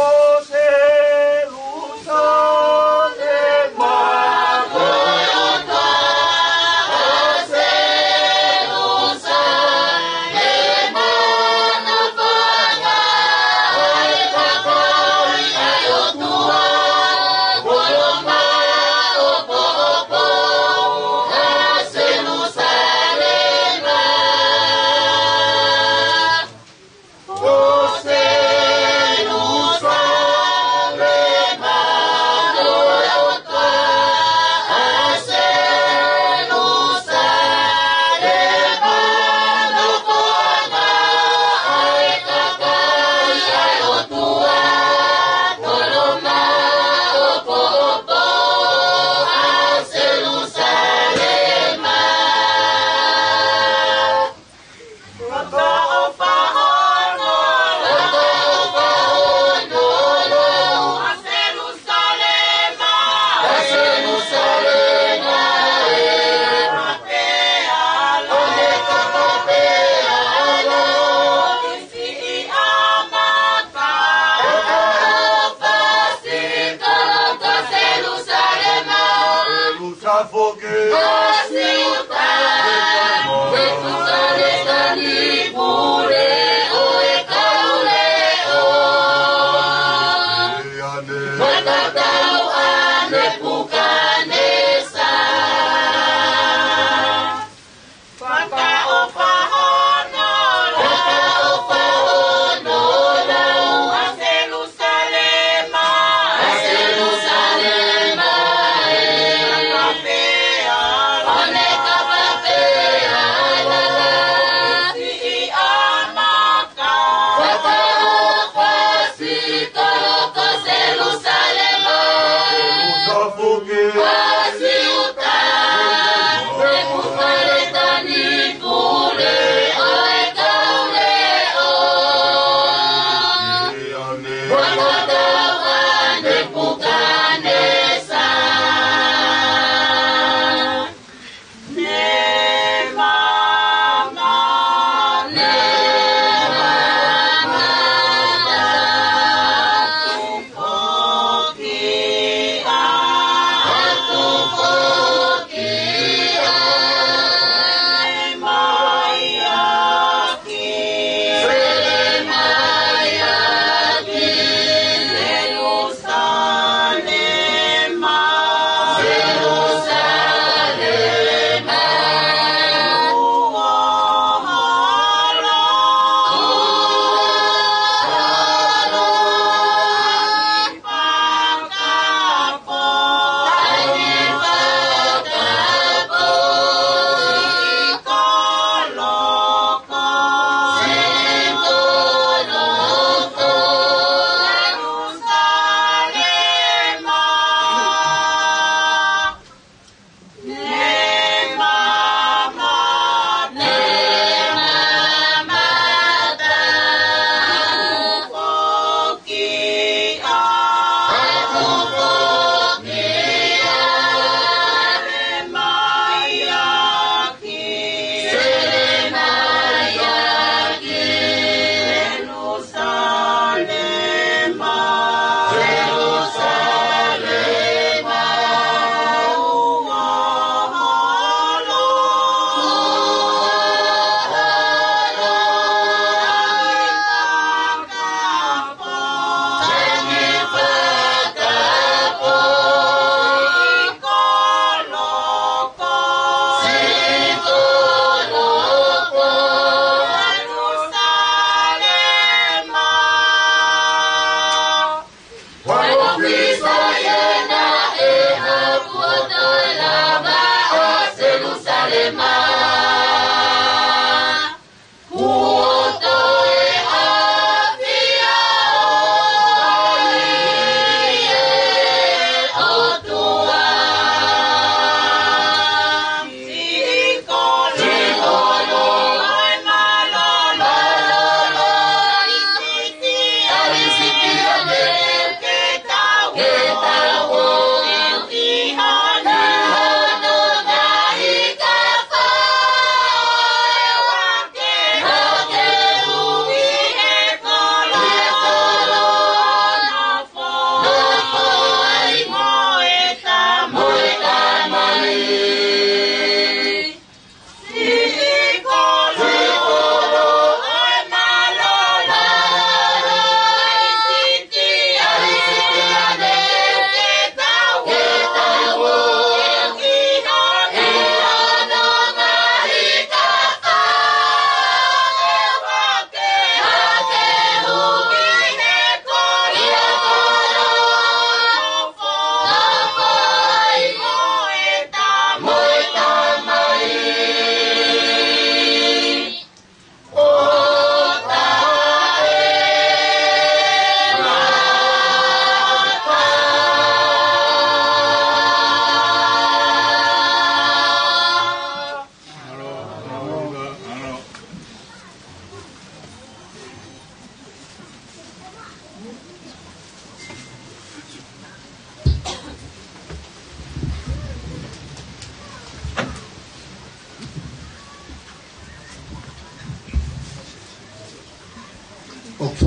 ʻo Selusalema. Ko e ʻOtua ʻo Selusalema, nofoʻanga ʻo e kakai ʻa e ʻOtua, ko Loma ʻopoʻopo ʻo Selusalema. Ko Selusalema, ko e ʻOtua ʻo Selusalema, nofoʻanga ʻo e kakai ʻa e ʻOtua, ko Loma ʻopoʻopo ʻo Selusalema. Fakaʻofoʻofa hono lau, fakaʻofoʻofa hono lau ʻa Selusalema, ʻa Selusalema ē. Kapapea la, ʻo ne kapapea la. Siʻi ʻamaka, fakaʻofoʻofa siʻi kolo ko Selusalema. Selusa foki. Ko Siuta, Nepukanesa ni pule ʻo e kau leʻo. Ia ne. Fakatatau ʻa Nepukanesa. Fakaʻofoʻofa hono lau, fakaʻofoʻofa hono lau ʻa Selusalema, ʻa Selusalema ē. Kapapea la, ʻo ne kapapea la. Siʻi ʻamaka, fakaʻofoʻofa siʻi kolo ko Selusalema.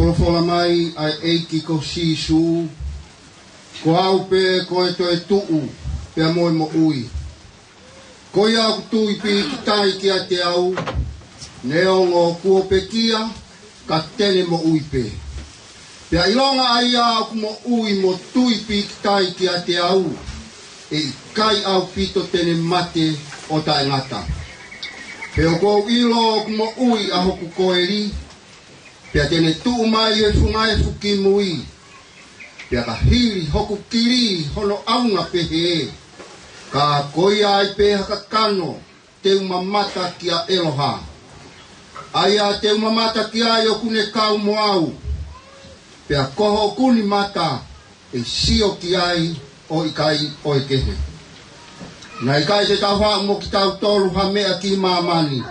Folofola mai ʻa e ʻEiki ko Sīsū, ko au pē ko e toetuʻu pea mo e moʻui. Ko ia ʻoku tui pīkitai kiate au, neongo kuo pekia, ka te ne moʻui pē. Pea ʻilonga ʻa ia ʻoku moʻui mo tui pīkitai kiate au, ʻe ʻikai ʻaupito te ne mate ʻo taʻengata. Pea ʻoku ou ʻilo ʻoku moʻui ʻa hoku koeli, pea te ne tuʻu mai he funga efu kimui. Pea ka hili hoku kili hono ʻaunga pehē, ka ko ia ai pē ha kakano te u mamata kia ʻEloha. ʻA ia te u mamata ki ai ʻoku ne kau mo au. Pea ko hoku ni mata ʻe sio ki ai ʻo ʻikai ʻo e kehe. Naʻe ʻikai te tau haʻu mo kitautolu ha meʻa ki māmani,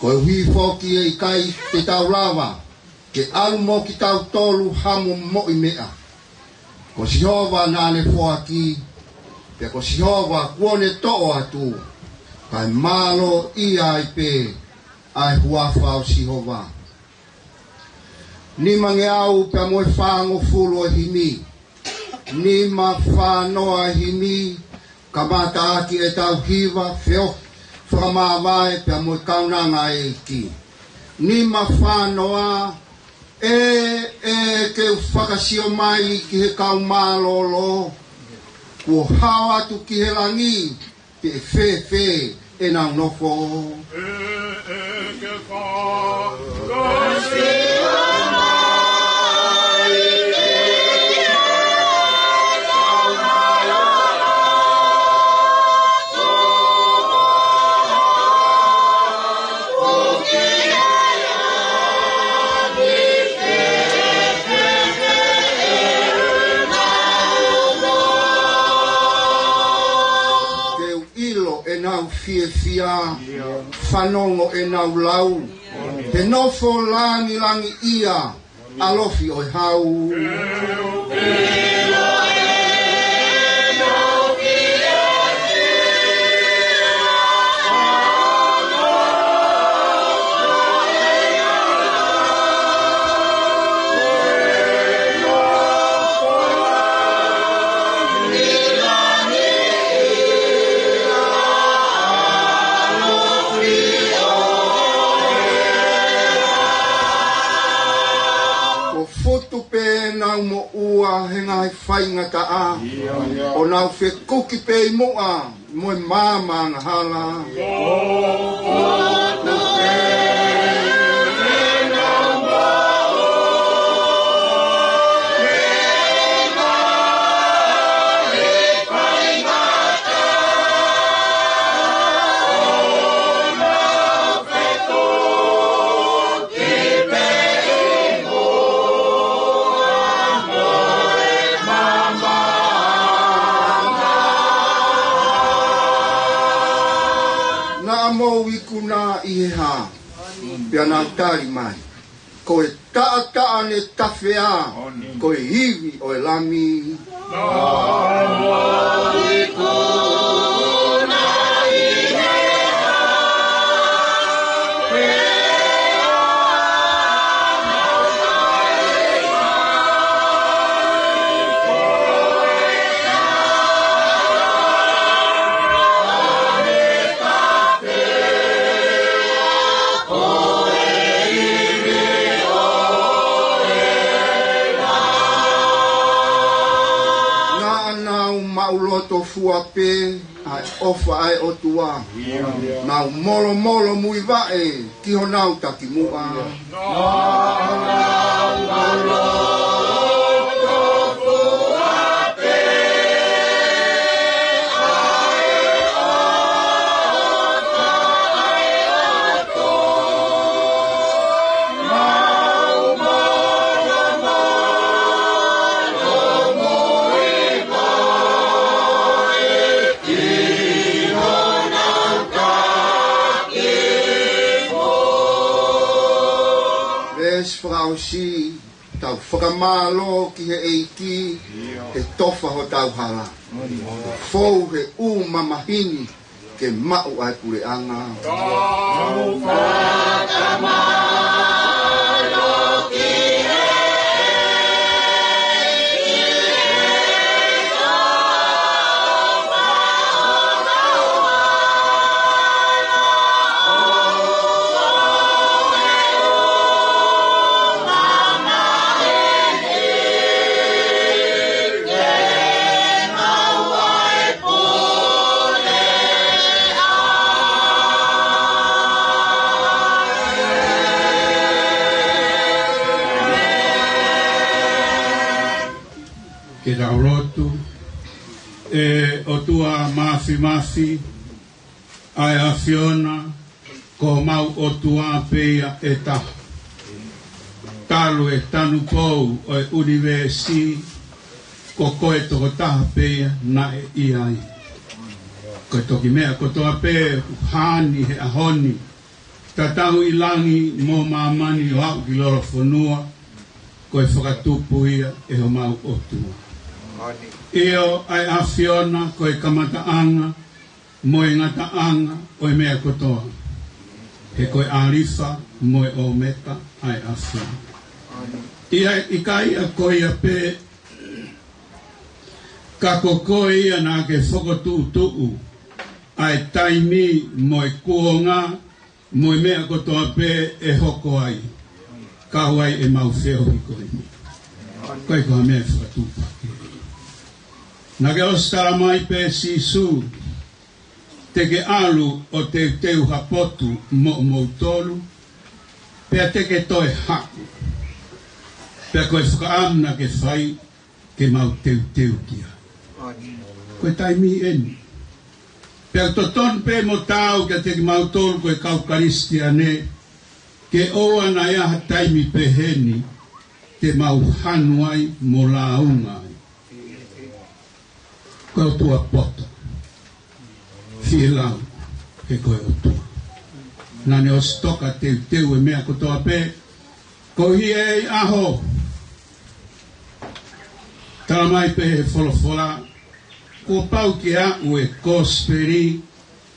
koeʻuhi foki ʻe ʻikai te tau lava ke ʻalu mo kitautolu ha momoʻi meʻa. Ko Sihova naʻa ne foaki, pea ko Sihova kuo ne toʻo atu, kae mālō ia ai pē ʻa e huafa ʻo Sihova. Nimangeau pea mo e fāngofulu ʻo e himi. Nima fānoa himi, kamata ʻaki ʻetau hiva, feohi fakamāvae pea mo e kaunanga ʻa e ʻEiki. Nima fānoa. ʻE, ʻe ke u fakasio mai ki he kau mālōlō, kuo hao atu ki he langi, pe ʻe fēfē ʻenau nofo. ʻE, ʻe ke fakasio mai ki he kau mālōlō, kuo hao atu ki he langi, pe ʻe fēfē ʻenau nofo. Ke u ʻilo ʻenau fiefia, fanongo ʻenau lau, he nofo langilangiʻia, ʻalofi ʻo e hau. Ko futu pē ʻenau moʻua he ngaahi faingataʻa, ʻo nau fekuki pē ʻi muʻa mo e maama angahala. Naʻa mou ikuna ʻi he hā? Pea nau tali mai, ko e taʻataʻa ne tafea, ko e ivi ʻo e Lami. Naʻa nau maʻuloto fua pē ʻa e ʻofa ʻa e ʻOtua. Nau molomolo muivaʻe ki honau takimuʻa. Veesi fakaʻosi, tau fakamālō ki he ʻEiki, he tofa hotau hala. Fou he ʻū mamahi ni ke maʻu ʻa e puleʻanga. Tau fakamālō ki he Ke tau lotu. ʻE ʻOtua Māfimafi, ʻa e ʻAfiona, ko homau ʻOtua pē ia ʻe taha. Talu e tanupou ʻo e ʻunivēsi, ko koe tokotaha pē ia naʻe ʻi ai. Ko e toki meʻa kotoa pē ʻoku hā ni he ʻaho ni, tatau ʻi langi mo māmani ʻo aʻu ki lolofonua, ko e fakatupu ia ʻe homau ʻOtua. ʻIo, ʻa e ʻAfiona, ko e kamataʻanga mo e ngataʻanga ʻo e meʻa kotoa. He ko e ʻAlifa mo e ʻOmeka ʻa e ʻAfiona. ʻIo, ʻikai ʻa koe ia pē, ka ko koe ia naʻa ke fokotuʻutuʻu ʻa e taimi mo e kuonga mo e meʻa kotoa pē ʻe hoko ai, kau ai ʻemau feohi ko eni. Ko e ko ha meʻa fakatupa. Naʻa ke ʻosi tala mai pē Sīsū, te ke ʻalu ʻo teuteu ha potu moʻomoutolu, pea te ke toe haʻu. Pea ko e fakaʻamu naʻa ke fai, ke mau teuteu ki ai. Ko e taimi eni. Pea totonu pē mo taau kiate kimautolu ko e kau Kalisitiane, ke ʻoua naʻa ʻi ai ha taimi peheni te mau hanu ai mo lāunga ai. Ko e ʻOtua poto. Fielau, he ko e ʻOtua. Naʻa ne ʻosi toka teuteu e meʻa kotoa pē, koeʻuhi ʻe ʻi ai ʻaho. Tala mai pē he folofola, kuo pau ke aʻu e kosipeli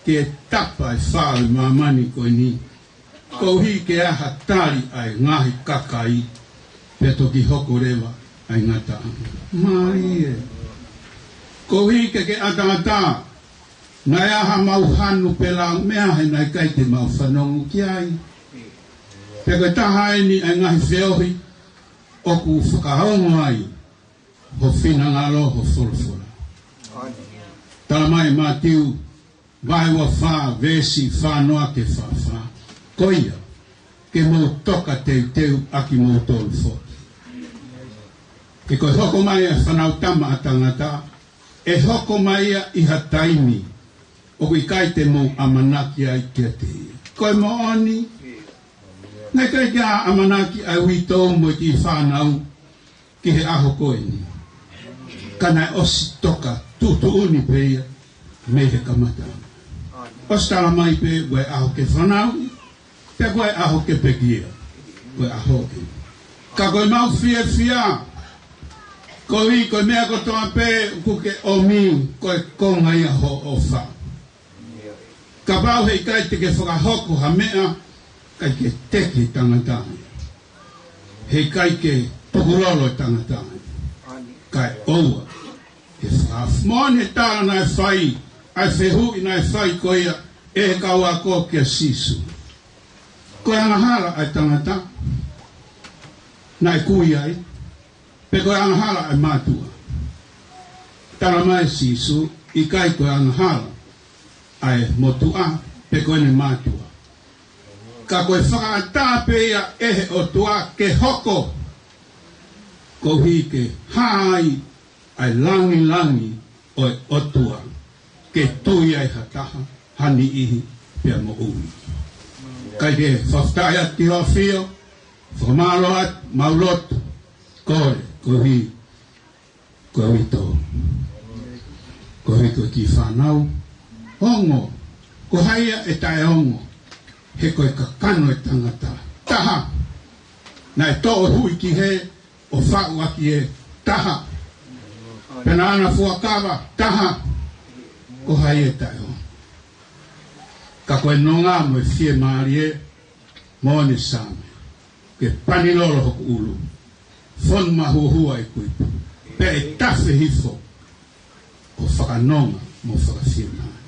ki he tapa ʻe fā ʻo e māmani ko eni. Koeʻuhi ke ʻi ai ha tali ʻa e ngaahi kakai, pea toki hoko leva ʻa e ngataʻanga. Mālie. Koeʻuhi ke ke ʻataʻatā, naʻe ʻi ai haʻamau hanu pē lau meʻa he naʻe ʻikai te mau fanongo ki ai. Pea ko e taha eni ʻa e ngaahi feohi ʻoku fakaongo ai ho finangalo, ho folofola. Tala mai Mātiu vahe ua fā, veesi fā noa ki he fā fā. Ko ia, ke mou toka teuteu ʻa kimoutolu foki. He ko e hoko mai ʻa e Fanautama ʻa Tangata, ʻe hoko mai ia ʻi ha taimi ʻoku ʻikai te mou ʻamanaki ai kiate ia. Ko e moʻoni, naʻe ʻikai ke ʻamanaki ʻa e uitou mo e kiʻi fānau ki he ʻaho ko eni. Ka naʻe ʻosi toka tuʻutuʻuni pē ia mei he kamataʻanga. ʻOsi tala mai pē, ko e ʻaho ke fanauʻi, pea ko e ʻaho ke pekia, ko e ʻaho eni. Ka ko e mau fiefia, koeʻuhi ko e meʻa kotoa pē ʻoku ke ʻomi, ko e konga ia hoʻo ʻofa. Kapau heʻikai te ke fakahoko ha meʻa, ʻikai ke teke tangata ia. Heʻikai ke tukulolo tangata ia. Kae ʻoua ke fakahaofi. Moʻoni e tala naʻe fai, ʻa e fehuʻi naʻe fai ko ia ʻe he kau ako kia Sīsū. Ko e angahala ʻa e tangata naʻe kui ai, pe ko e angahala ʻa e mātuʻa? Tala mai Sīsū, ʻikai ko e angahala ʻa e motuʻa, pe ko ʻene mātuʻa. Ka ko e fakaʻatā pē ia ʻe he ʻOtua ke hoko, koeʻuhi ke hā ai ʻa e langilangi ʻo e ʻOtua, ke tui ai ha taha, ha niʻihi, pea moʻui. Kae ke fakafetaʻi atu ki ho ʻAfio, fakamālō atu, mau lotu, kole, koeʻuhi ko e uitou. Koeʻuhi ko e kiʻi fānau. Ongo. Ko hai ia ʻe taʻeongo? He ko e kakano e tangata. Taha. Naʻe toʻo e hui ki hē ʻo faʻu ʻaki e taha. Pea naʻa na fuakava taha. Ko hai ʻe taʻeongo? Ka ko e nonga mo e fiemālie, moʻoni Saame. Ke pani lolo hoku ʻulu, fonu mahuohua ʻeku ipu, pea ʻe tafe hifo ʻo fakanonga mo fakafiemālie.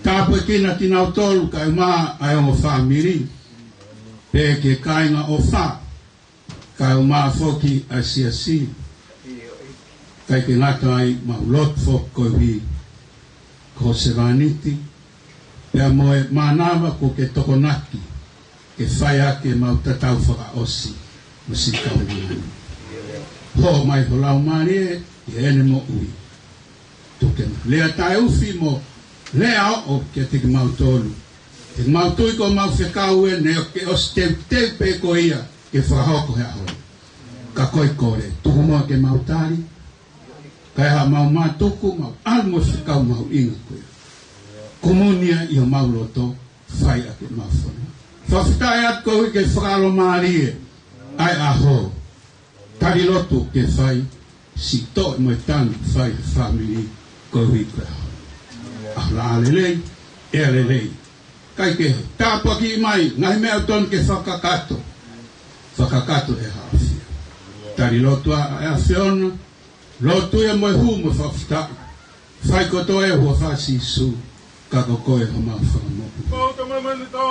Tāpuekina kinautolu kae ʻumaʻā ʻa e ongo fāmili, pea ki he kāinga ʻofa, kae ʻumaʻā foki ʻa e siasi. Kae ʻikai ke ngata ai, mau lotu foki koeʻuhi ko ho sevāniti, pea mo e mānava kuo ke tokonaki ke fai ʻaki ʻemau tatau fakaʻosi mo siʻi kaungā ni. Hoko mai ho Laumālie ʻi heʻene moʻui. Tuku ke lea taʻeufi mo lea ʻoʻou kiate kimautolu. He ʻoku mau tui ko homau fekau eni ʻoku ke ʻosi teuteu pē koe ia ke fakahoko he ʻaho ni. Ka ko e kole, tuku muʻa ke mau tali, kae haʻamau mātuku, mau ʻalu mo e fekau mahuʻinga ko ia. Kumuni ia ʻi homau loto, fai ʻaki ʻemau fononga. Fakafetaʻi atu koeʻuhi ke fakalomālie ʻa e ʻaho. Tali lotu ke fai, siʻi toʻo mo e tangi fai he fāmili koeʻuhi ko e ʻaho. ʻAho laʻā lelei, ʻea lelei. Kae kehe, tāpuakiʻi mai ngaahi meʻa ʻoku totonu ke fakakakato. Fakakakato ʻe he ʻAfiona. Tali lotu ʻa e ʻAfiona, lotu ia mo e hū mo e fakafetaʻi. Fai kotoa ia ʻi he huafa ʻo Sīsū, ka ko koe homau Fakamoʻui.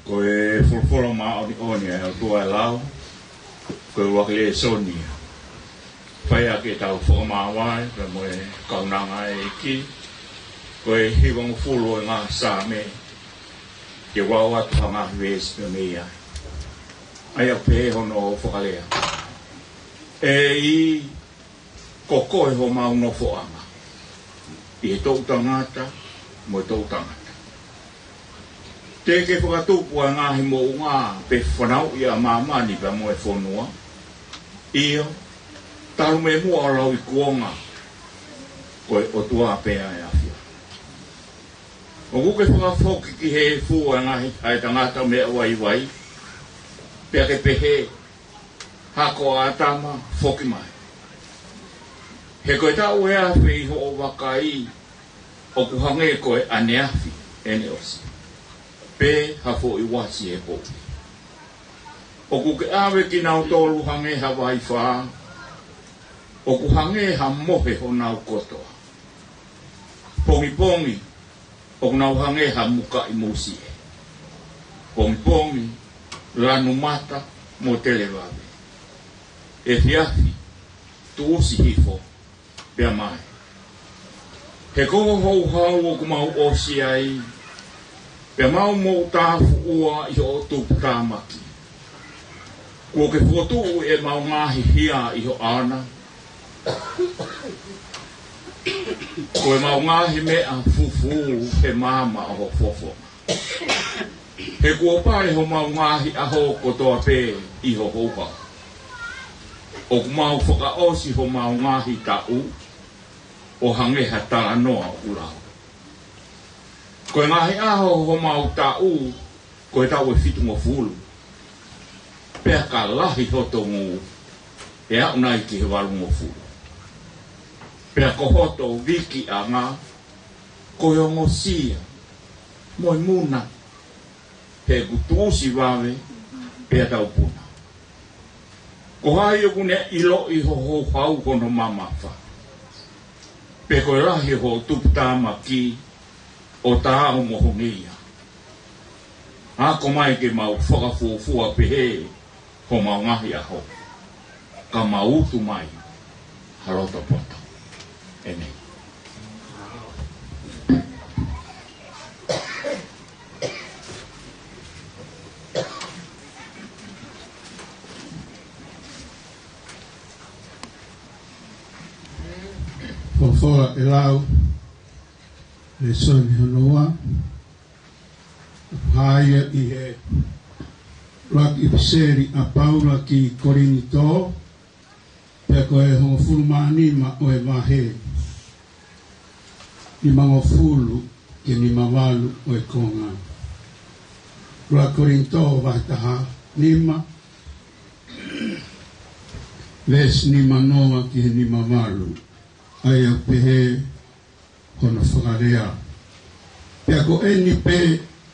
Ko e folofola māʻoniʻoni ʻa e ʻOtua ʻe lau, ko e ʻuluaki lēsoni ia. Fai ʻaki ʻetau fakamāvae, pea mo e kaunanga ʻa e ʻEiki, ko e hivangofulu ʻo e ngaahi Saame, ke u lau atu ha ngaahi veesi pē mei ai. ʻA ia ʻoku pehē hono fakalea. ʻEiki, ko koe homau nofoʻanga ʻi he toʻutangata mo e toʻutangata. Te ke fakatupu ʻa e ngaahi moʻunga pea fanauʻi ʻa māmani pea mo e fonua. ʻIo, talu mei muʻa ʻo lauikuonga, ko e ʻOtua pē ʻa e ʻAfiona. ʻOku ke fakafoki ki he efu ʻa e ngaahi, ʻa e tangata meʻa vaivai, pea ke pehē, Hako ʻAtama, foki mai. He ko e taʻu ʻe afe ʻi hoʻo vakai, ʻoku hangē ko e ʻaneafi ʻene ʻosi, pe ha foʻi uasi he poʻuli. ʻOku ke ʻave kinautolu hangē ha vaifā, ʻoku hangē ha mohe honau kotoa. Pongipongi, ʻoku nau hangē ha mukaʻi musie. Pongipongi, lanu mata mo televave. Efiafi, tuʻusi hifo, pea mai. He ko ho houhau ʻoku mau ʻosi ai, pea mau moʻutāfuʻua ʻi hoʻo tuputāmaki. Kuo ke fokotuʻu ʻemau ngaahi hia ʻi ho ʻaona. Ko ʻemau ngaahi meʻa fufū he maama ʻo ho fofonga. He kuo pale homau ngaahi ʻaho kotoa pē ʻi ho houhau. ʻOku mau fakaʻosi homau ngaahi taʻu, ʻo hangē ha talanoa ʻoku lau. Ko e ngaahi ʻaho homau taʻu, ko e taʻu ʻe fitungofulu. Pea ka lahi hoto ngū, ʻe aʻu nai ki he valungofulu. Pea ko hoto vikiʻanga, ko e ongosia mo e muna, he ʻoku tuʻusi vave, pea taupuna. Ko hai ʻoku ne ʻiloʻi ho houhau ko hono mamafa? Pe ko e lahi hoʻo tuputāmaki ʻo taau mo ho ngeia? Ako mai ke mau fakafuofua pehē homau ngaahi ʻaho, ka mau utu mai ha loto poto. ʻEmeni. Folofola ʻe lau, lēsoni hono ua, hā ia ʻi he ʻuluaki ʻipiseli ʻa Paula ki Kolinitō, pea ko e hongofulu mā nima ʻo e vahe, nimangofulu ki he nimavalu ʻo e konga. ʻUluaki Kolinitō vahe taha nima, veesi nimanoa ki he nimavalu. ʻA ia ʻoku pehē hono fakalea: Pea ko eni pē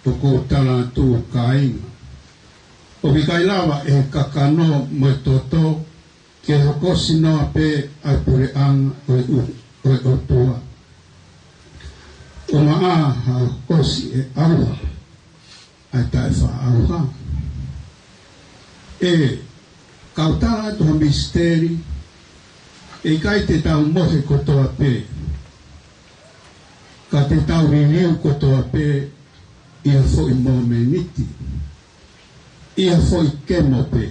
ʻoku ou tala atu, kāinga, ʻoku ʻikai lava ʻe he kakano mo e toto ke hokosi noa pē ʻa e puleʻanga ʻo e ʻu-, ʻo e ʻOtua. ʻUmaʻā ha hokosi ʻe ʻauha ʻa e taʻefaʻaʻauha. ʻE, kau tala atu ha misiteli, ʻe ʻikai te tau mohe kotoa pē, ka te tau liliu kotoa pē ʻi ha foʻi momeniti, ʻi ha foʻi kemo pē,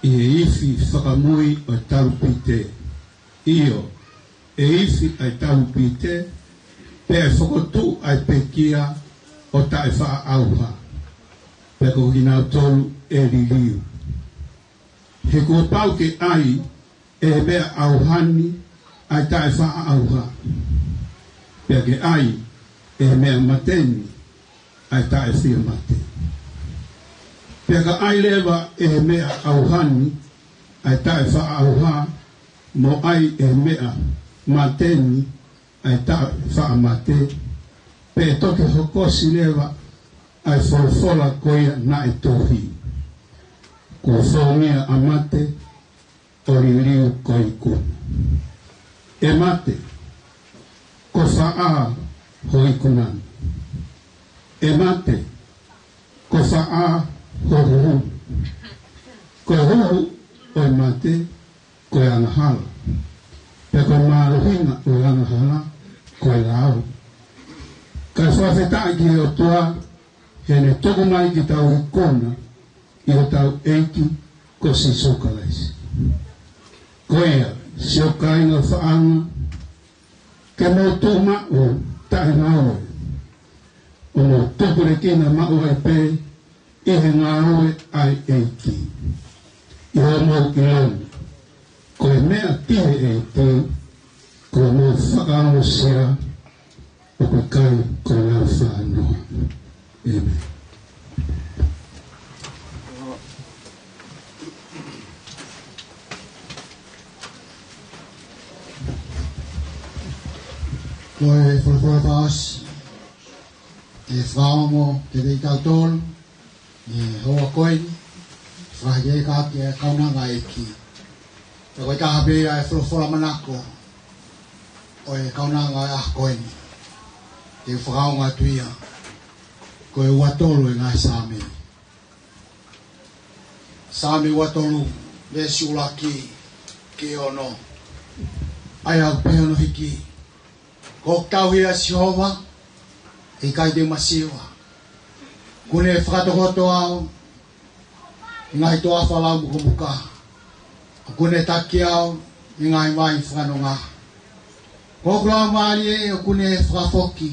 ʻi he ifi fakamui ʻo e talupite, ʻio, ʻe ifi ʻa e talupite, pea ʻe fokotuʻu ʻa e pekia ʻo taʻefaʻaʻauha, pea ko kinautolu ʻe liliu. He kuo pau ke ʻai ʻe he meʻa ʻauha ni ʻa e taʻefaʻaʻauha, pea ke ʻai ʻe he meʻa mate ni ʻa e taʻefiemate. Pea ka ʻai leva ʻe he meʻa ʻauha ni ʻa e taʻefaʻaʻauha, mo ʻai ʻe he meʻa mate ni ʻa e taʻefaʻamate, pea ʻe toki hokosi leva ʻa e folofola ko ia naʻe tohi: Kuo fongia ʻa mate, ʻo liliu ko e ikuna. ʻE mate, ko fē ho ikuna ni? ʻE mate, ko fē ho huhu ni? Ko e huhu ʻo e mate ko e angahala, pea ko e mālohinga ʻo e angahala ko e lao. Kae fakafetaʻi ki he ʻOtua, he ne tuku mai ke tau ikuna ʻi hotau ʻEiki ko Sīsū Kalaisi. Ko ia, siʻoku kāinga ʻofaʻanga, ke mou tuʻu maʻu taʻengaue, ʻo mou tupulekina maʻu ai pē ʻi he ngāue ʻa e ʻEiki, ʻi hoʻomou ʻilo ni, ko e meʻa ki he ʻEiki kuo mou fakaongosia, ʻoku ʻikai ko e lau fānoa. ʻEmeni. Ko e folofola fakaʻosi ʻe fakaongo kiate kitautolu ʻi he houa ko eni, fakaheka ʻaki ʻa e kaunanga ʻa e ʻEiki. Pea ko e taha pē ia e folofola manako ʻo e kaunanga ʻo e ʻaho ko eni, te u fakaongo atu ia, ko e ua tolu ʻo e ngaahi Saame. Saame ua tolu, veesi ʻuluaki ki he ono. ʻA ia ʻoku pehē hono hiki: Ko hoku tauhi ʻa Sihova, ʻe ʻikai te u masiva. ʻOku ne fakatokoto au ʻi he ngaahi toafa lau mukomuka. ʻOku ne taki au ʻi he ngaahi vai fakanonga. Ko hoku laumālie ʻoku ne fakafoki.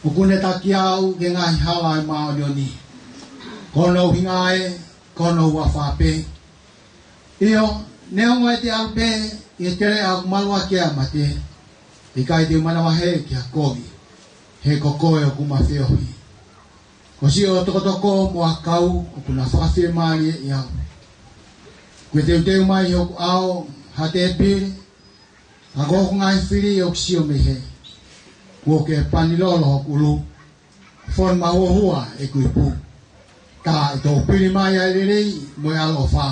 ʻOku ne taki au ki he ngaahi hala ʻo e māʻoniʻoni. Ko hono ʻuhinga ē, ko hono huafa pē. ʻIo, neongo ʻete ʻalu pē ʻi he teleʻa ʻoku maluʻaki ʻa e mate, ʻe ʻikai te u manavahē ki ha kovi, he ko koe ʻoku ma feohi. Ko siʻo tokotoko mo ʻakau ʻoku na fakafiemālieʻi au. Kuo teuteu mai ʻi hoku ʻao ha tēpile, ka ko hoku ngaahi fili ʻoku sio mei hē. Kuo ke pani lolo hoku ʻulu, fonu mahuohua ʻeku ipu. Ka ʻe toʻo pili mai ʻa e lelei mo e ʻaloʻofa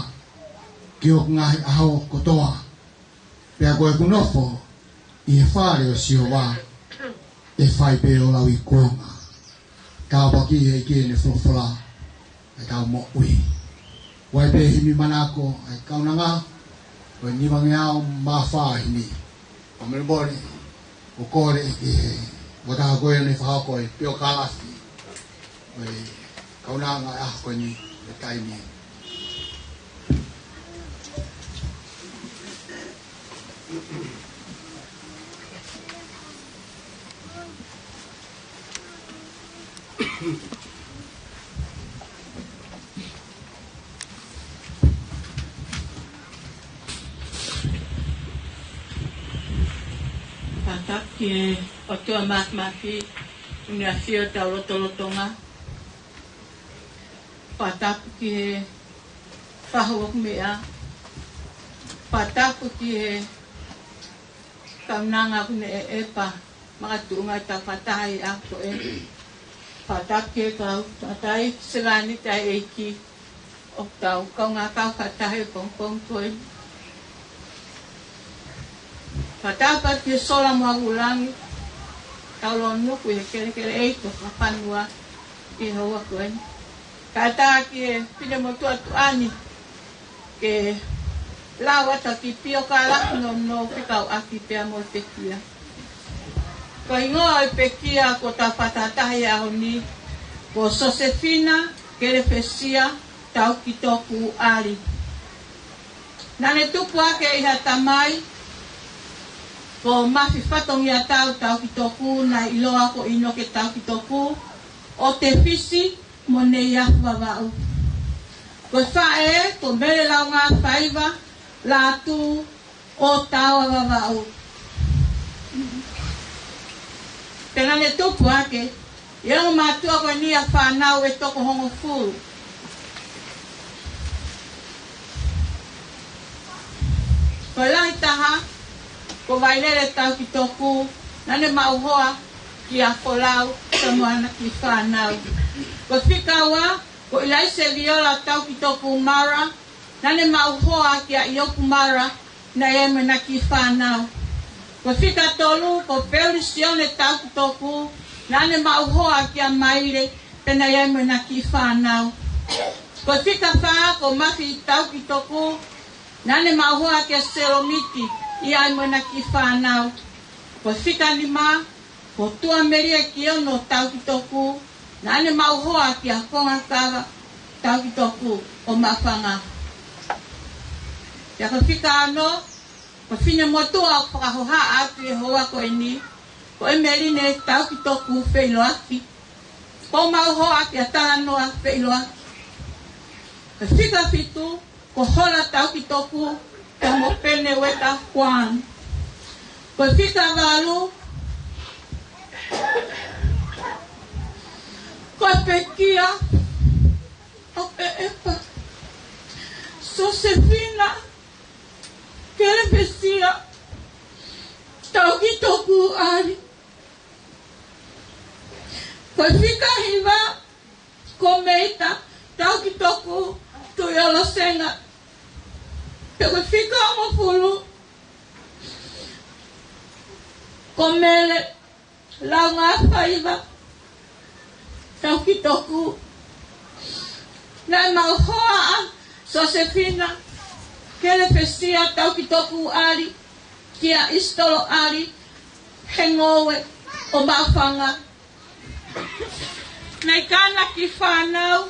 ki hoku ngaahi ʻaho kotoa. Pea ko ʻeku nofo ʻi he fale ʻo Sihova, ʻe fai pē ʻo lauikuonga. Tāpuaki ʻe he ʻEiki ʻene folofola ʻa e tau moʻui. ʻOku ʻi ai pē himi manako ʻa e kaunanga, ko e nimangeau mā fā himi. Ka mele mole, ʻoku kole ki he, ʻo tā ko ʻene fakahoko e piokalafi ʻo e kaunanga ʻa e ʻaho ko eni, ʻo e taimi. Fakatapu ki he ʻOtua Māfimafi, ʻoku ne ʻafio ʻi hotau lotolotonga. Fakatapu ki he fahu ʻoku meʻa. Fakatapu ki he kaunanga ʻoku ne ʻeʻepa makatuʻunga ʻi he tau fakataha ʻi he ʻaho ko ē. Fakatapu ki he kau tangataʻeiki sevāniti ʻa e ʻEiki ʻoku tau kaungā kau fakataha he pongipongi ko eni. Fakatapu atu ki he sola mo e vālangi, tau lōnuku ʻi he kelekele ʻeiki ʻo e fakafanua ʻi he houa ko eni. Kae ʻatā ki he finemotuʻa tuʻa ni ke lau atu ha kiʻi piokalafi nounou fekauʻaki pea mo e pekia. Ko e hingoa ʻo e pekia kuo tau fakatahataha he ʻaho ni, ko Sosefina Kelefesia Taukitoku ʻAli. Naʻa ne tupu hake ʻi ha tamai ko Mafi Fatongiatau Taukitoku, naʻe ʻiloa ko ʻInoke Taukitoku, ʻo Tefisi mo Neiafu Vavaʻu. Ko e faʻē ko Mele Laungafaiva Lātū ʻo Taoa Vavaʻu. Pea naʻa ne tupu hake ʻi he ongo mātuʻa ko eni ʻa e fānau ʻe toko hongofulu. Ko e lahi taha ko Vailele Taukitoku, naʻa ne maʻu hoa kia Folau pea mo ʻena kiʻi fānau. Ko e fika ua ko ʻIlaise Viola Taukitoku Mara, naʻa ne maʻu hoa kia ʻIoku Mara, naʻe ʻi ai mo ʻena kiʻi fānau. Ko e fika tolu ko Pelisione Taukitoku, naʻa ne maʻu hoa kia Maile, pea naʻe ʻi ai mo ʻena kiʻi fānau. Ko e fika fā ko Mafi Taukitoku, naʻa ne maʻu hoa kia Selomiti, ʻi ai mo ʻena kiʻi fānau. Ko e fika nima ko Tuʻamelie Kiono Taukitoku, naʻa ne maʻu hoa kia Kongakava Taukitoku ʻo Maʻufanga. Pea ko e fika ono ko e finemotuʻa ʻoku fakahohaʻa atu ʻi he houa ko eni, ko ʻEmeline Taukitoku Feiloaki, ʻo maʻu hoa kia Talanoa Feiloaki. Ko e fika fitu ko Hola Taukitoku pea mo Pene Ueta Kuan. Ko e fika valu ko e pekia ʻo ʻEpa Sosefina Kelefesia Taukitoku ʻAli. Ko e fika hiva ko Meita Taukitoku Tuʻiolosenga. Pea ko e fika hongofulu ko Mele Laungafaiva Taukitoku. Naʻe maʻu hoa ʻa Sosefina Kelefesia Taukitoku ʻAli kia ʻIsitolo ʻAli he ngoue ʻo Maʻufanga. Naʻe ʻi ai ʻena kiʻi fānau,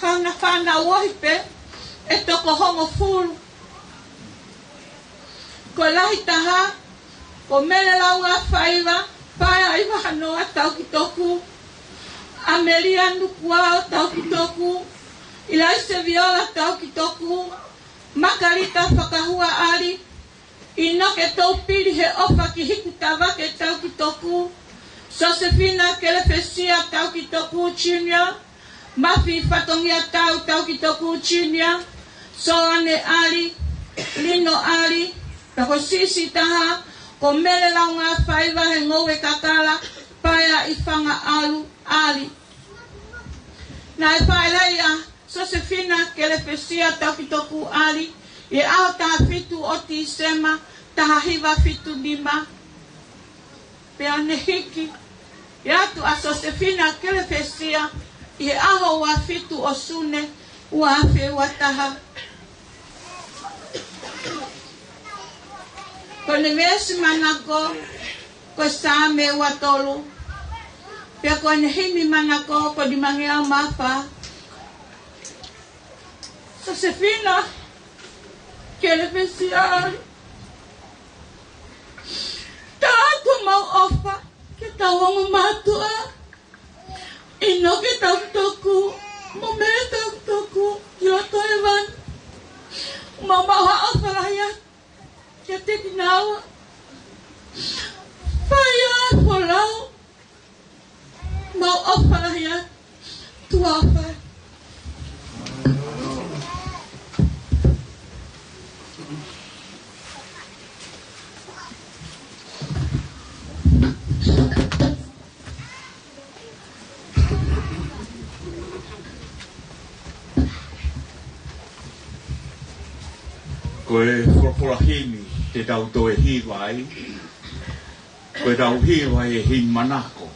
ka ʻena fānau ohi pē ʻe toko hongofulu. Ko e lahi taha ko Mele Laungafaiva Paea ʻi Vahanoa Taukitoku, ʻAmelia Nukuao Taukitoku, ʻIlaise Viola Taukitoku, Makalita Fakahua ʻAli, ʻInoke Toupili He ʻOfa ki Hiku Tavake Taukitoku, Sosefina Kelefesia Taukitoku Junior, Mafi Fatongiatau Taukitoku Junior, Soane ʻAli, Lino ʻAli, pea ko e siʻisiʻi taha ko Mele Laungafaiva He Ngoue Kakala Paea ʻi Fangaʻalu ʻAli. Naʻe fāʻeleʻi ʻa Sosefina Kelefesia Taukitoku ʻAli ʻi he ʻaho taha fitu ʻo Tīsema, taha hiva fitu nima. Pea ne hiki atu ʻa Sosefina Kelefesia ʻi he ʻaho ua fitu ʻo Sune, ua afe ua taha. Ko ʻene veesi manako ko e Saame ua tolu. Pea ko ʻene himi manako ko e nimangeau mā fā. Sosefina Kelefesia, tā atu homau ʻofa ki heʻetau ongo mātuʻa, ʻInoke Taukitoku mo Mele Taukitoku, ʻi loto hēvani. Mau maʻu ha ʻofa lahi atu kiate kinaua. Fai ā e folau. Mau ʻofa lahi atu. Tuʻa ʻofa. Ko e folofola himi te tau toe hiva ai, ko ʻetau hiva ʻi he himi manako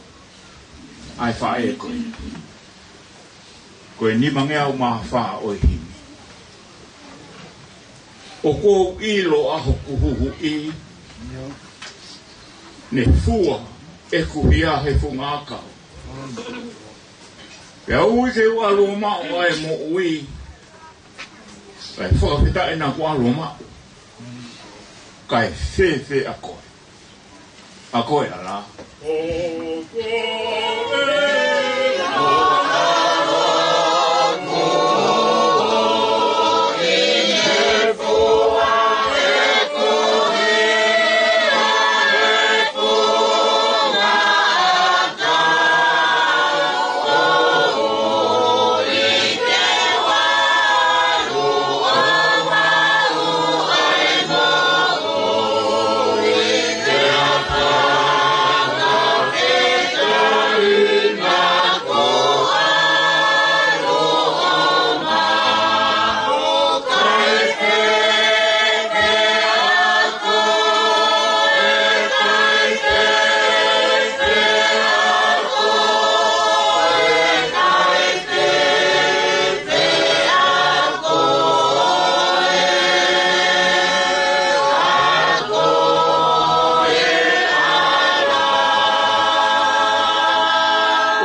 ʻa e faʻē ko ē. Ko e nimangeau mā fā ʻo e himi. ʻOku ou ʻilo ʻa hoku huhuʻi, ne fua ʻeku hia he funga ʻakau. Pea ui ke u ʻalu ʻo maʻu ʻa e moʻui, kae fakafetaʻi naʻa ku ʻalu ʻo maʻu. Kae fēfē ʻa koe? ʻA koe ʻa la.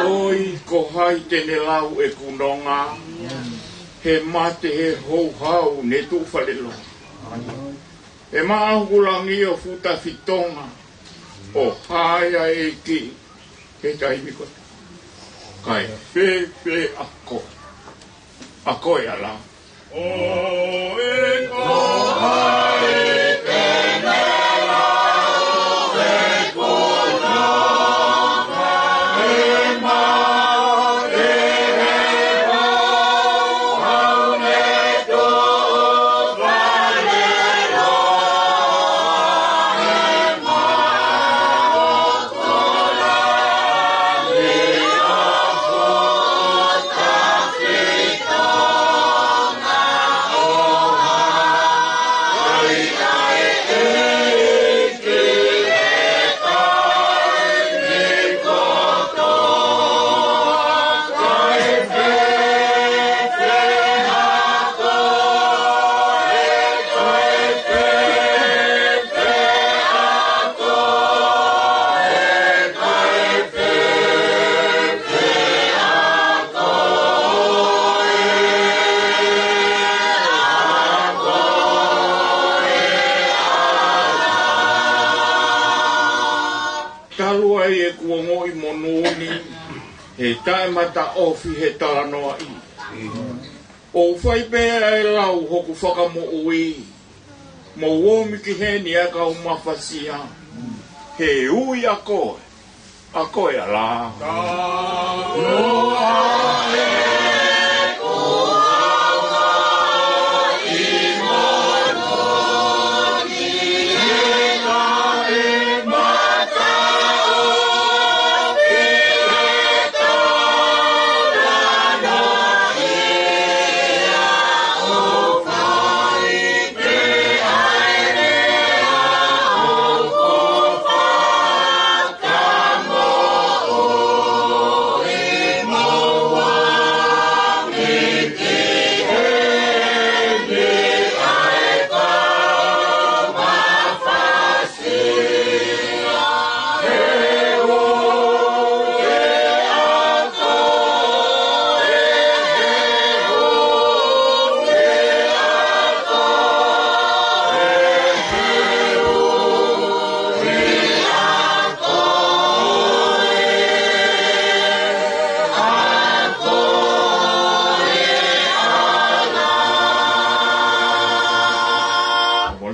ʻOi, ko hai te ne lau ʻeku nonga? He mate he houhau ne tuʻu fale loa. He maʻa hoku langi ʻo futa fitonga, ʻo haia ʻEiki he taimi ko ē. Kae fēfē ʻa koe? ʻA koe ʻa la. ʻOi, ko hai te ne lau ʻeku nonga? He mate he houhau ne tuʻu fale loa. He maʻa hoku langi ʻo futa fitonga, ʻo haia ʻEiki he taimi kotoa. Kae fēfē ʻa koe? Kae fēfē ʻa koe? Kae fēfē ʻa koe? ʻA koe ʻa la. Talu ai ʻeku ongoʻi monū ni, he taʻemataʻofi he talanoaʻi. ʻOu fai pē ʻa e lau hoku fakamoʻui, mou omi ki heni ʻa e kau mafasia. He ui ʻa koe, ʻa koe ʻa la.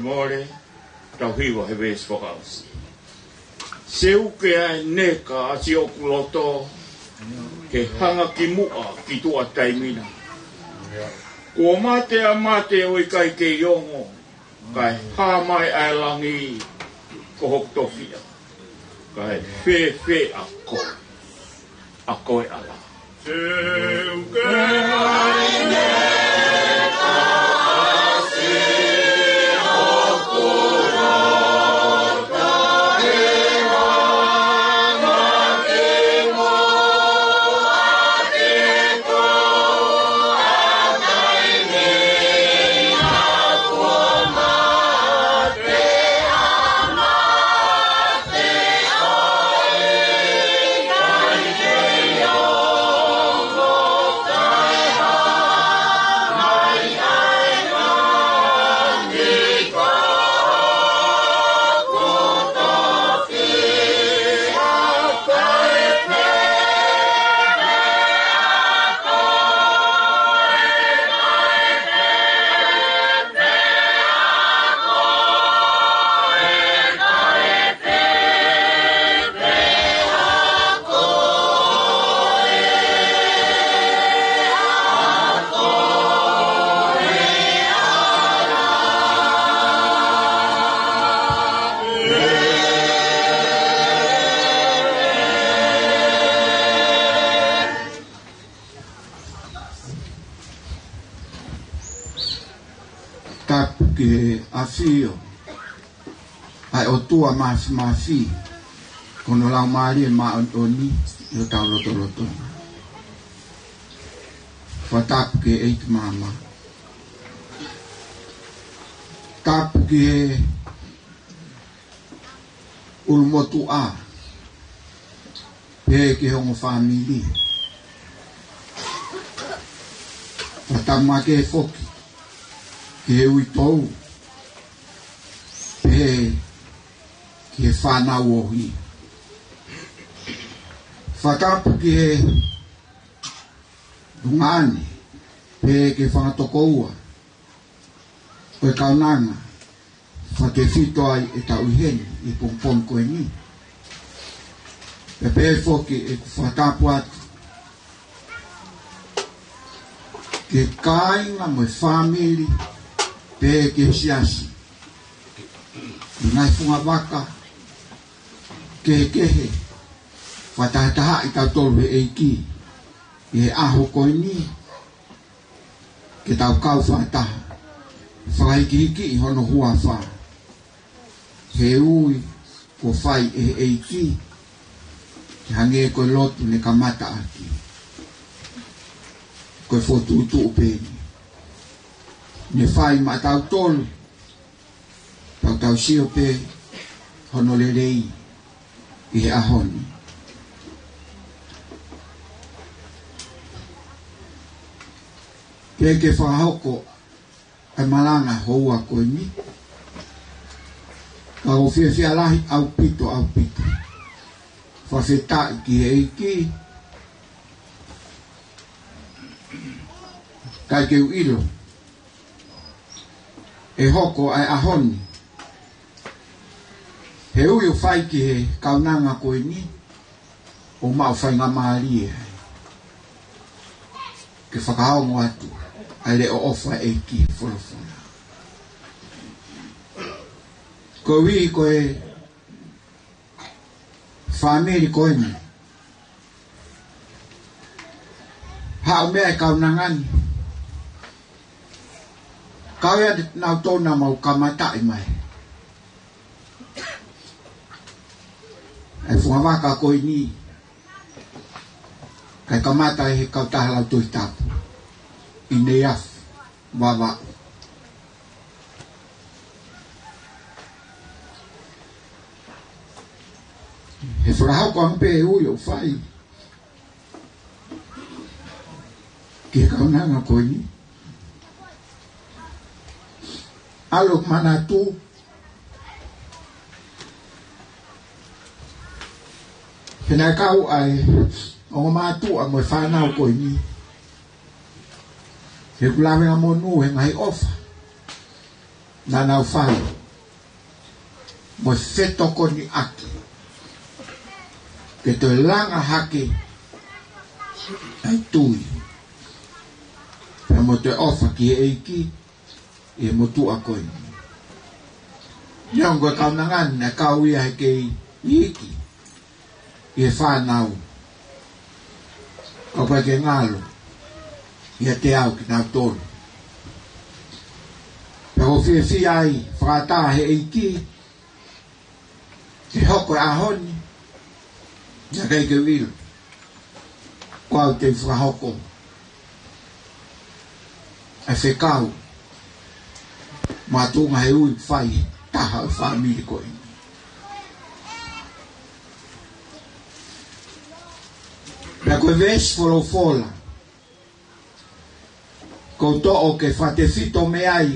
Mole, tau hiva he veesi fakaʻosi. Seuke ʻa e neka ʻa siʻoku loto, ke hanga ki muʻa ki tuʻa taimi na. Kuo mate ʻa mate ʻo ʻikai kei ongo, kae hā mai ʻa e langi ko hoku tofiʻa. Kae fēfē ʻa koe, ʻa koe ʻAla. Tapu ki he ʻafio ʻa e ʻOtua Māfimafi, ko hono Laumālie Māʻoniʻoni ʻi hotau lotolotonga. Fakatapu ki he ʻEiki Maama. Tapu ki he ʻulumotuʻa, pehē ki he ongo fāmili. Fakatapu makehe foki ki he uitou, pehē ki he fānau ʻohi. Fakatapu ki he tuongaʻane, pehē ki he fanga tokoua ʻo e kaunanga, fakatefito ai ʻetau ʻi heni ʻi he pongipongi ko eni. Pea pehē foki ʻeku fakatapu atu ki he kāinga mo e fāmili, pehē ki he siasi, ʻi he ngaahi fungavaka kehekehe, fakatahatahaʻi kitautolu ʻe he ʻEiki ʻi he ʻaho ko eni, ke tau kau fakataha, fakahikihikiʻi hono huafa. He ui kuo fai ʻe he ʻEiki, ke hangē ko e lotu ne kamata ʻaki, ko e fokotuʻutuʻu pē eni. Ne fai maʻatautolu, tau tau sio pē hono lelei ʻi he ʻaho ni. Ke ke fakahoko ʻa e malanga houa ko eni. Ka ʻoku fiefia lahi ʻaupito, ʻaupito. Fakafetaʻi ki he ʻEiki. Kae ke u ʻilo ʻe hoko ʻa e ʻaho ni, he ui ʻoku fai ki he kaunanga ko eni, ʻo maʻu faingamālie ai ke fakaongo atu ʻa e leʻo ʻofa ʻa e ʻEiki, folofola. Koeʻuhi ko e fāmili ko eni, haʻu mei he kaunanga ni, kau ia nautolu naʻa mau kamataʻi mai ʻa e fungavaka ko eni, kae kamata ʻe he kautaha lau Tohi Tapu ʻi Neiafu, Vavaʻu. He fakahoko ange pē ʻa e ui ʻoku fai ki he kaunanga ko eni. ʻAlu ʻo manatu, he naʻe kau ai ʻa e ongo mātuʻa mo e fānau ko eni, he ʻoku lavemonū he ngaahi ʻofa naʻa nau fai mo e fetokoniʻaki ke toe langa hake ʻa e tui pea mo toe ʻofa ki he ʻEiki ʻi he motuʻa ko eni. Neongo e kaunanga ni naʻe kau ia he kei iiki ʻi he fānau, ka ʻoku ʻikai ke ngalo ʻiate au kinautolu. Pea ʻoku ou fiefia ai, fakataha he ʻEiki, ke hoko e ʻaho ni, naʻe ʻikai ke u ʻilo ko au te u fakahoko ʻa e fekau makatuʻunga he ui fai taha ʻo e fāmili ko eni. Pea ko e veesi folofola ʻoku ou toʻo ke fakatefito mei ai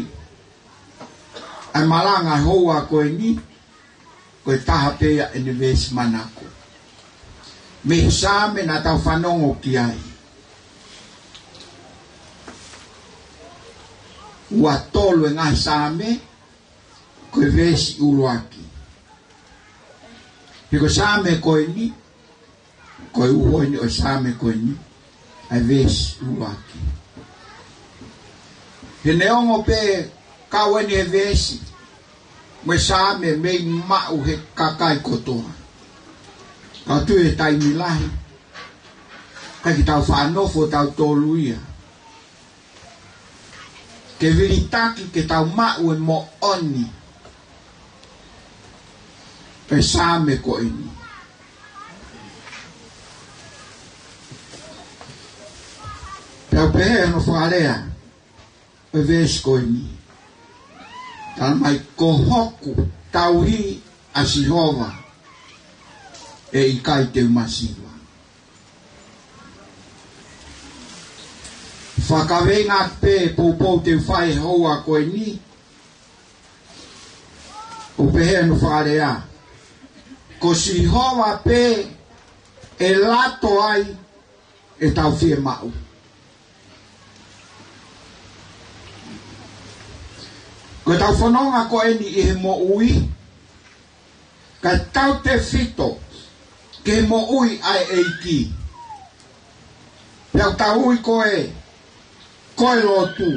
ʻa e malanga houa ko eni, ko e taha pē ia ʻene veesi manako mei he Saame naʻa tau fanongo ki ai. Ua tolu e ngaahi Saame, ko e veesi ʻuluaki. Pea ko e Saame ko eni, ko e uho eni ʻo e Saame ko eni, ʻa e veesi ʻuluaki. He neongo pē kau eni he veesi mo e Saame mei maʻu he kakai kotoa, ka ʻoku tui he taimi lahi ʻikai ke tau faʻa nofo tautolu ia ke vilitaki ke tau maʻu e moʻoni ʻo e Saame ko eni. Pea ʻoku pehē hono fakalea ʻo e veesi ko eni: Talamai, ko hoku tauhi ʻa Sihova, ʻe ʻikai te u masiva. Fakakaveinga pē poupou te u fai he houa ko eni, ʻoku pehē hono fakalea: Ko Sihova pē ʻe lato ai ʻetau fiemaʻu. Ko ʻetau fononga ko eni ʻi he moʻui, ka tau tefito ki he moʻui ʻa e ʻEiki. Pea ʻoku tau ui ko e, ko e lotu,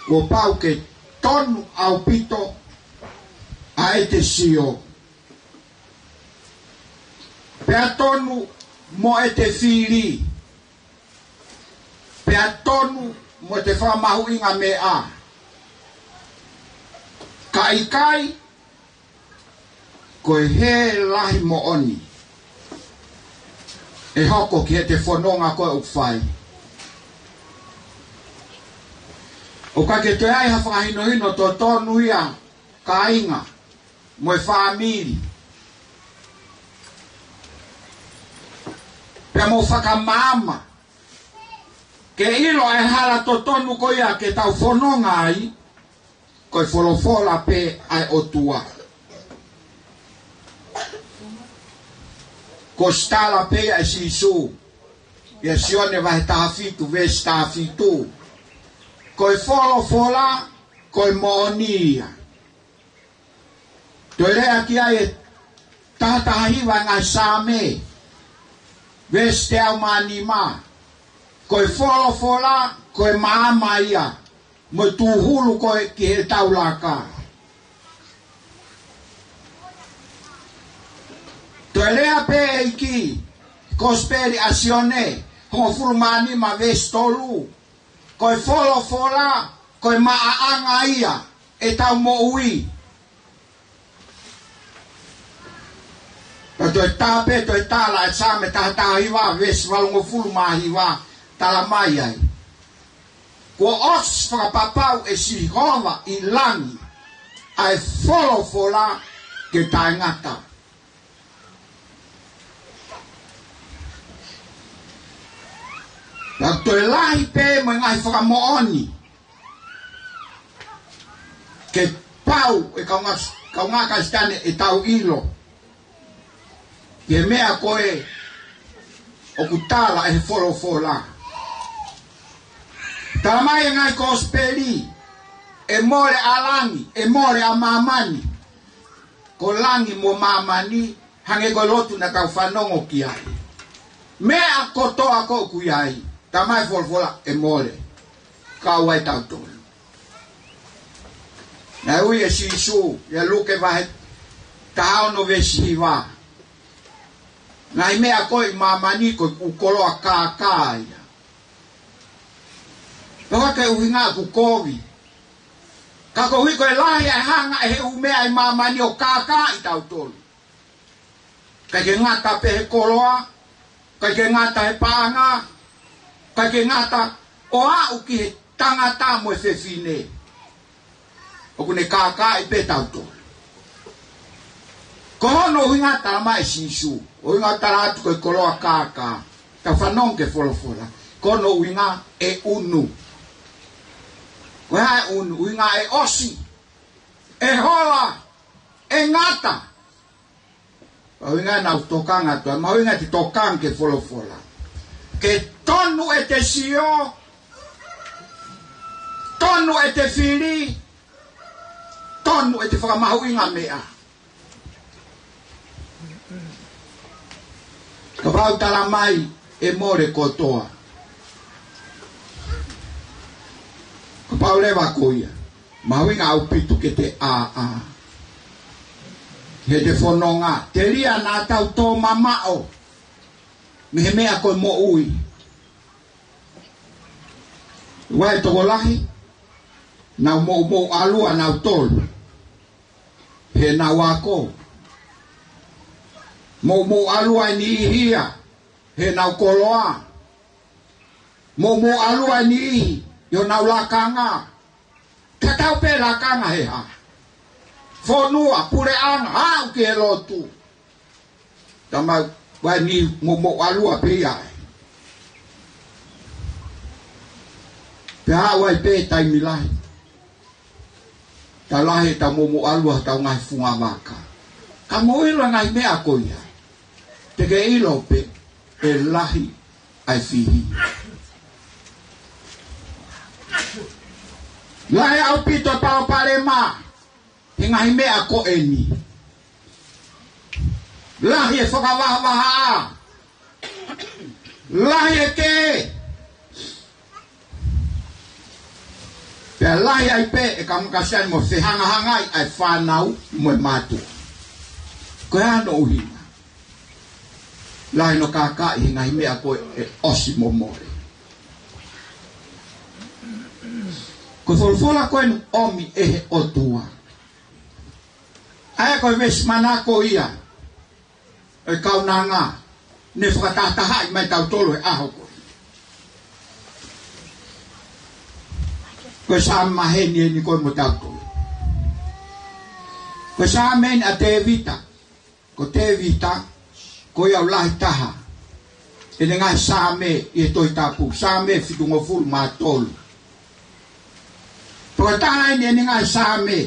kuo pau ke tonu ʻaupito ʻa ʻete sio, pea tonu mo ʻete fili, pea tonu mo ʻete fakamahuʻingameʻa. Ka ʻikai, ko e hē lahi moʻoni ʻe hoko ki heʻete fononga ko ē ʻoku fai. ʻOku ʻikai ke toe ʻi ai ha fakahinohino totonu ia, kāinga mo e fāmili, pea mo fakamaama ke ʻilo e hala totonu ko ia ke tau fononga ai, ko e folofola pē ʻa e ʻOtua. Ko e tala pē ia ʻe Sīsū ʻia Sione vahe taha fitu, veesi taha fitu: Ko e folofola, ko e moʻoni ia. Toe lea ki ai e taha taha hiva e ngaahi Saame, veesi teau mā nima: Ko e folofola, ko e maama ia, mo e tūhulu ko ē ki heʻetau laka. Toe lea pē ʻEiki, Kosipeli ʻa Sione hongofulu mā nima, veesi tolu: Ko e folofola, ko e maʻaʻanga ia ʻetau moʻui. Pea toe tā pē, toe tala e Saame taha taha hiva, veesi valungofulu mā hiva, talamai ai: Kuo ʻosi fakapapau ʻe Sihova ʻi langi ʻa e folofola ke taʻengata. Pea toe lahi pē mo e ngaahi fakamoʻoni ke pau e kaungā, kaungā Kalisitiane ʻetau ʻilo ki he meʻa ko ē ʻoku tala ʻe he folofola. Talamai e ngaahi Kosipeli, ʻe mole ʻa langi, ʻe mole ʻa māmani. Ko langi mo māmani, hangē ko e lotu naʻa tau fanongo ki ai. Meʻa kotoa ʻoku ʻi ai, talamai ʻe he folofola ʻe mole. Kau ai tautolu. Naʻe ui ʻe Sīsū, ʻia Luke vahe taha ono veesi hiva. Ngaahi meʻa ko ē ʻi māmani ko e ʻū koloa kākā ia. Pea ʻoku ʻikai ke ʻuhinga ʻoku kovi. Ka koeʻuhi ko e lahi ʻa e hanga ʻe he ʻū meʻa ʻi māmani ʻo kākaaʻi tautolu. ʻIkai ke ngata pē he koloa, ʻikai ke ngata he paʻanga, ʻikai ke ngata ʻo aʻu ki he tangata mo e fefine. ʻOku ne kākaaʻi pē tautolu. Ko hono ʻuhinga talamai ʻe Sīsū, ʻuhinga tala atu ko e koloa kākā, tau fanongo ki he folofola. Ko hono ʻuhinga ʻe ʻunu. Ko e hā e ʻunu? ʻUhinga ʻe ʻosi, ʻe hola, ʻe ngata. Mahuʻinga naʻa ku tokanga atu, mahuʻinga ke tokanga ki he folofola. Ke tonu ʻete sio, tonu ʻete fili, tonu ʻete fakamahuʻingaʻia meʻa. Kapau talamai ʻe mole kotoa. Kapau leva ko ia. Mahuʻinga ʻaupito ke te ʻā, ʻā. He te fononga, telia naʻa tau tō mamaʻo mei he meʻa ko e moʻui. Vai tokolahi, nau moʻumoʻu ʻalua nautolu. He nau ako. Moʻumoʻu ʻalua e niʻihi ia, he nau koloa. Moʻumoʻu ʻalua e niʻihi, ʻi honau lakanga. Tatau pē lakanga he hā. Fonua, puleʻanga, aʻu ki he lotu. Talamai, vai ni moʻumoʻu ʻalua pē ia. Pea aʻu ai pē taimi lahi. Tau lahi ʻetau moʻumoʻu ʻalua, tau ngaahi funga vaka. Ka mou ʻilo ngaahi meʻa ko ia. Te ke ʻilo pē, ʻe lahi ʻa e fihi. Lahi ʻaupito e palopalema, he ngaahi meʻa ko eni. Lahi e fakavahavahaʻa. Lahi e kē. Pea lahi ai pē e kau Kalisitiane mo fehangahangai ʻa e fānau mo e mātuʻa. Ko e hā hono ʻuhinga? Lahi hono kākaaʻi he ngaahi meʻa ko ē ʻosi mo mole. Ko e folofola ko eni ʻomi ʻe he ʻOtua. ʻA ia ko e veesi manako ia ʻo e kaunanga ne fakatahatahaʻi mai tautolu he ʻaho ko ē. Ko e Saame maheni eni ko ē mo tautolu. Ko e Saame eni ʻa Tēvita. Ko Tēvita, ko ia ʻoku lahi taha ʻene ngaahi Saame ʻi he Tohi Tapu, Saame fitungofulu mā tolu. Ko e taha eni ʻene ngaahi Saame.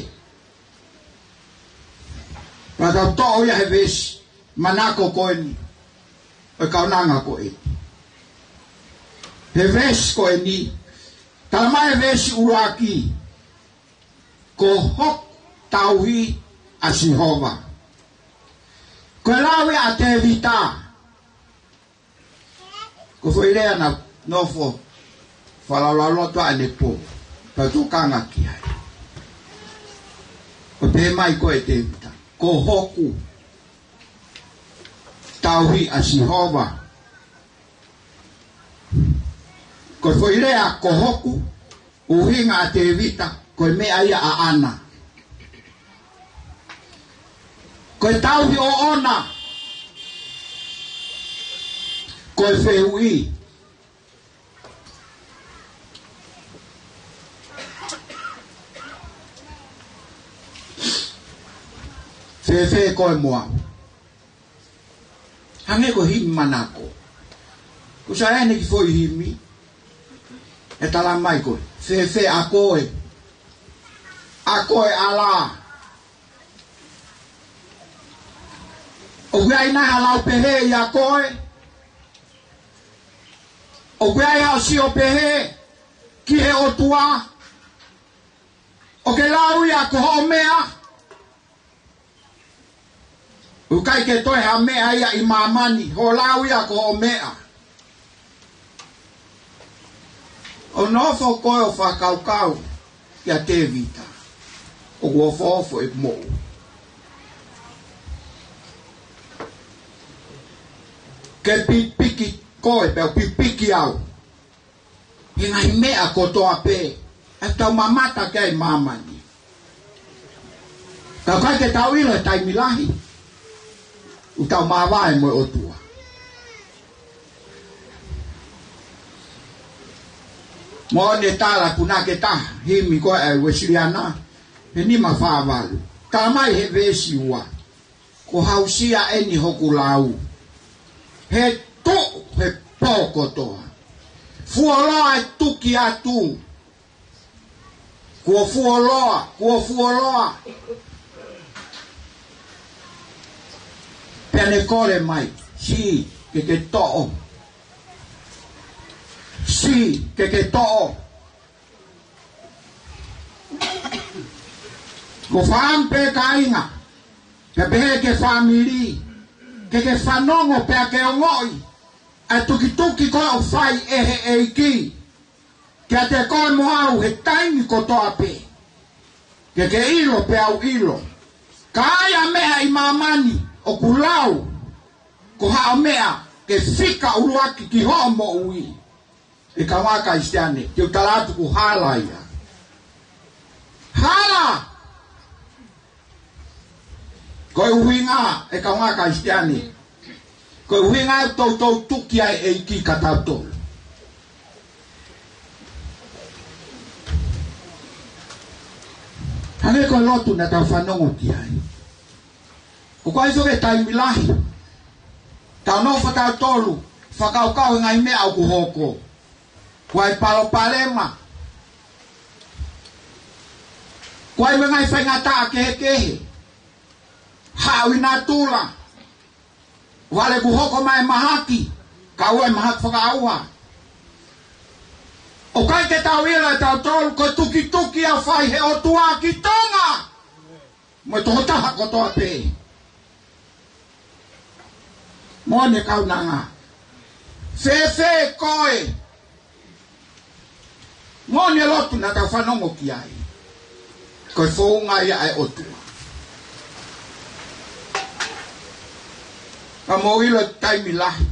Pea tau toʻo ia he veesi manako ko eni ʻo e kaunanga ko eni. He veesi ko eni, talamai he veesi ʻuluaki, ko hoku tauhi ʻa Sihova. Ko e lau ia ʻa Tēvita. Ko e foʻi lea naʻa ku nofo fakalaulauloto ai ʻanepō, pea u tokanga ki ai. ʻOku pehē mai ko ē ʻe Tēvita, ko hoku tauhi ʻa Sihova. Ko e foʻi lea ko hoku, ʻuhinga ʻa Tēvita, ko e meʻa ia ʻaʻana. Ko e tauhi ʻoʻona, ko e fehuʻi, fēfē koe mo au? Hangē ko e himi manako. Kuo ʻosi ʻene kiʻi foʻi himi. ʻE talamai ko ē, fēfē ʻa koe? ʻA koe ʻalā. ʻOku ʻi ai nai ha lau pehē ʻia koe? ʻOku ʻi ai haʻo sio pehē ki he ʻOtua? ʻOku ke lau ia ko hoʻo meʻa. ʻOku ʻikai ke toe ha meʻa ia ʻi māmani, hoʻo lau ia ko hoʻo meʻa. ʻO nofo koe ʻo fakakaukau kia Tēvita, ʻoku ofoofo ʻeku moʻui. Ke pipiki koe, pea u pipiki au. He ngaahi meʻa kotoa pē ʻoku tau mamata ki ai ʻi māmani, ka ʻoku ʻikai ke tau ʻilo he taimi lahi ʻoku tau māvae mo e ʻOtua. Mo ʻene tala, punake taha, himi ko ē ʻa e Uēsiliana, he nima fā valu. Tala mai he veesi ua, ko hausia eni hoku lau he tuʻu he pō kotoa. Fuoloa e tuki atu. Kuo fuoloa, kuo fuoloa. Pea ne kole mai, siʻi ke ke toʻo. Siʻi ke ke toʻo. Ko fāmili pē kāinga, pea pehē ki he fāmili, ke ke fanongo pea ke ongoʻi ʻa e tukituki ko ē ʻoku fai ʻe he ʻEiki kiate koe mo au he taimi kotoa pē. Ke ke ʻilo pea u ʻilo. Ka ai ha meʻa ʻi māmani ʻoku lau ko haʻo meʻa ke fika ʻuluaki ki hoʻo moʻui, ʻe kaungā Kalisitiane, te u tala atu ʻoku hala ia. Hala! Ko e ʻuhinga, ʻe kaungā Kalisitiane, ko e ʻuhinga ʻoku toutou tuki ai e ʻEiki kia tautolu. Hangē ko e lotu naʻa tau fanongo ki ai. ʻOku ʻikai ke taimi lahi tau nofo tautolu fakakaukau he ngaahi meʻa ʻoku hoko. Ko e palopalema. Ko e ngaahi faingataʻa kehekehe. Haʻu ʻi natula. Vale kuo hoko mai e mahaki, ka ʻoku ʻi ai e mahaki fakaʻauha. ʻOku ʻikai ke tau ʻilo ʻe tautolu ko e tukituki ʻoku fai ʻe he ʻOtua ki Tonga mo e tokotaha kotoa pē. Moʻoni e kaunanga. Fēfē koe? Moʻoni e lotu naʻa tau fanongo ki ai. Ko e founga ia ʻa e ʻOtua. Ka mou ʻilo, taimi lahi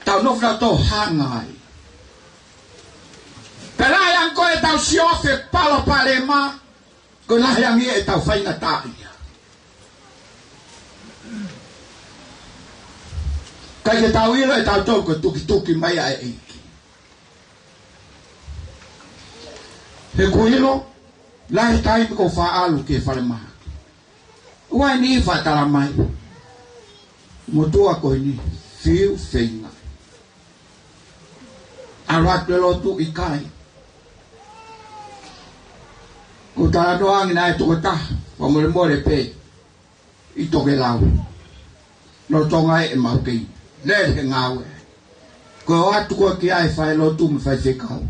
tau nofo nautolu ʻo hanga ai. Pea lahi ange ko ʻetau sio he palopalema, ko e lahi ange ʻetau faingataʻaʻia. ʻIkai ke tau ʻilo ʻe tautolu ko e tukituki mai ʻa e ʻEiki. He ʻoku ou ʻilo, lahi taimi ʻoku ou faʻa ʻalu ki he falemahaki, ʻoku ʻi ai e niʻihi faʻa tala mai, motuʻa ko eni, fiu feinga. ʻAlu atu e lotu, ʻikai. Ko e talanoa ange naʻe tokotaha, fakamolemole pē, ʻi Tokelau. Lolotonga ʻemau kei lele he ngāue, ko e ʻoatu ko ē ki ai e fai lotu mo e faifekau,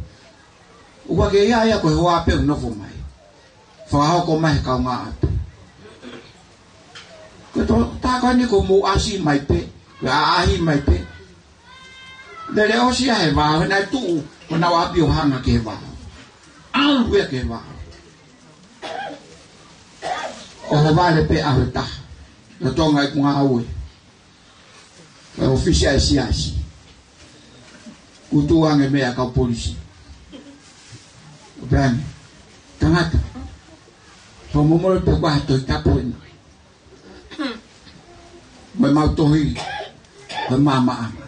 ʻoku ʻikai ke ʻi ai ia, ko e hoa pē ʻoku nofo mai. Fakahoko mai he kaungāʻapi. Ko e tokotaha ko eni ko e mou ʻasi mai pē, ko e ʻaʻahi mai pē. Lele ʻosi ia he vao, he naʻe tuʻu honau ʻapi ʻo hanga ki he vao. ʻAlu ia ki he vao. ʻOhovale pē ʻaho ʻe taha, lolotonga ʻeku ngāue, ʻa e ʻōfisi ʻa e siasi, kuo tuʻu ange e meʻa ʻa e kau polisi. ʻO pehē ange, tangata, fakamolemole pē, ko e hā e Tohi Tapu ena? Mo ʻemau tohi, mo e maamaʻanga.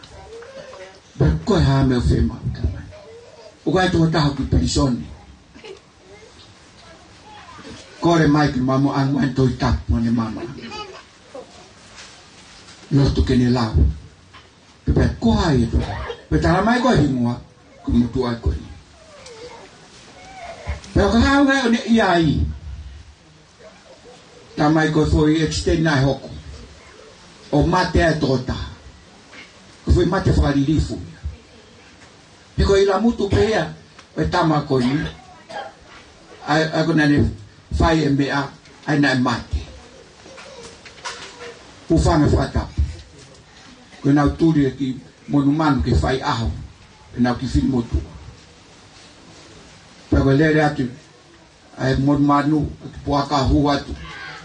Pea ko e hā e meʻa ʻoku fiemaʻu, tamai? ʻOku ʻi ai e tokotaha ʻoku ʻi pilīsone. Kole mai ke mau ʻoange mai e Tohi Tapu mo ʻene maamaʻanga. Lotu ke ne lau. Pea pehē, ko hai e tokotaha? Pea tala mai ko e hingoa, ko e motuʻa ko eni. Pea ka hau ngai ʻo ne ʻi ai. Tamai, ko e foʻi ʻekisiteni naʻe hoko, ʻo mate ai e tokotaha. Ko e foʻi mate fakalilifu ia. He ko e ʻilamutu pē ia ʻo e tama ko eni. ʻA e, ʻa ē ko ē naʻa ne fai e meʻa, ʻa ia naʻe mate. Hūfanga he fakatapu. Ko ʻenau tuli e kiʻi monumanu ke fai ʻaho ʻenau kiʻi fili motuʻa. Pea ko e lele atu ʻa e monumanu, ʻa e kiʻi puaka hū atu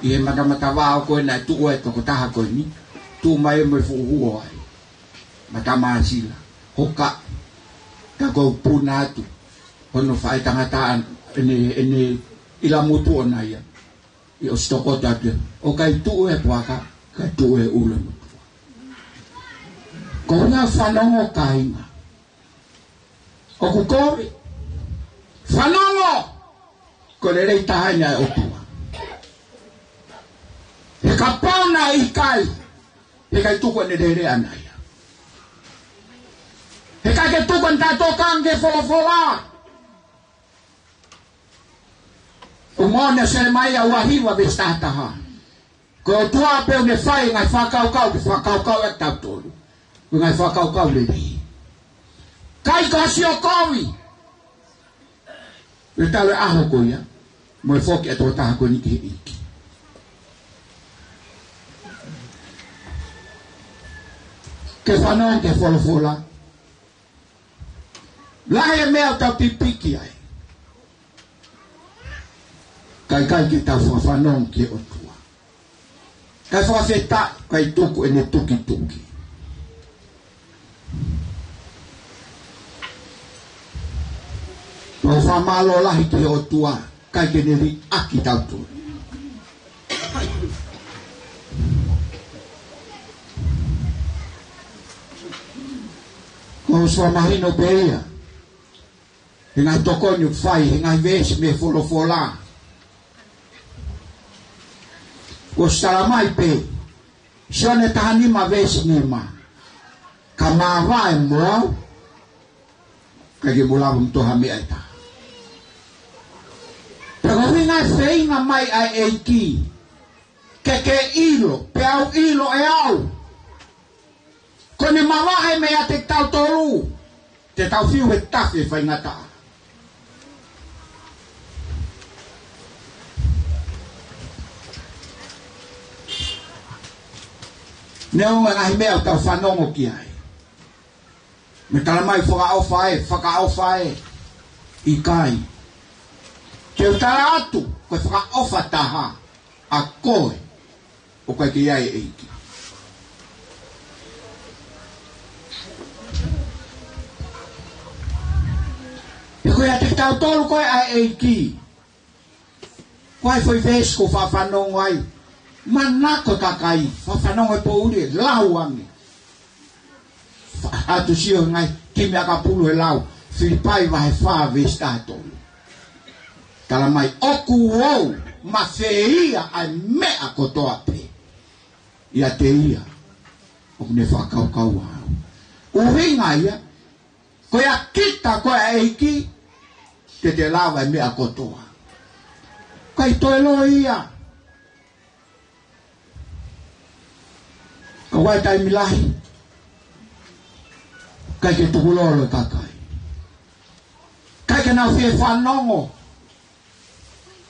ʻi he matamatavao ko ē naʻe tuʻu ai e tokotaha ko eni, tuʻu mai mo e fuʻu huo ai. Matamāsila, hoka, ka ko e puna atu hono faʻētangata ʻene, ʻene ʻilamotu ʻona ia. ʻI ʻosi tokoto atu ia, ʻoku ʻikai tuʻu e puaka, ʻikai tuʻu e ʻulu e motuʻa. Ko e ʻuhinga fanongo kāinga. ʻOku kovi. Fanongo! Ko e lelei taha eni ʻa e ʻOtua. He kapau naʻe ʻikai, he ʻikai tuku ʻene lele ʻana ia. He ʻikai ke tuku ʻene tatokanga ki he folofola. ʻOku moʻoni ʻa Selemaia ua hiva veesi taha taha. Ko e ʻOtua pē ʻoku ne fai e ngaahi fakakaukau, ke fakakaukau ʻa kitautolu. Ko e ngaahi fakakaukau lelei. ʻIkai ko ha sio kovi. Pea talu e ʻaho ko ia, mo e foki ʻa e tokotaha ko eni ki he ʻEiki. Ke fanongo ki he folofola. Lahi e meʻa ʻoku tau pipiki ai. Ka ʻikai ke tau fakafanongo ki he ʻOtua. Kae fakafetaʻi, ʻikai tuku ʻene tukituki. Mau fakamālō lahi ki he ʻOtua, ʻikai ke ne liʻaki kitautolu. Mau fakamahino pē ia he ngaahi tokoni ʻoku fai, he ngaahi veesi mei he folofola. Kuo ʻosi tala mai pē, Sione taha nima veesi nima. Ka māvae mo au, ʻikai ke mou lava ʻo toʻo ha meʻa ʻe taha. Pea ko e ʻuhinga e feinga mai ʻa e ʻEiki, ke ke ʻilo, pea u ʻilo ʻe au. Ko ʻene māvae meiate kitautolu, te tau fiu he tafe faingataʻa. Neongo e ngaahi meʻa ʻoku tau fanongo ki ai. Mou tala mai fakaʻofa ē, fakaʻofa ē. ʻIkai. Te u tala atu, ko e fakaʻofa taha, ʻa koe ʻoku ʻikai ke ʻi ai e ʻEiki. He ko ia te kitautolu ko ē ʻa e ʻEiki. Ko e foʻi veesi ʻoku ou fakafanongo ai. Manako e kakai, fakafanongo e poʻuli ʻe lau ange. Fa-, ʻatu sio ngaahi timi ʻakapulu he lau, Filipai vahe fā veesi taha tolu. Tala mai, ʻoku ou mafeia ʻa e meʻa kotoa pē ʻiate ia ʻoku ne fakakaukau au. ʻUhinga ia, ko ia kita ko e ʻEiki, te te lava e meʻa kotoa. ʻIkai toe loi ia. Ka ʻoku ʻi ai e taimi lahi, ʻikai ke tukulolo e kakai. ʻIkai ke nau fie fanongo.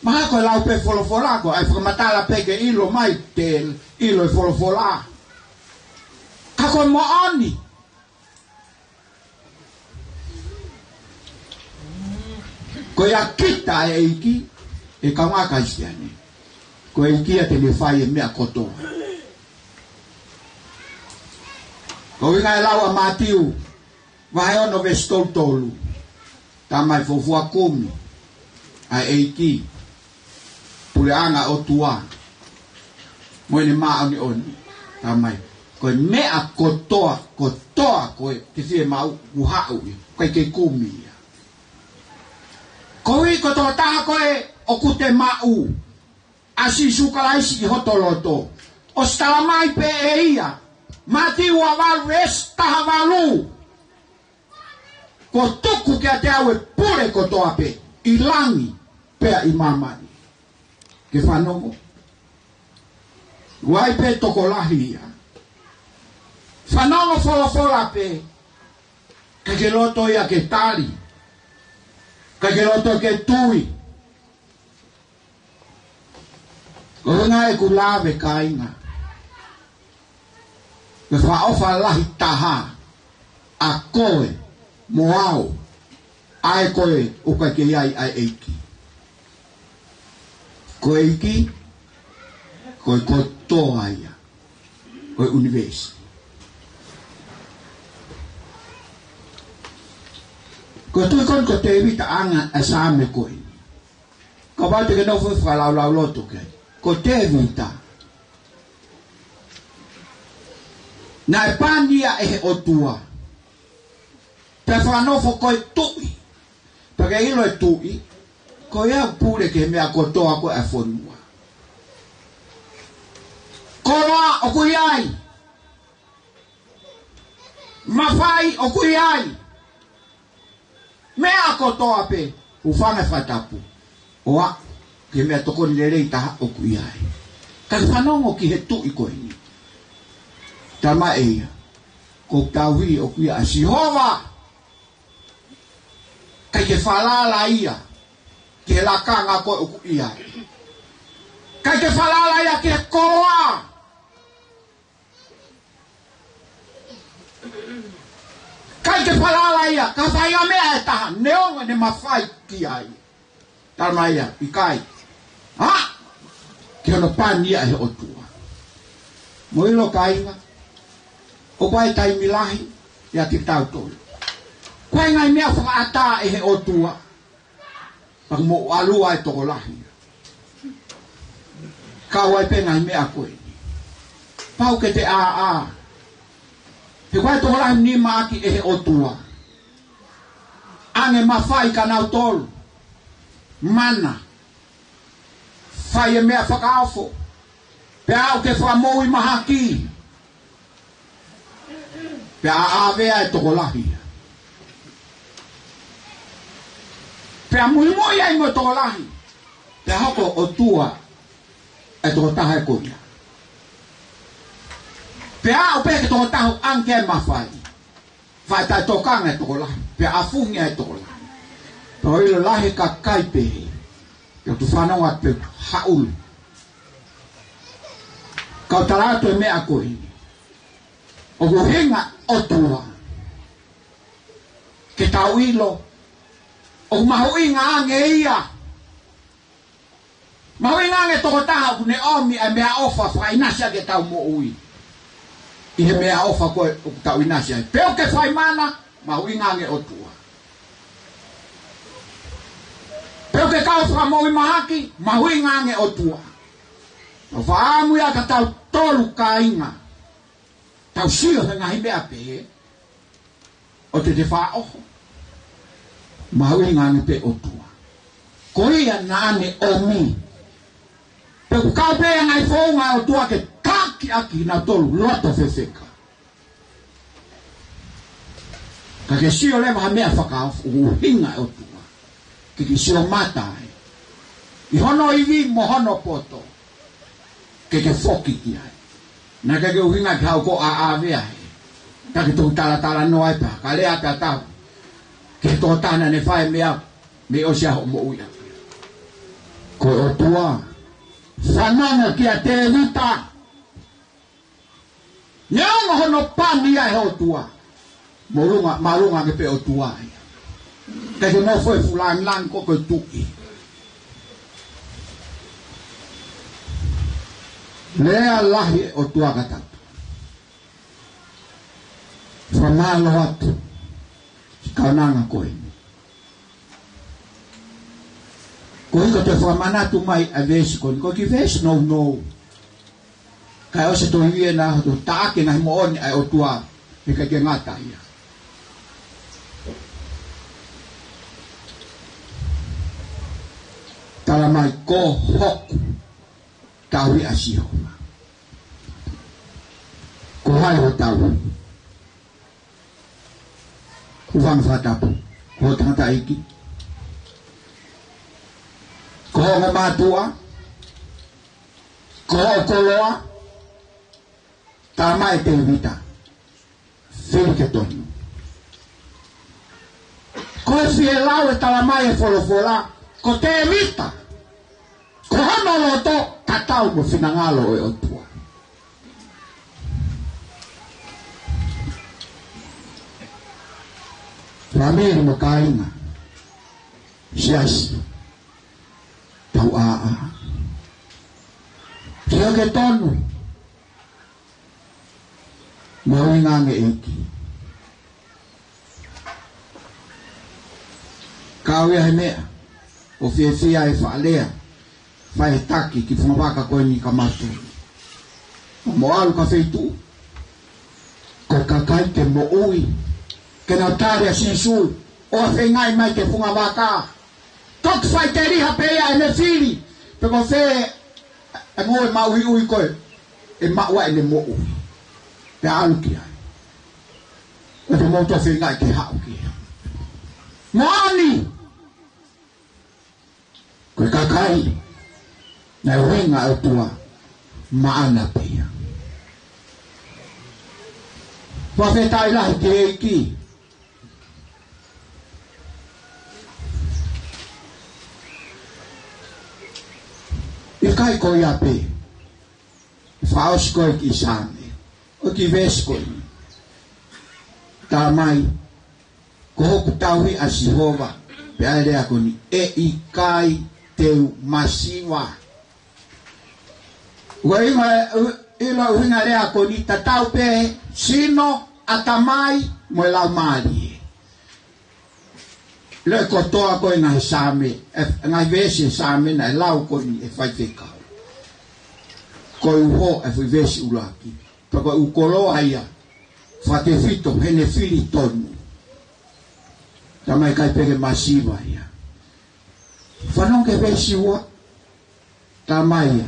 Mahalo ko e lau pē folofola ko ē, ʻai fakamatala pē ke ʻilo mai te ʻilo e folofola. Ka ko e moʻoni. Ko ia kita e ʻEiki, ʻe kaungā Kalisitiane. Ko e ʻEiki ia te ne fai e meʻa kotoa. Ko e ʻuhinga e lau ʻa Mātiu, vahe ono veesi tolu tolu. Tala mai fuofua kumi ʻa e ʻEiki, Puleʻanga ʻo e ʻOtua mo ʻene māʻoniʻoni. Tala mai, ko e meʻa kotoa, kotoa ko ē te fiemaʻu kuo haʻu ia, ʻikai ke kumi ia. Koeʻuhi ko e tokotaha ko ē ʻoku te maʻu ʻa Sīsū Kalaisi ʻi hoto loto. ʻOsi tala mai pē ʻe ia, Mātiu ua valu veesi taha valu. Kuo tuku kiate au e pule kotoa pē, ʻi langi pea ʻi māmani. Ke fanongo. ʻOku ʻi ai pē tokolahi ia. Fanongo folofola pē, ʻikai ke loto ia ke tali. ʻIkai ke loto ke tui. Ko e ʻuhinga ʻeku lave, kāinga, ko e fakaʻofa lahi taha ʻa koe mo au, ʻa ē ko ē ʻoku ʻikai ke ʻi ai ʻa e ʻEiki. Ko e ʻEiki, ko e kotoa ia ʻo e ʻunivēsi. Ko e tuʻi ko eni ko Tēvita, anga e Saame ko eni. Kapau te ke nofo ʻo fakalaulauloto ki ai. Ko Tēvita, naʻe pani ia ʻe he ʻOtua. Pea fakanofo ko e tuʻi. Pea ke ʻilo e tuʻi, ko ia ʻoku pule ki he meʻa kotoa ko ē ʻa e fonua. Koloa ʻoku ʻi ai. Mafai ʻoku ʻi ai. Meʻa kotoa pē, hūfanga he fakatapu ʻo aʻu ki he meʻatokoni lelei taha ʻoku ʻi ai. Ka ke fanongo ki he tuʻi ko eni. Talamai ʻe ia, ko hoku tauhi ʻoku ʻia Sihova. ʻIkai ke falala ia ki he lakanga ko ē ʻoku ʻi ai. ʻIkai ke falala ia ki he koloa. ʻIkai ke falala ia ki ha faʻahinga meʻa ʻe taha, neongo ʻene mafai ki ai. Talamai ʻe ia, ʻikai. ʻA, ki hono pani ia ʻe he ʻOtua. Mou ʻilo, kāinga, ʻoku ʻi ai e taimi lahi ʻiate kitautolu, ko e ngaahi meʻa fakaʻatā ʻe he ʻOtua. Pea mou ʻalu ai tokolahi. Kau ai pē ngaahi meʻa ko eni. Pau ke te ʻāʻā. He ko e tokolahi nima ʻaki ʻe he ʻOtua. ʻAnge mafai kia nautolu. Mana. Fai e meʻa fakaofo. Pea aʻu ki he fakamoʻui mahaki. Pea ʻāvea e tokolahi. Pea muimui ai mo e tokolahi. Pea hoko ʻotua e tokotaha ko ia. Pea aʻu pē ki he tokotaha ʻoku ʻange ki ai e mafai. Fai taʻetokanga e tokolahi. Pea ʻafungi ai e tokolahi. Pea ʻoku ʻilo lahi e kakai pehē. Pea u fanongo atu pē haʻulu. Kau tala atu e meʻa ko eni. ʻOku ʻuhinga ʻOtua ke tau ʻilo ʻoku mahuʻinga ange ia. Mahuʻinga ange e tokotaha ʻoku ne ʻomi e meʻaʻofa fakaʻinasi ʻaki ʻetau moʻui. ʻI he meʻaʻofa ko ē ʻoku tau ʻinasi ai. Pe ʻoku ke fai mana, mahuʻinga ange ʻOtua. Pe ʻoku ke kau fakamoʻui mahaki, mahuʻinga ange ʻOtua. ʻOku ou fakaʻamu ia kia tautolu kāinga. Tau sio he ngaahi meʻa pehē ʻo te te fāʻoho. Mahuʻinga ange pē ʻOtua. Ko ia naʻa ne ʻomi. Pe ʻoku kau pē ngaahi founga ʻa e ʻOtua ke taki ʻaki nautolu loto fefeka. Ka ke sio leva ha meʻa fakaofo ʻoku ʻuhinga e ʻOtua. Ke ke sio mata ai. ʻI hono ivi mo hono poto. Ke ke foki ki ai. Naʻe ʻikai ke ʻuhinga ke haʻu koe ʻo ʻāvea he. Ka ke toki talatalanoa ai pē, ka lea ʻataʻatā. Ki he tokotaha naʻa ne fai e meʻa, mei ʻosi ʻa hoʻo moʻui ʻaki. Ko e ʻOtua. Fanongo kia Tēvita. Neongo hono pani ia ʻe he ʻOtua. Māʻolunga, māʻolunga ange pē ʻOtua ia. Ka ke mou foʻi fulangilangi ko e tuʻi. Lea lahi e ʻOtua kia tautolu. Fakamālō atu. Ki he kaunanga ko eni. Ko e hiko te fakamanatu mai ʻa e veesi ko eni, ko e kiʻi veesi nounou. Kae ʻosi e tohi ʻe na hoto taʻaki e ngaahi moʻoni ʻa e ʻOtua, he ʻikai ke ngata ia. Talamai ko hoku tauhi ʻa Sihova. Ko hai ho tauhi? Hūfanga he fakatapu. Ko ho tangataʻeiki? Ko ho ongo mātuʻa? Ko ho koloa? Talamai ʻe Tēvita, fili ke tonu. Ko e fielau e talamai e folofola, ko Tēvita, ko hono loto, ka tatau mo e finangalo ʻo e ʻOtua. Fāmili mo kāinga, siasi, tau ʻā ʻā. Sio ki he tonu, mahuʻinga ange ʻEiki. Ka ʻoku ʻi ai e meʻa ʻoku fiefia ai e faʻa lea, fai e taki ki he fungavaka ko eni ka matu. Mo ʻalu ki ha feituʻu, ko e kakai ke moʻui, ke nau tali ʻa Sīsū, ʻo feingaʻi mai ki he fungavaka. Toki faʻiteliha pē ia ʻene fili, pe ko fē e ngoue maʻuiʻui ko ē ʻe maʻu ai ʻene moʻui. Pea ʻalu ki ai. ʻOku mou toe feingaʻi ke haʻu ki ai. Moʻoni! Ko e kakai naʻe ʻuhinga ʻa e ʻOtua maʻana pē ia. Fakafetaʻi lahi ki he ʻEiki. ʻIkai ko ia pē, fakaʻosi ko ē ki he Saame, ʻo ki he veesi ko eni. Talamai, ko hoku tauhi ʻa Sihova, pea ʻi ai e lea ko eni, ʻe ʻikai te u masiva. Ko e ʻuhinga, ʻi he ʻuhinga e lea ko eni tatau pē sino, ʻatamai, mo e laumālie. Lea kotoa ko ē ngaahi Saame, e, ngaahi veesi e Saame naʻe lau ko eni ʻe he faifekau. Ko e uho e foʻi veesi ʻuluaki. Pea ko e ʻū koloa ia, fakatefito heʻene fili tonu. Talamai ʻikai pē ke masiva ia. Fanongo ki he veesi ua. Talamai ia,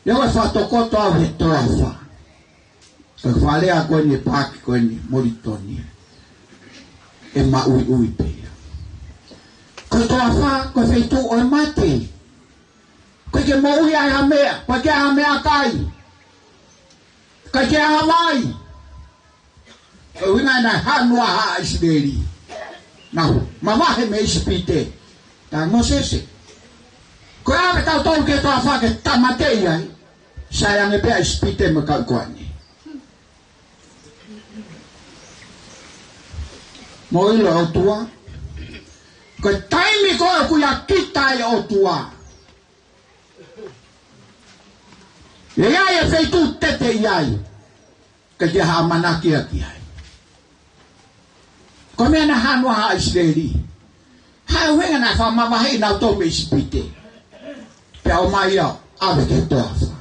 ʻoua ʻe fakatokoto au he toafa. Ko e fakalea ko eni e paaki ko eni Molitoni, ʻe maʻuiʻui pē ia. Ko e toafa, ko e feituʻu ʻo e mate. ʻOku ʻikai ke moʻui ai ha meʻa, ʻoku ʻikai ke ʻi ai ha meʻakai. ʻOku ʻikai ke ʻi ai ha vai. Ko e ʻuhinga ia naʻe hanu ai ʻa ʻIsileli. Naʻa nau mavahe mei ʻIsipite. Talaange ʻe Mōsese, ko e ʻave kitautolu ki he toafa ke tāmateʻi ai. Sai ange pē ʻa ʻIsipite mo e kau ko eni. Mou ʻilo ʻOtua, ko e taimi ko ē ʻoku ʻikai kita ai ʻOtua, ʻe ʻi ai e feituʻu te te ʻi ai, ʻikai ke ʻi ai ha ʻamanaki ia ki ai. Ko e meʻa naʻe hanu ai ʻa ʻIsileli. Ko e ʻuhinga naʻe fakamavaheʻi kinautolu mei ʻIsipite. Pea ʻomai ia ʻo ʻave ki he toafa.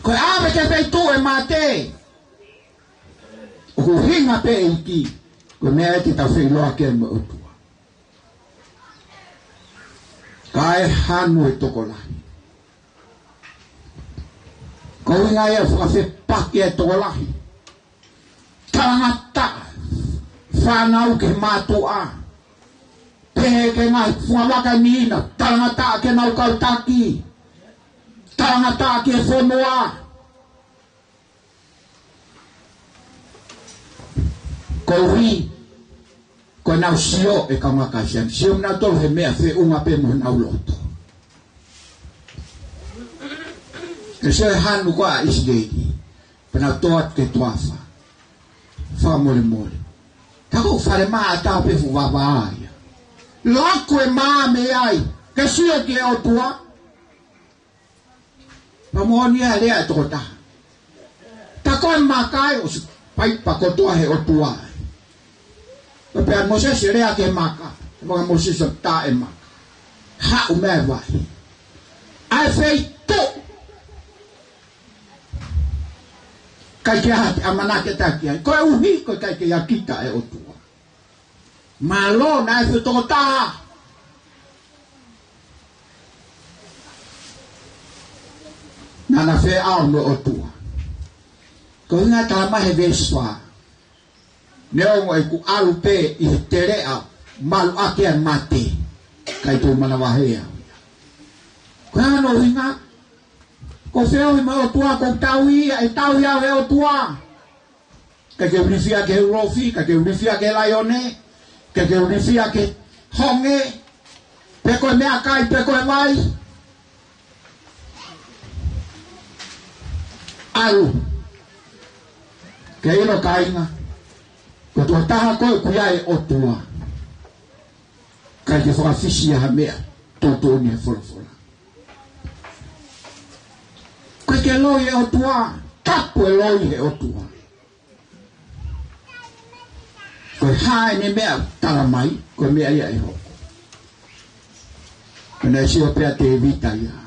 Ko e ʻave ki he feituʻu ʻo e mate. ʻOku ʻuhinga pē ʻEiki, ko e meʻa ia te tau feʻiloaki ai mo e ʻOtua. Kae hanu e tokolahi. Ko e ʻuhinga ia fakafepaki e tokolahi. Talangataʻa fānau ki he mātuʻa. Pehē ki he ngaahi fungavaka ni na, talangataʻa ki heʻenau kau taki. Talangataʻa ki he fonua. Koeʻuhi ko ʻenau sio e kaungā Kalisitiane, sio kinautolu he meʻa feʻunga pē mo honau loto. Ke sio e hanu ko ē ʻa ʻIsileli, pea nau tō atu ki he toafa. Fakamolemole. Ka ko e fale mā ʻatā pē fuʻu vavā ia. Laku e mā mei ai, ke sio ki he ʻOtua. Pea moʻoni e lea ʻa e tokotaha. Tā ko e maka ē, ʻosi paipa kotoa he ʻOtua. Pea pehē ʻe Mōsese lea ki he maka. Pehē ʻe Mōsese tā e maka. Haʻu mei he vaʻe. ʻAi feituʻu. ʻIkai ke ʻi ai ha ʻamanaki ʻe taki ai. Koeʻuhi, ko e ʻikai ke ʻi ai kita e ʻOtua. Mālō naʻe fai tokotaha. Naʻa na feʻao mo e ʻOtua. Ko e ʻuhinga talamai he veesi fā. Neongo ʻeku ʻalu pē ʻi he teleʻa maluʻaki ʻa e mate. ʻIkai te u manavahē au ia. Ko e hā hono ʻuhinga? Ko e feohi mo e ʻOtua, ko e tauhi ia, ʻe tauhi au ʻe he ʻOtua. ʻIkai ke u ilifia ki he ulofi, ʻikai ke u ilifia ki he laione, ʻikai ke u ilifia ki he honge. pe ko e meʻakai, pe ko e vai. ʻAlu. Ke ʻilo, kāinga, ko e tokotaha ko ē ʻoku ʻi ai e ʻOtua, ʻikai ke fakafisi ia ha meʻa, tuʻutuʻuni he folofola. ʻIkai ke loi e ʻOtua, tapu e loi he ʻOtua. Ko e hā ʻene meʻa, tala mai, ko e meʻa ia ʻe hoko. Ko ʻene sio pē ʻa Tēvita ia.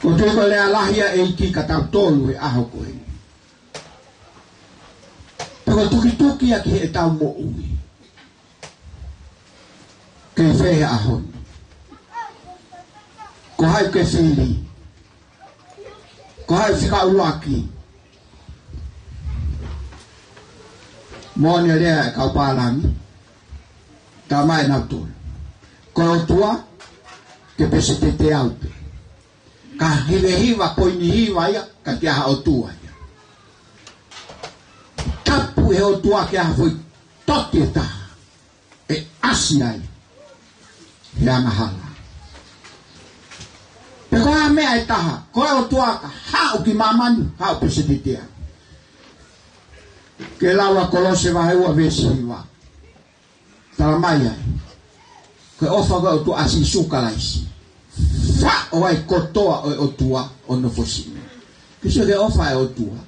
Ko e tui ko e lea lahi ʻa e ʻEiki kia tautolu he ʻaho ko eni. Pe ko e tukituki ia ki heʻetau moʻui. Kei fē he ʻaho ni? Ko hai ke fili? Ko hai fika ʻuluaki? Moʻoni e lea ʻa e kau pālangi. Tala mai ʻe nautolu, ko e ʻOtua, ke peseti teau pē. Ka hivehiva, poini hiva ia, ka ʻikai ha ʻOtua ia. Tapu e ʻOtua ke ʻi ai ha foʻi tote ʻe taha ʻe ʻasi ai he angahala. Pe ko ha meʻa ʻe taha, ko e ʻOtua ka haʻu ki māmani, haʻu peseti teau. Ke lau ʻa Kolose vahe ua veesi hiva. Tala mai ai, ko e ʻofa ko ē ʻa e ʻOtua ʻa Sīsū Kalaisi, faʻo ai kotoa ʻo e ʻOtua ʻo nofo siʻi. Ke sio ki he ʻofa ʻa e ʻOtua,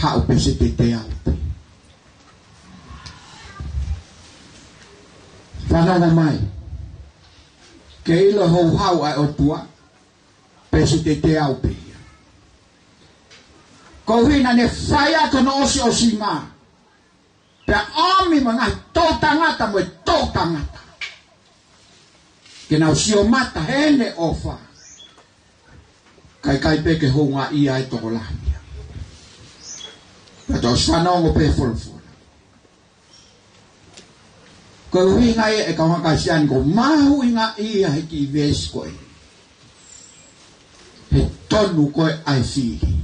haʻu peseti teau pē. Fanongo mai. Ke ʻilo houhau ʻa e ʻOtua, peseti teau pē ia. Koeʻuhi naʻa ne fai ʻaki hono ʻosiʻosinga, pea ʻomi mo e ngaahi toʻutangata mo e toʻutangata ke nau sio mata heʻene ʻofa, kae ʻikai pē ke houngaʻia e tokolahi ia. Pea tau fanongo pē he folofola. Ko e ʻuhinga ia ʻe kau Kalisitiane ʻoku mahuʻinga ia he kiʻi veesi ko ē, he tonu ko ē ʻa e fili.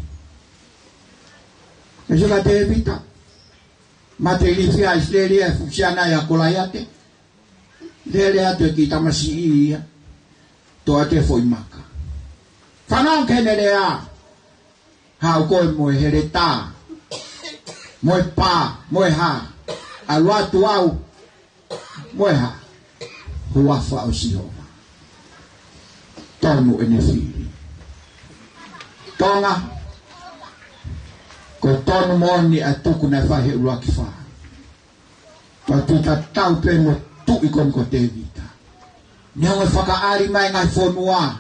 Ke sio kia Tēvita, mate ilifi ʻa ʻIsileli he fuʻu siana ʻia Kolaiate. Lele atu e kiʻi tamasiʻi ia, toʻo atu e foʻi maka. Fanongo ki heʻene lea. Haʻu koe mo e heletā, mo e pā, mo e hā. ʻAlu atu au mo e hā? Huafa ʻo Sihova. Tonu ʻene fili. Tonga, ko e tonu moʻoni ʻa e tuku naʻe fai he ʻuluaki fā. Pea tui tatau pē mo e tuʻi ko eni ko Tēvita. Neongo e fakaʻali mai e ngaahi fonua,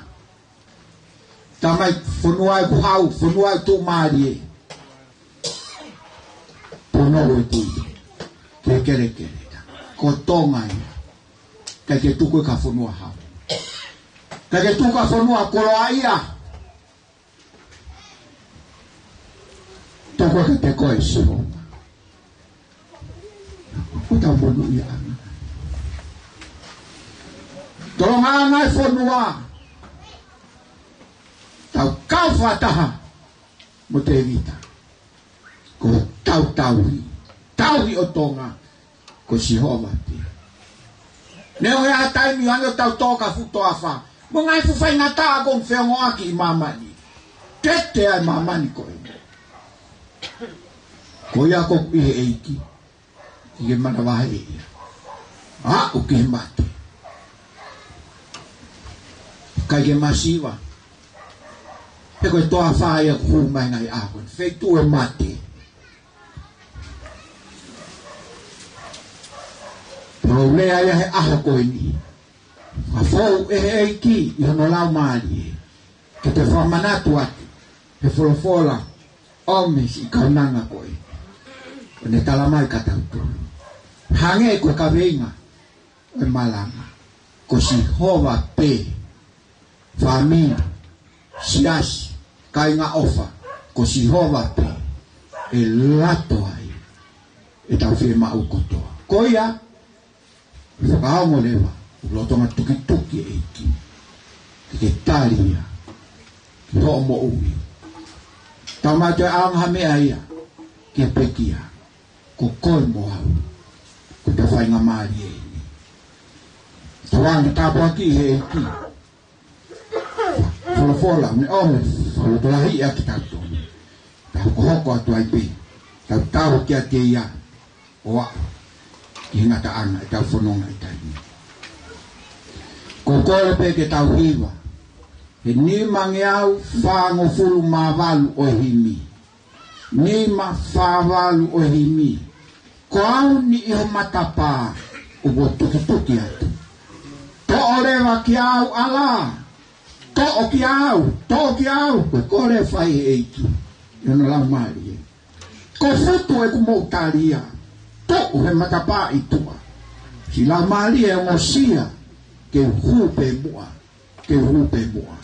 tala mai fonua ʻoku hau, fonua ʻoku tuʻumālie, punou e tuʻi ke kelekele. Ko Tonga ia. ʻIkai ke tuku ki ha fonua hau. ʻIkai ke tuku ki ha fonua koloaʻia. Tuku kiate koe Sihova. ʻOku tau monūʻia ʻana. Tolonga ʻana e fonua. Tau kau fakataha mo Tēvita. Ko hotau tauhi, tauhi ʻo Tonga, ko Sihova pē. Neongo ʻi ha taimi ʻoku hangē ʻoku tau tō ki ha fuʻu toafa, mo e ngaahi fuʻu faingataʻa ʻoku feongoʻaki ʻi māmani. Tete ai māmani ko ē. Ko ia ʻoku ʻi he ʻEiki, ʻikai ke manavahē ia. Aʻu ki he mate. ʻIkai ke masiva. He ko e toafa ia ʻoku hū mai he ngaahi ʻaho ko eni, feituʻu e mate. Pea ʻoku ou lea ia he ʻaho ko eni. Ka fou ʻe he ʻEiki ʻi hono Laumālie ke te fakamanatu atu he folofola ʻomi siʻi kaunanga ko ē, ʻo ne tala mai kia tautolu. Hangē ko e kaveinga ʻo e malanga, ko Sihova pē. Fāmili, siasi, kāinga ʻofa, ko Sihova pē ʻe lato ai ʻetau fiemaʻu kotoa. Ko ia, fakaongo leva, ʻoku lolotonga tukituki e ʻEiki ke ke tali ia ki hoʻo moʻui. Tau maʻu ʻe ʻaonga ha meʻa ia ke pekia, ko koe mo au, ko ʻeta faingamālie eni. Tauange tāpuaki ʻe he ʻEiki. Folofola, ne ʻomi, folofola ʻa kitautolu. Tau hokohoko atu ai pē. Tau tau kiate ia. ʻO aʻu ki he ngataʻanga ʻetau fononga ʻi he taimi ni. Ko e kole pē ke tau hiva. He nimangeau fāngofulu mā valu ʻo e himi. Nima fā valu ʻo e himi. Ko au ni ʻi ho matapā, ʻoku ou tukituki atu. Toʻo leva kiate au ʻAlā. Toʻo kiate au, toʻo kiate au, ko e kole ʻoku fai ʻe he ʻEiki. ʻI hono Laumālie. Ko futu ʻeku moʻutalia. Toʻo he matapā ʻi tuʻa. Siʻi Laumālie ʻo ongosia. Ke hū pē muʻa. Ke hū pē muʻa.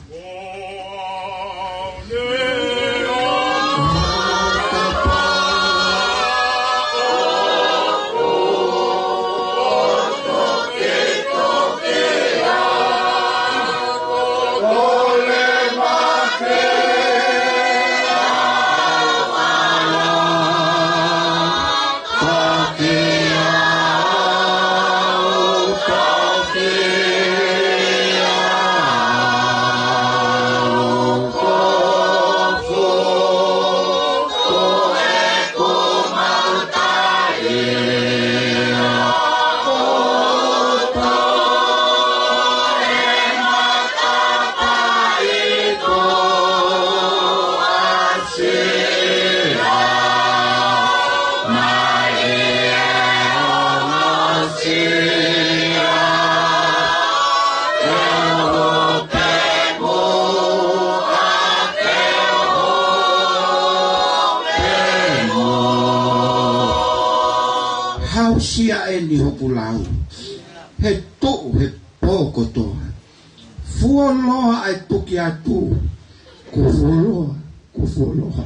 Hausia eni hoku lau. He tuʻu he pō kotoa. Fuoloa ʻa e tuki atu. Kuo fuoloa, kuo fuoloa.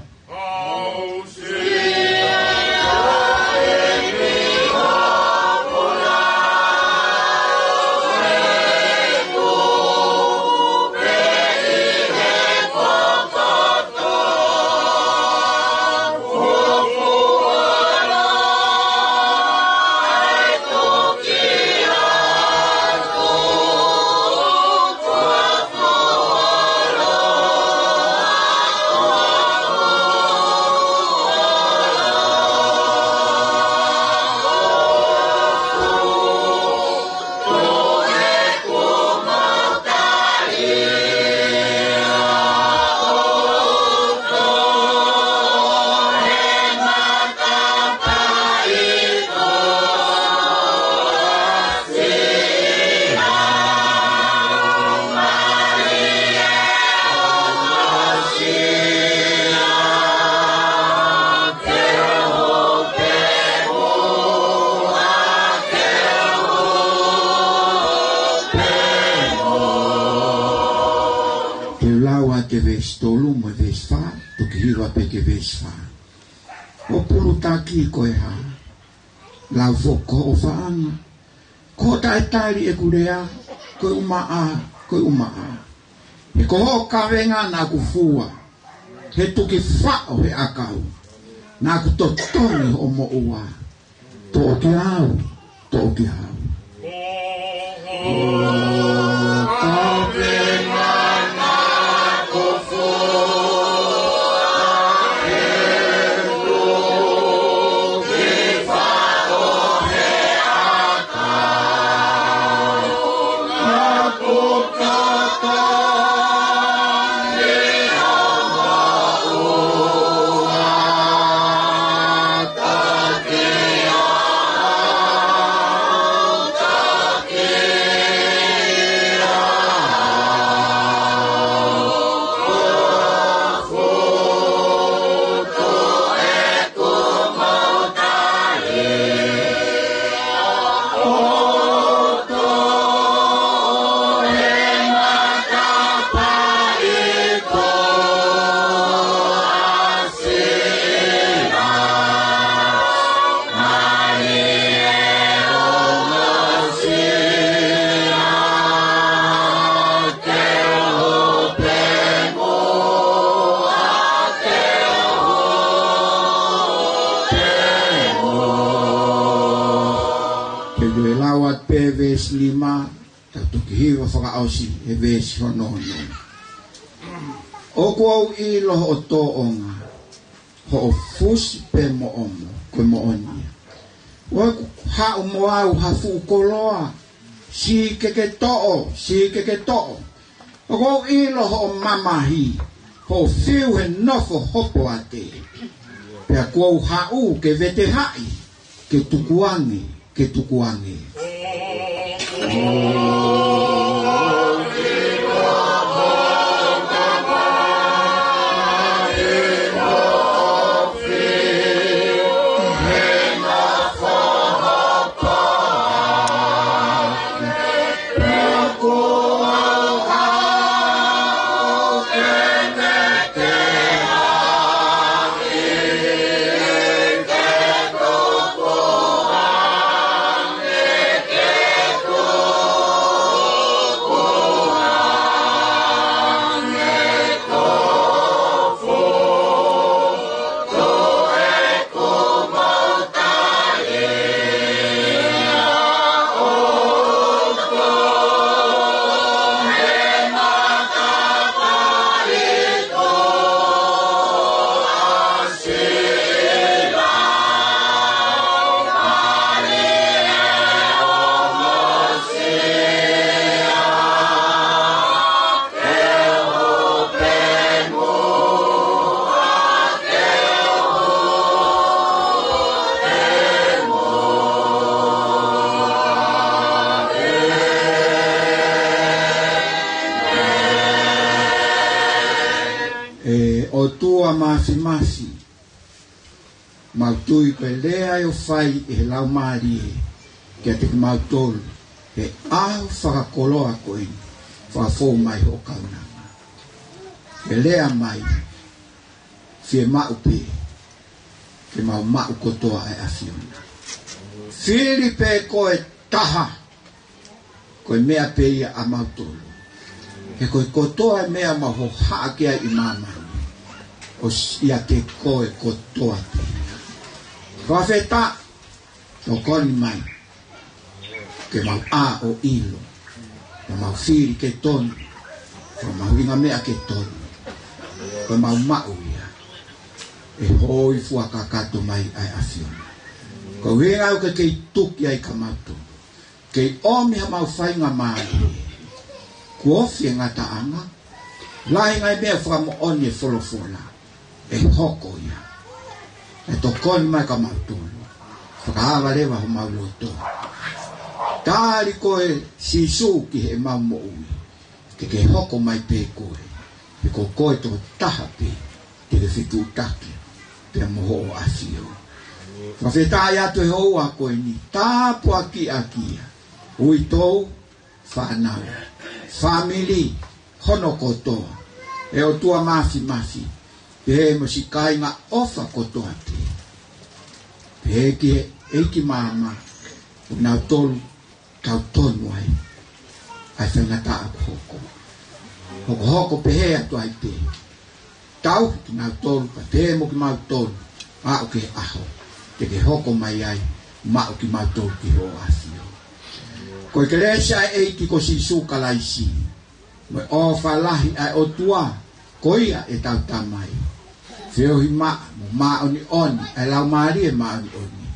Te u lau atu e veesi tolu mo e veesi fā, toki hiva pē ki he veesi fā. ʻO pulutaki ko e hā? Lau foki ko hoʻo faʻanga. Ko hoʻo taʻetali ʻeku lea, ko e ʻumaʻā, ko e ʻumaʻā. He ko hoʻo kavenga naʻa ku fua, he tuki faʻo he ʻakau, naʻa ku totongi hoʻo moʻua. Toʻo kiate au, toʻo kiate au. Te u lau atu pē veesi nima, Tau toki hiva fakaʻosi he veesi hono ono. ʻOku ou ʻilo hoʻo tōʻonga, hoʻo fusi pē moʻomo, ko e moʻoni ia. ʻOku haʻu mo au ha fuʻu koloa, siʻi ke ke toʻo, siʻi ke ke toʻo. ʻOku ou ʻilo hoʻo mamahi, hoʻo fiu he nofo hopoate. Pea kuo u haʻu ke vete haʻi, ke tukuange, ke tukuange. ʻE ʻOtua Māfimafi, mau tui ko e lea ʻoku fai ʻe he Laumālie kiate kimautolu he ʻaho fakakoloa ko eni, fakafou mai hoʻo kaunanga. Ke lea mai, fiemaʻu pē ke mau maʻu kotoa ʻa e ʻAfiona. Fili pē ko e taha, ko e meʻa pē ia ʻamautolu. He ko e kotoa e meʻa mau hohaʻa ki ai ʻi māmani, ʻoku ʻiate koe kotoa pē. Fakafetaʻi, tokoni mai ke mau ʻā ʻo ʻilo, ke mau fili ke tonu, ke mau hinga meʻa ke tonu, ke mau maʻu ia. ʻE hoi fua kakato mai ʻa e ʻAfiona. Ko e ʻuhinga ʻoku ke kei tuki ai kimautolu, kei ʻomi hamau faingamālie. Kuo ofi e ngataʻanga, lahi ngaahi meʻa fakamoʻoni e folofola, ʻe hoko ia. ʻE tokoni mai kimautolu, fakaava leva homau loto. Tali koe Sīsū ki heʻemau moʻui, te ke hoko mai pē koe, he ko koe tokotaha pē te ke fetuʻutaki pea mo hoʻo ʻAfio. Fakafetaʻi atu he houa ko eni, tāpuakiʻaki ia uitou, fānau, fāmili hono kotoa, ʻe ʻOtua Māfimafi, pehē mo siʻi kāinga ʻofa kotoa pē. Pehē ki he ʻeiki maama, ʻoku nau tolu tau tonu ai ʻa e faingataʻa kuo hoko. Hokohoko pehē atu ai pē, tauhi kinautolu, pea pehē mo kimautolu, aʻu ki he ʻaho te ke hoko mai ai, maʻu kimautolu ki hoʻo ʻAfio. Ko e kelesi ʻa e ʻEiki ko Sīsū Kalaisi, mo e ʻofa lahi ʻa e ʻOtua, ko ia ʻetau Tamai, feohi maʻa mo māʻoniʻoni ʻa e Laumālie Māʻoniʻoni,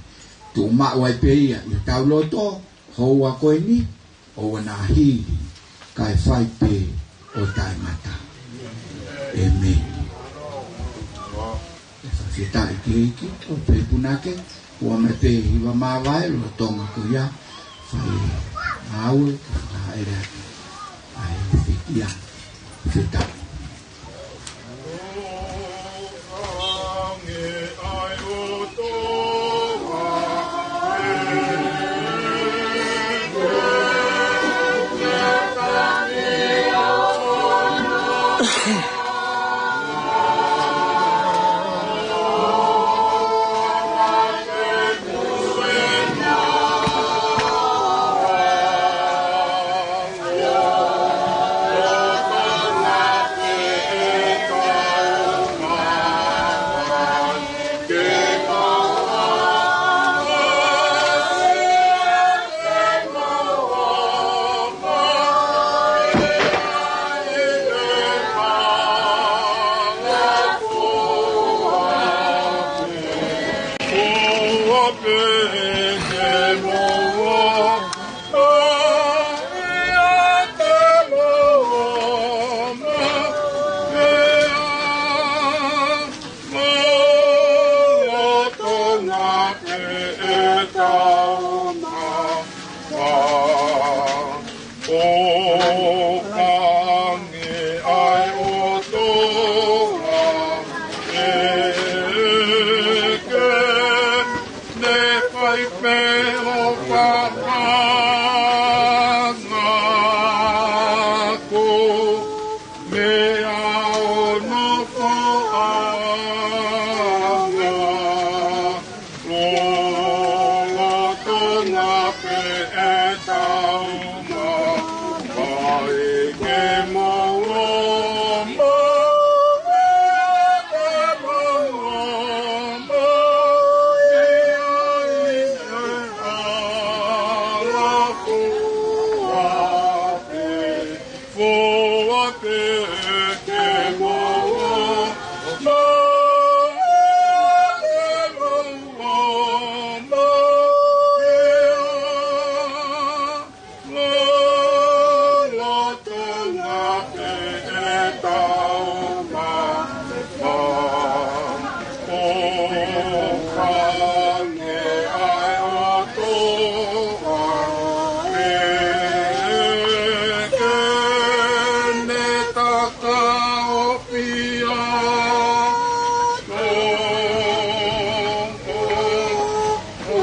tuʻu maʻu ai pē ia ʻi hotau loto, houa ko eni, ʻoua naʻa hili, kae fai pē ʻo taʻengata. ʻĒmeni. ʻE fakafetaʻi ki he ʻEiki, ʻo pē punake, ua mai pē hiva māvae, lolotonga ko ia, fai ʻaue, ka fakaʻele atu ʻa e fitia. Fakafetaʻi. ʻOkange ʻa e ʻOtua ʻEke, ne fai pē ʻo fakangako mei hono foʻanga. Lolotonga pē ʻetau maʻu, ʻai ke mou ō mai, ʻai ke mou ō mai, ʻai ke ala foʻou pē. Foʻou pē ke mou ō mai, ke mou ō mai, lolotonga pē ʻetau maʻu. ʻOkange ʻa e ʻOtua ʻEke, ne takaʻopiʻia ʻo ʻo ʻo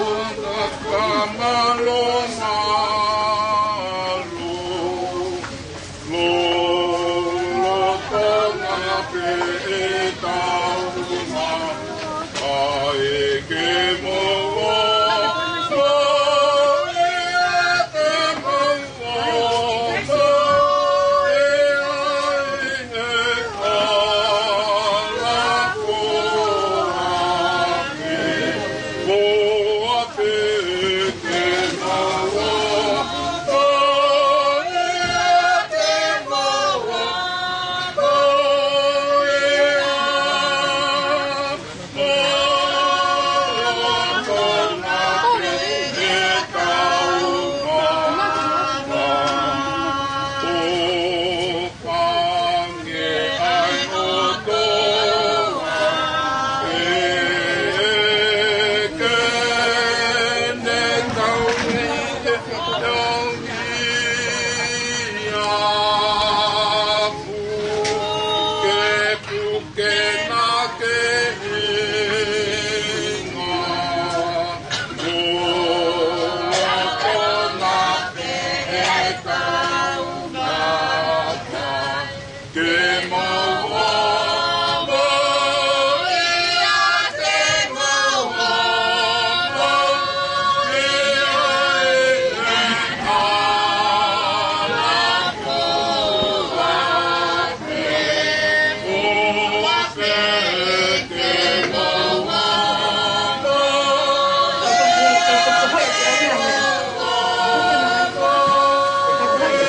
takamālōmalu. Lolotonga pē ʻetau maʻu, ʻai ke mou ō mai, ʻai ke mou ō mai, ʻai ke ala foʻou pē. ʻOkange ʻa e ʻOtua ʻEke, ne tauhi ke tauhi ʻa e pukepuke naʻa ke hinga. Lolotonga pē ʻetau maʻu, ke mou ō mai, ke mou ō mai, ʻai ke ala foʻou pē.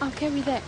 I'll carry that.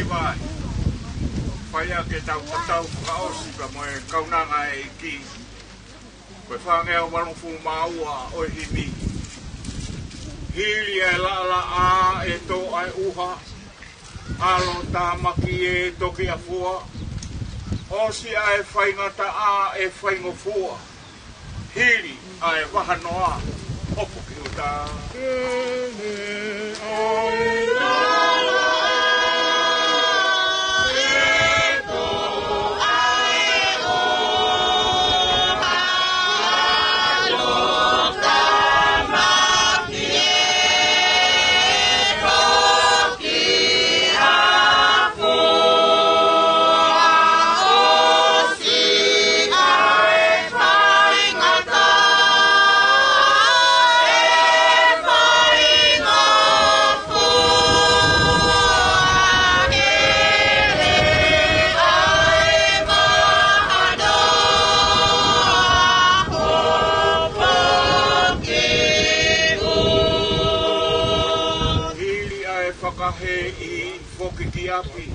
Fai. Fai ʻa e tau tatau fakaʻosi pea mo e kaunanga ʻa e ʻEiki. Ko e fāngeau valungofulu mā ua ʻo e himi. Hili ʻa e laʻalaʻā ʻe tō ʻa e ʻuha, ʻalotāmaki ʻe toki ʻafua, ʻosi ʻa e faingataʻa ʻe faingofua, hili ʻa e vahanoa ʻoku ki ʻuta. Hili ʻa e fakahēʻi foki ki ʻapi.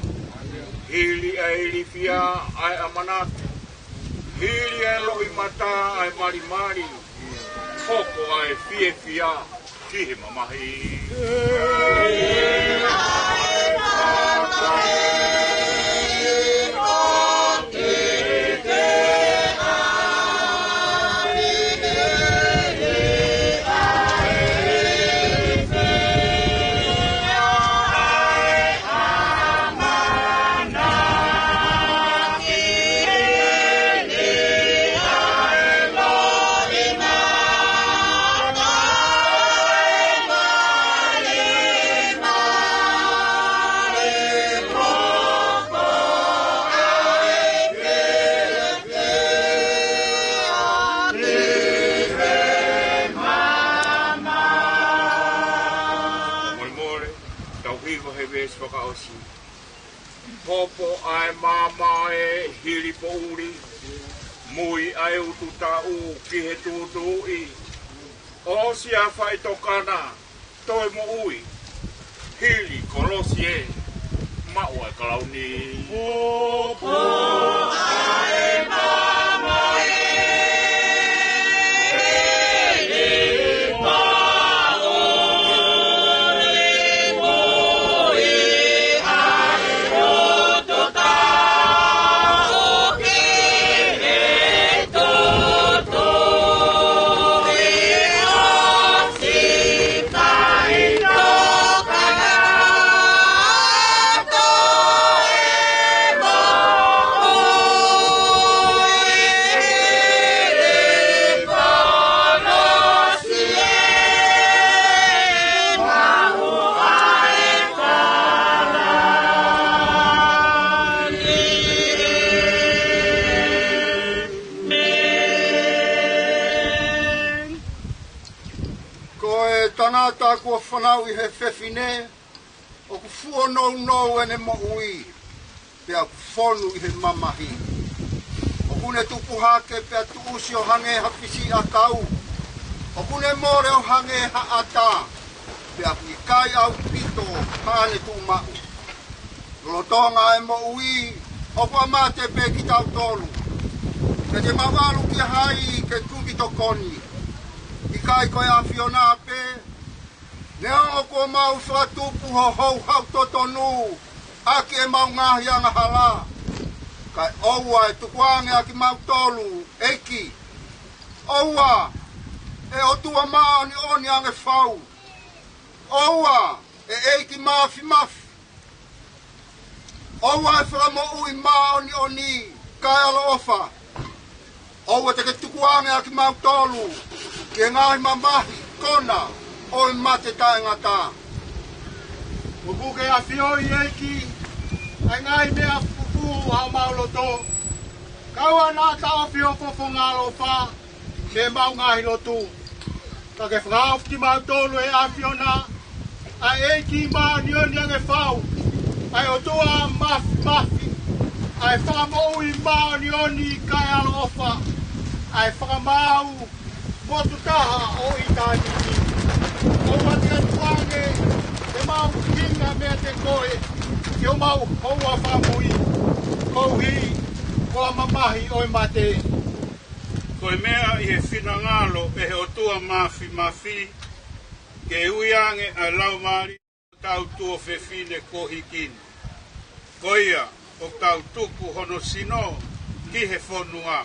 Hili ʻa e ilifia ʻa e ʻamanaki. Hili ʻa e loʻimata ʻa e malimali. Hoko ʻa e fiefia ki he mamahi. Molemole, tau hiva he veesi fakaʻosi. Hopo ʻa e maama ʻe hili poʻuli, mui ʻa e utu taʻu ki he tuʻutuʻuni. ʻOsi ʻa e faʻitokanga, toe moʻui, hili kolosi ē, maʻu ʻa e kalauni. Hopo ʻa e maama ʻe hili poʻuli, mui ʻa e utu taʻu ki he tuʻutuʻuni, ʻosi ʻa e faʻitokanga, toe moʻui, hili kolosi ē, maʻu ʻa e kalauni. Ko e tangata kuo fanauʻi ʻe he fefine, ʻoku fuonounou ʻene moʻui, pea ʻoku fonu ʻi he mamahi. ʻOku ne tupu hake pea tuʻusi ʻo hangē ha fisiʻi ʻakau. ʻOku ne mole ʻo hangē ha ʻata, pea ʻoku ʻikai ʻaupito haʻane tuʻumaʻu. Lolotonga e moʻui, ʻoku ʻa mate pē kitautolu. Te te mau ʻalu kia hai ke kumi tokoni? ʻIkai ko e ʻAfiona pē? Neongo kuo mau fakatupu ho houhau totonu ʻaki ʻemau ngaahi angahala, kae ʻoua ʻe tukuange ʻa kimautolu, ʻEiki. ʻOua, ʻe ʻOtua māʻoniʻoni ange fau. ʻOua, ʻe ʻEiki Māfimafi. ʻOua ʻe Fakamoʻui māʻoniʻoni kae ʻaloʻofa. ʻOua te ke tukuange ʻa kimautolu ki he ngaahi mamahi kona ʻo e mate taʻengata. ʻOku ke ʻafioʻi, ʻEiki, ʻa e ngaahi meʻa fufū ʻa homau loto. Kae ʻoua naʻa taʻofi ho fofonga ʻaloʻofa mei heʻemau ngaahi lotu. Ka ke fakahaofi kimautolu ʻe he ʻAfiona, ʻa e ʻEiki Māʻoniʻoni ange fau, ʻa e ʻOtua Māfimafi, ʻa e Fakamoʻui māʻoniʻoni kae ʻaloʻofa, ʻa e Fakamaau motu taha ʻo ʻitāniti. ʻOua te ke tukuange ke mau hinga meiate koe, ke u maʻu houa fakamoʻui, koeʻuhi ko e mamahi ʻo e mate. Ko e meʻa ʻi he finangalo ʻe he ʻOtua Māfimafi, ke ui ange ʻa e laumālie ʻo hotau tuofefine kuo hiki ni. Ko ia, ʻoku tau tuku hono sino ki he fonua,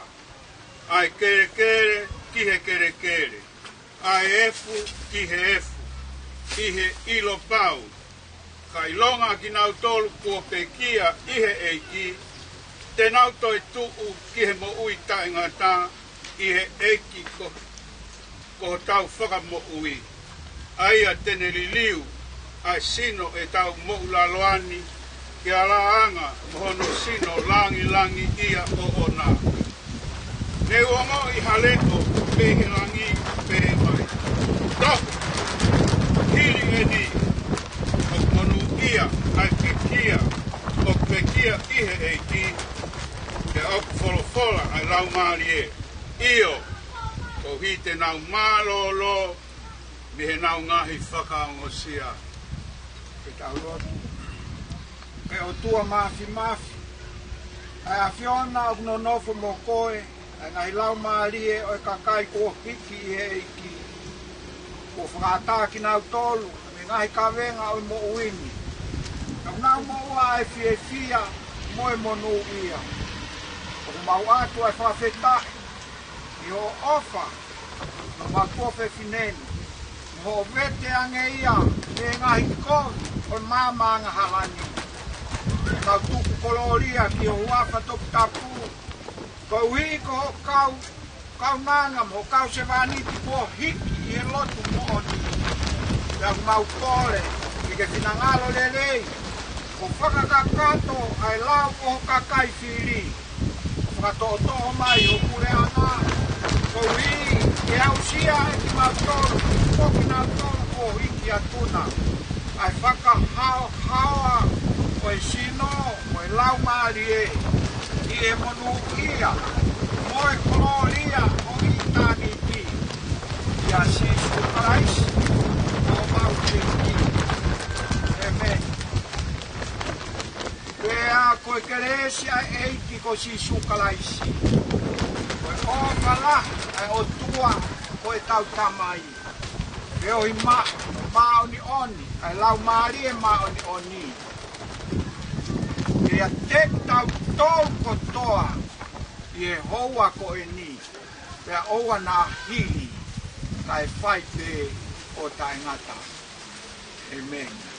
ʻa e kelekele ki he kelekele, ʻa e efu ki he efu, ʻi he ʻilo pau. Ka ʻilonga kinautolu kuo pekia ʻi he ʻEiki, te nau toetuʻu ki he moʻui taʻengata ʻi he ʻEiki ko, ko hotau Fakamoʻui. ʻA ia te ne liliu ʻa e sino ʻetau moʻulaloa ni, ke alāanga mo hono sino langilangiʻia ʻoʻona. Ne u ongoʻi ha leʻo mei he langi pehē mai, Tohi, hili eni, ʻoku monūʻia ʻa e pekia ʻoku pekia ʻi he ʻEiki, pea ʻoku folofola ʻa e Laumālie, ʻio, koeʻuhi te nau mālōlō mei heʻenau ngaahi fakaongosia. Ke tau lotu. ʻE ʻOtua Māfimafi, ʻa e ʻAfiona ʻoku nonofo mo koe, ʻa e ngaahi laumālie ʻo e kakai kuo hiki ʻi he ʻEiki, kuo fakaʻatā kinautolu mei he ngaahi kavenga ʻo e moʻui ni, ka ʻoku nau moʻua ʻa e fiefia mo e monūʻia. ʻOku mau ʻoatu ʻa e fakafetaʻi ʻi hoʻo ʻofa ki homau tuofefine ni, mo hoʻo vete ange ia mei he ngaahi kovi ʻo e maama angahala ni. Mau tuku kolōlia ki ho huafa toputapu, koeʻuhi ko hoʻo kau kaunanga mo hoʻo kau sevāniti kuo hiki ʻi he lotu moʻoni. Pea ʻoku mau kole ke ke finangalo lelei, ʻo fakakakato ʻa e lau ʻo ho kakai fili. Fakatoʻotoʻo mai ho puleʻanga, koeʻuhi ke aʻusia ʻe kimautolu mo kinautolu kuo hiki atu na ʻa e fakahaohaoa ʻo e sino mo e laumālie ʻi he monūʻia mo e kolōlia ʻo ʻitāniti. ʻIa Sīsū Kalaisi ko homau ʻEiki. ʻĒmeni. Pea ko e kelesi ʻa e ʻEiki ko Sīsū Kalaisi, ko e ʻofa lahi ʻa e ʻOtua ko ʻetau Tamai, feohi maʻa, māʻoniʻoni ʻa e Laumālie Māʻoniʻoni, ke ʻiate kitautolu kotoa ʻi he houa ko eni, pea ʻoua naʻa hili, kae fai pē ʻo taʻengata. ʻĒmeni.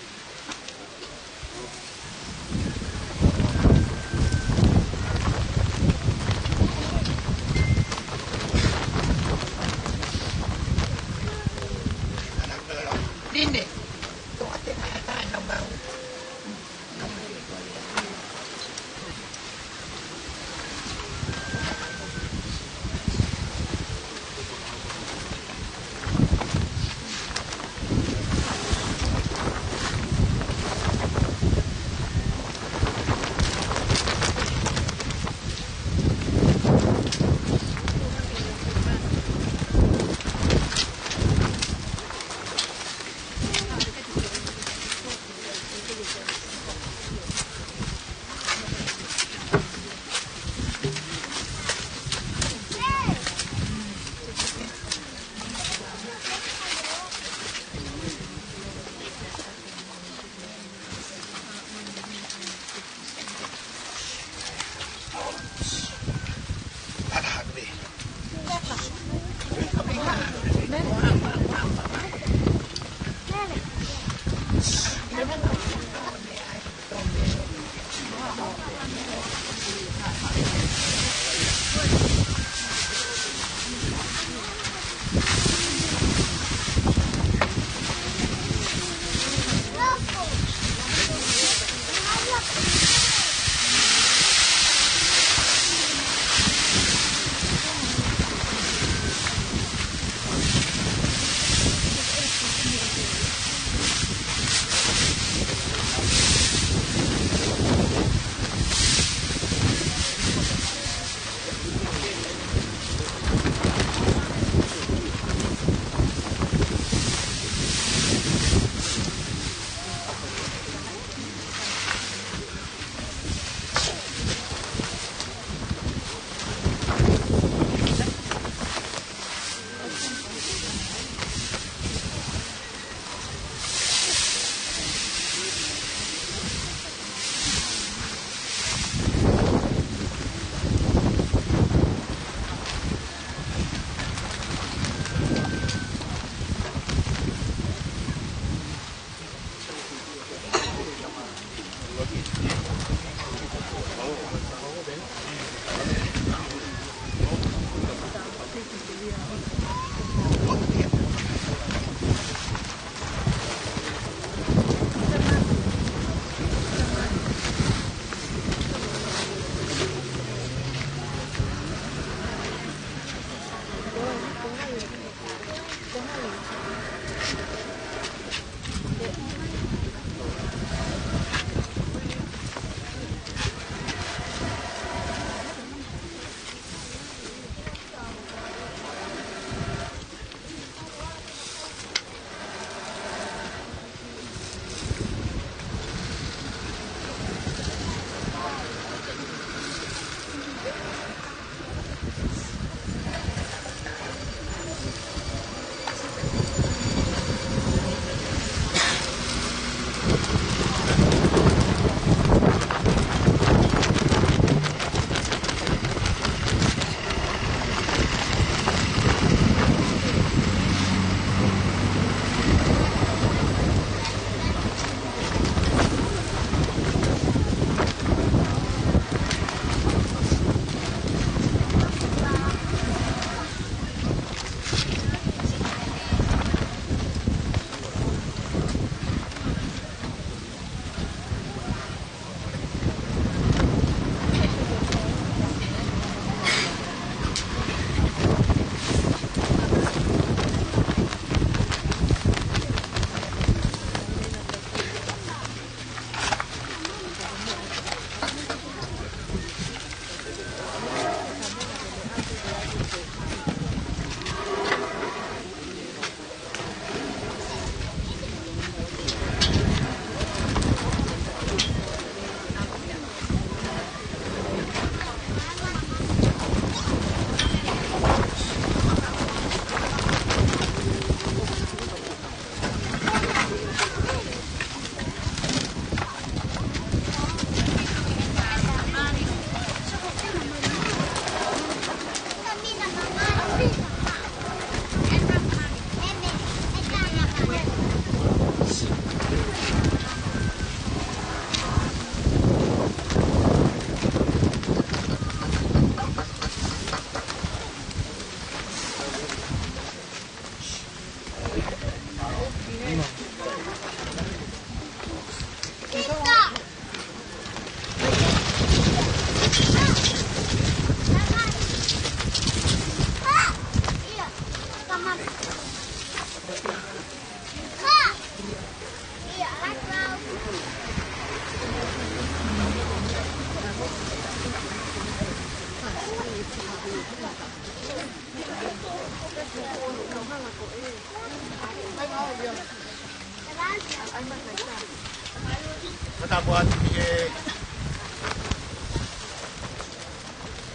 Fakatapu atu ki he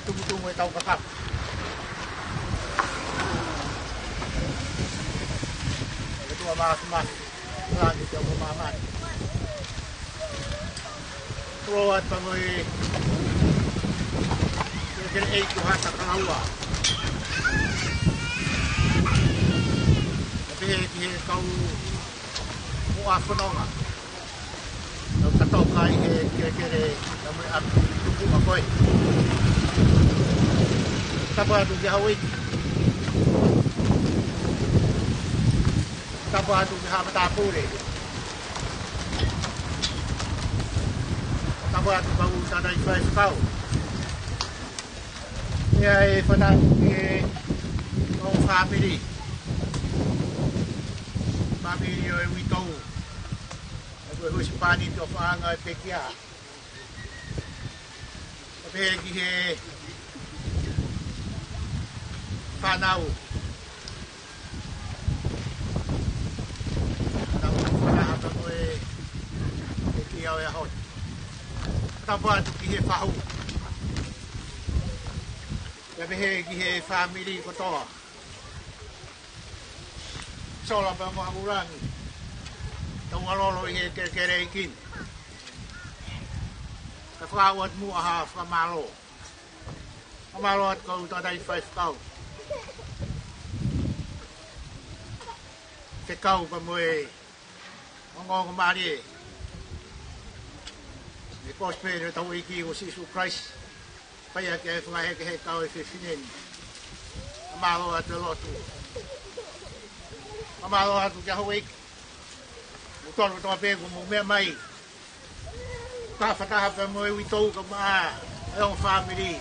tumutumu ʻetau kakapu. ʻOtua Māfimafi, langi ki ʻoku māmani. Koloa atu pea mo e kelekele ʻeiki ʻo Haʻatakalaua. Pea pehē ki he kau muʻa fononga. Tau tatoka ʻi he kelekele ʻa mo e ʻapi tupuʻa ko ē. Tapu atu ki he houʻeiki. Tapu atu ki he haʻa matāpule. Tapu atu ki he kau tangataʻi faifekau. Pea ʻe fakatapu ki he ongo fāmili. Fāmili ʻo e uitou. ʻA ia ko e husepāniti ʻo Faʻanga ʻo e pekia. Pea pehē ki he fānau. Tau fakataha pea mo e pekia ʻo e ʻaho ni. Tapu atu ki he fahu. Pea pehē ki he fāmili kotoa. Sola pea mo Haʻakulangi. Tau ʻalolo ʻi he kelekele ʻeiki ni. Ka fakaʻau atu muʻa ha fakamālō. Fakamālō atu ki he kau tangataʻi faifekau. Fekau pea mo e ongoongomālie ʻo e kosipeli ʻo hotau ʻEiki ko Sīsū Kalaisi. Fai ʻaki ʻa e fakahekeheka ʻo e fefine ni. Fakamālō atu e lotu. Fakamālō atu ki he houʻeiki. Mou tonu kotoa pē kuo mou meʻa mai. Fakataha pea mo e uitou kae ʻumaʻā e ongo fāmili.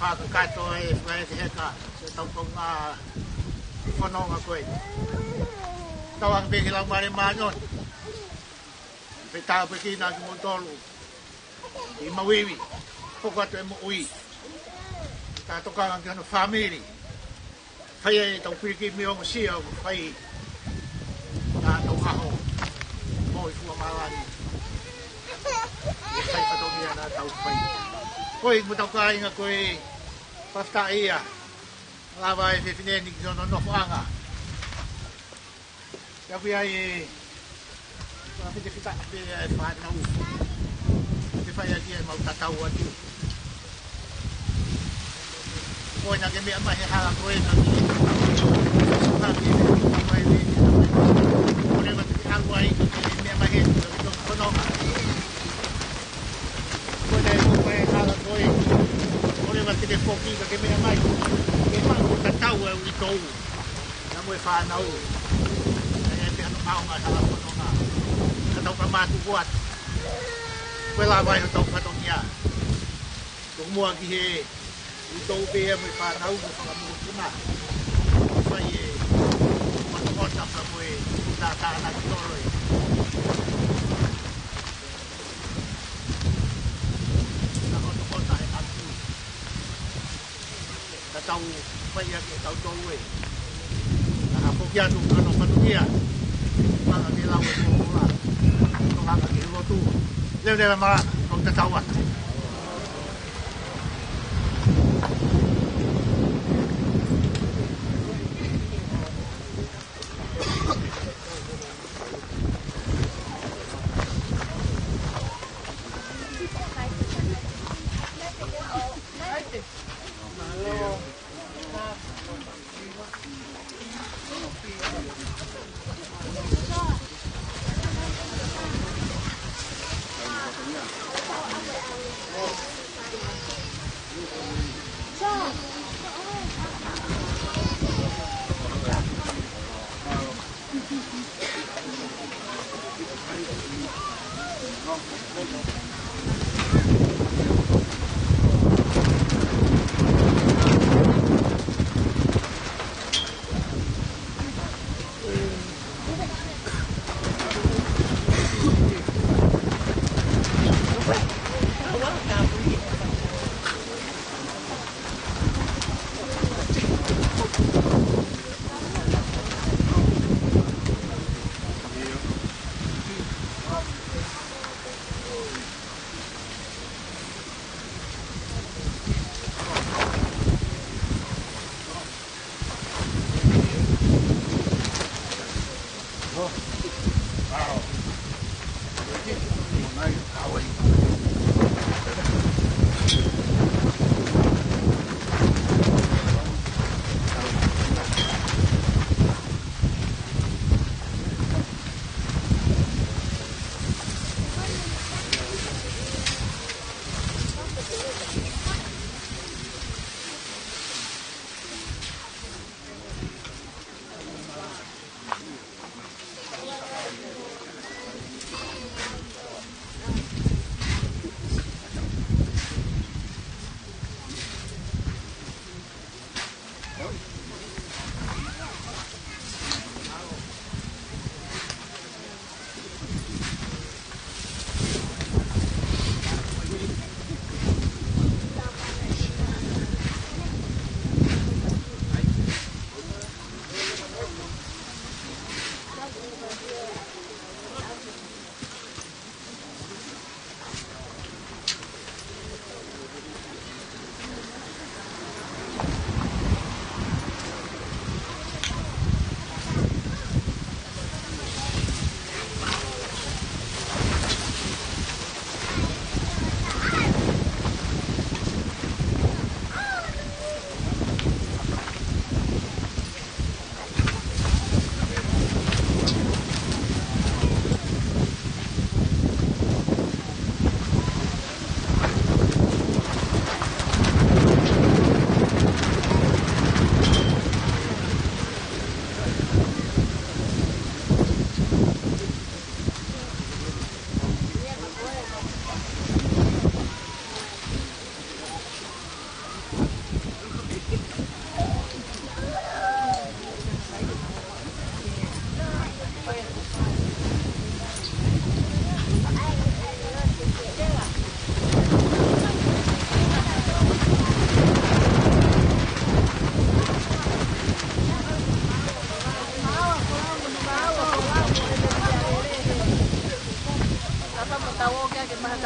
Fakakakato e fakahekeheka ʻo ʻetau kaungā fononga ko ē. Tauange pē ki he Laumālie Māʻoniʻoni. Fetāpuekina kimoutolu. ʻI homou ivi, hoko atu e moʻui. Ka tokanga ki hono fāmili. Fai ai ʻetau pilikimi ongosia ʻoku fai ʻi heʻetau ʻaho. Moʻui fua mālani. ʻI he fai fatongia naʻa tau fai. Ko e mou tau kāinga ko e fakafetaʻi ia. Lava e fefine ni ki hono nofoʻanga. Pea ʻoku ʻi ai e fakafitefitaʻi pē ʻa e fānau. Ke fai ʻaki ʻemau tatau atu. Ko ena ke meʻa mai he hala ko ena ke suka ke meʻa mai he, ko ena ke ʻalu ai ke meʻa mai he, ke tō kono. Ko ena e ko e hala ko ē. Ko ena ke foki ke meʻa mai. Ke maʻu tatau e uitou. Naʻa mo e fānau. Naʻe pehē hano ʻaonga e hala fononga. Ka tau ka mātuku atu. Ko e lava ʻi hotau fatongia. Tuku muʻa ki he uitou pē ia mo e fānau mo e fanga mokopuna. Fai e mata mata pea mo e tā tāna ki tolo e. Naʻa ko e tokota e atu. Ka tau fai ʻaki ʻetau tolu e. Naʻa ko ki atu ka no fatongia. Panga ke lau e moʻola. Tokanga ke lotu. Leo leo mara, kau tatau atu.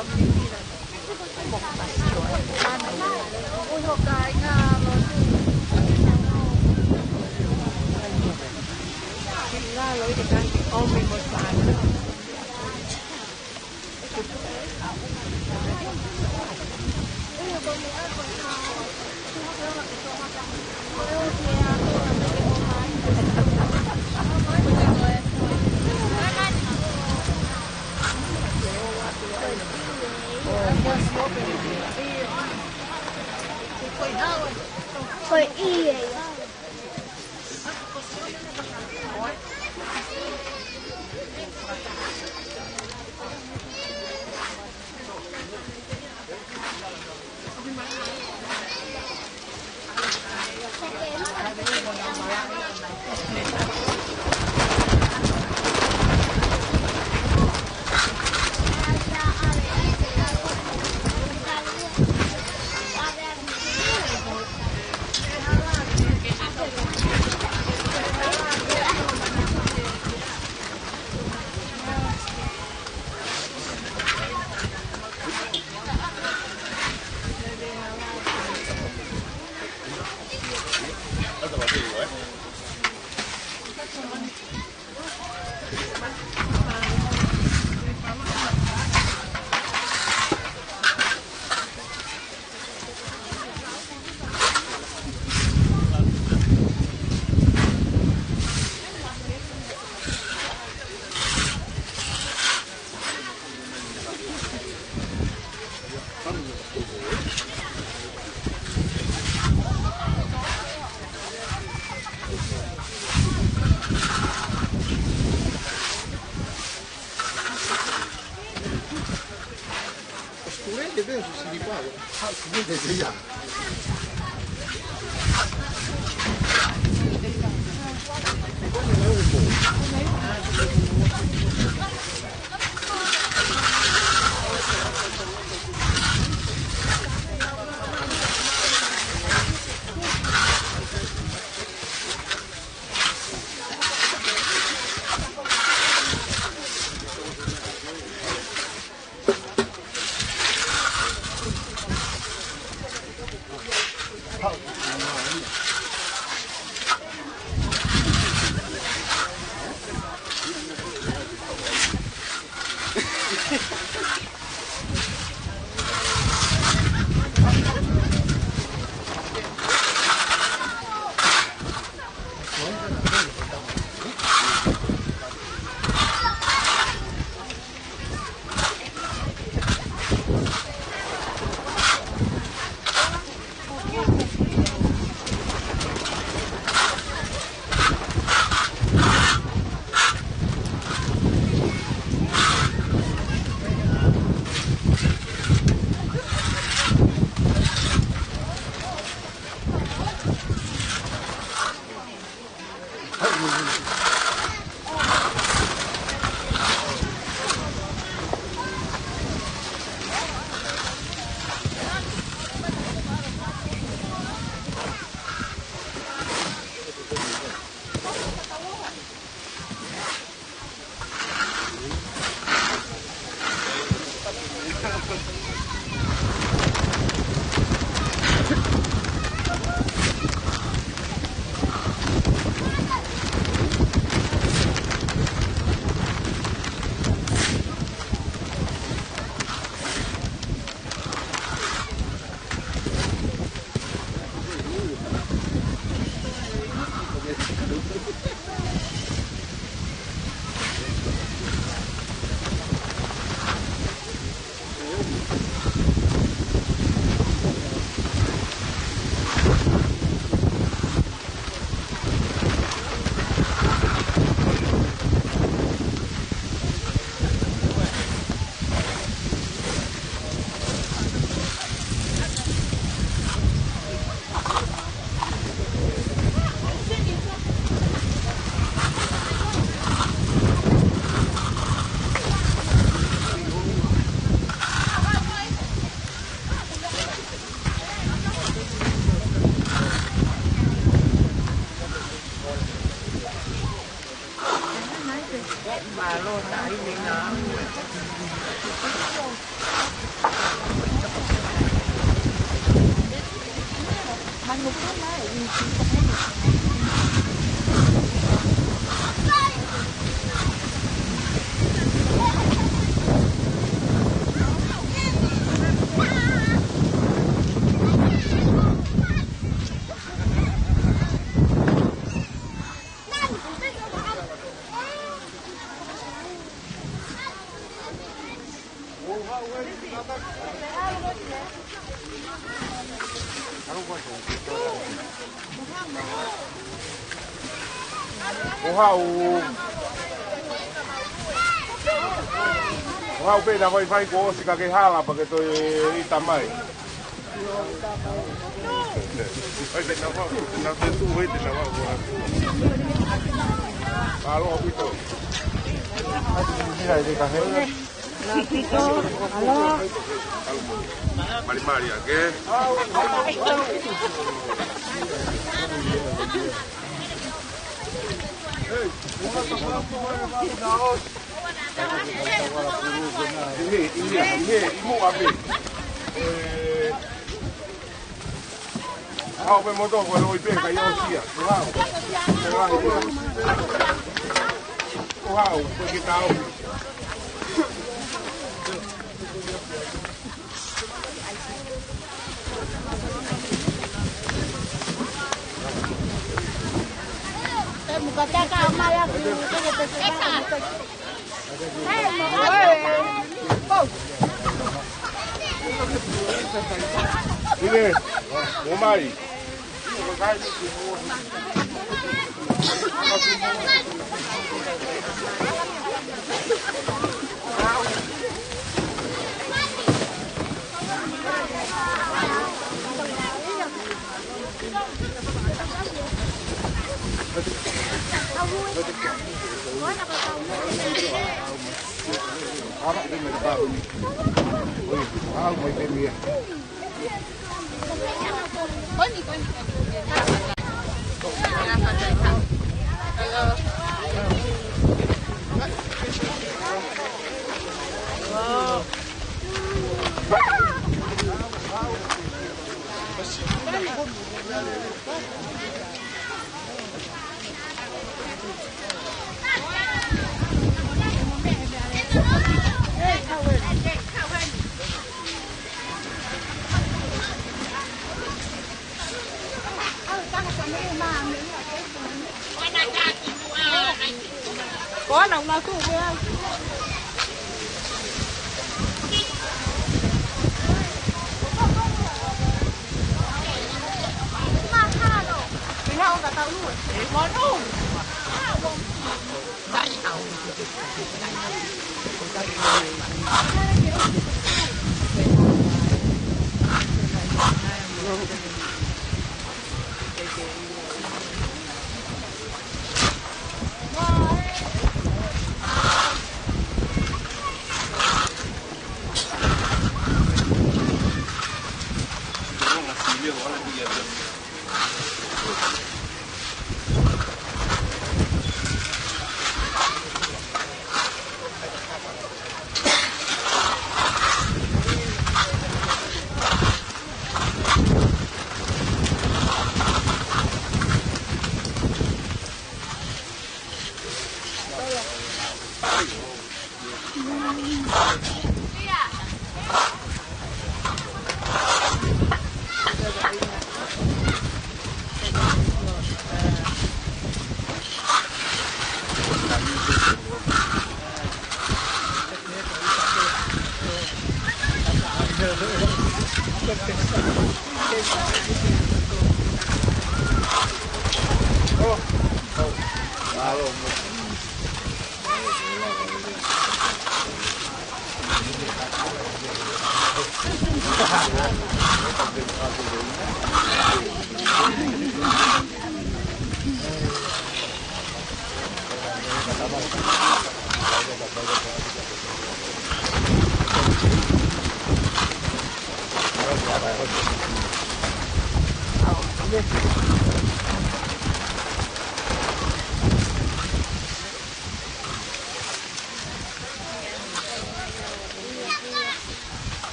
Ko ia. ʻO haʻu. ʻO haʻu pē na faifai kuo ʻosi ka ke hala pea ke toe ʻita mai. Ai, te na wau, te na te tu, ai, te na wau, wau. Alo, ʻaupito. Ai, te na te kahe. Alo. Mali, mali, ake. ʻI he, ʻi he, ʻi he, ʻi muʻa pē. ʻE, haʻu pē moutolu ko e loi pē, kae ʻosi ia. Ko haʻu. Ko haʻu, ko e ke tau. ʻIne, ʻomai. Ko ana una tu, ʻe ai. Ina o ka tau lue. Monu.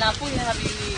Lapu ya, habibi.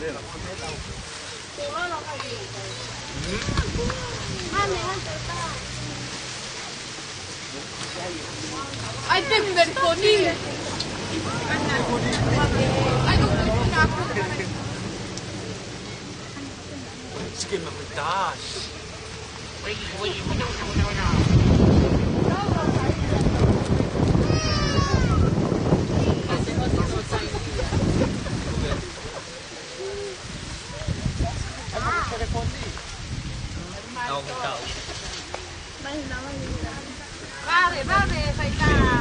I think very funny. I don't know. It's game of the dash. Vale, vale, faitā.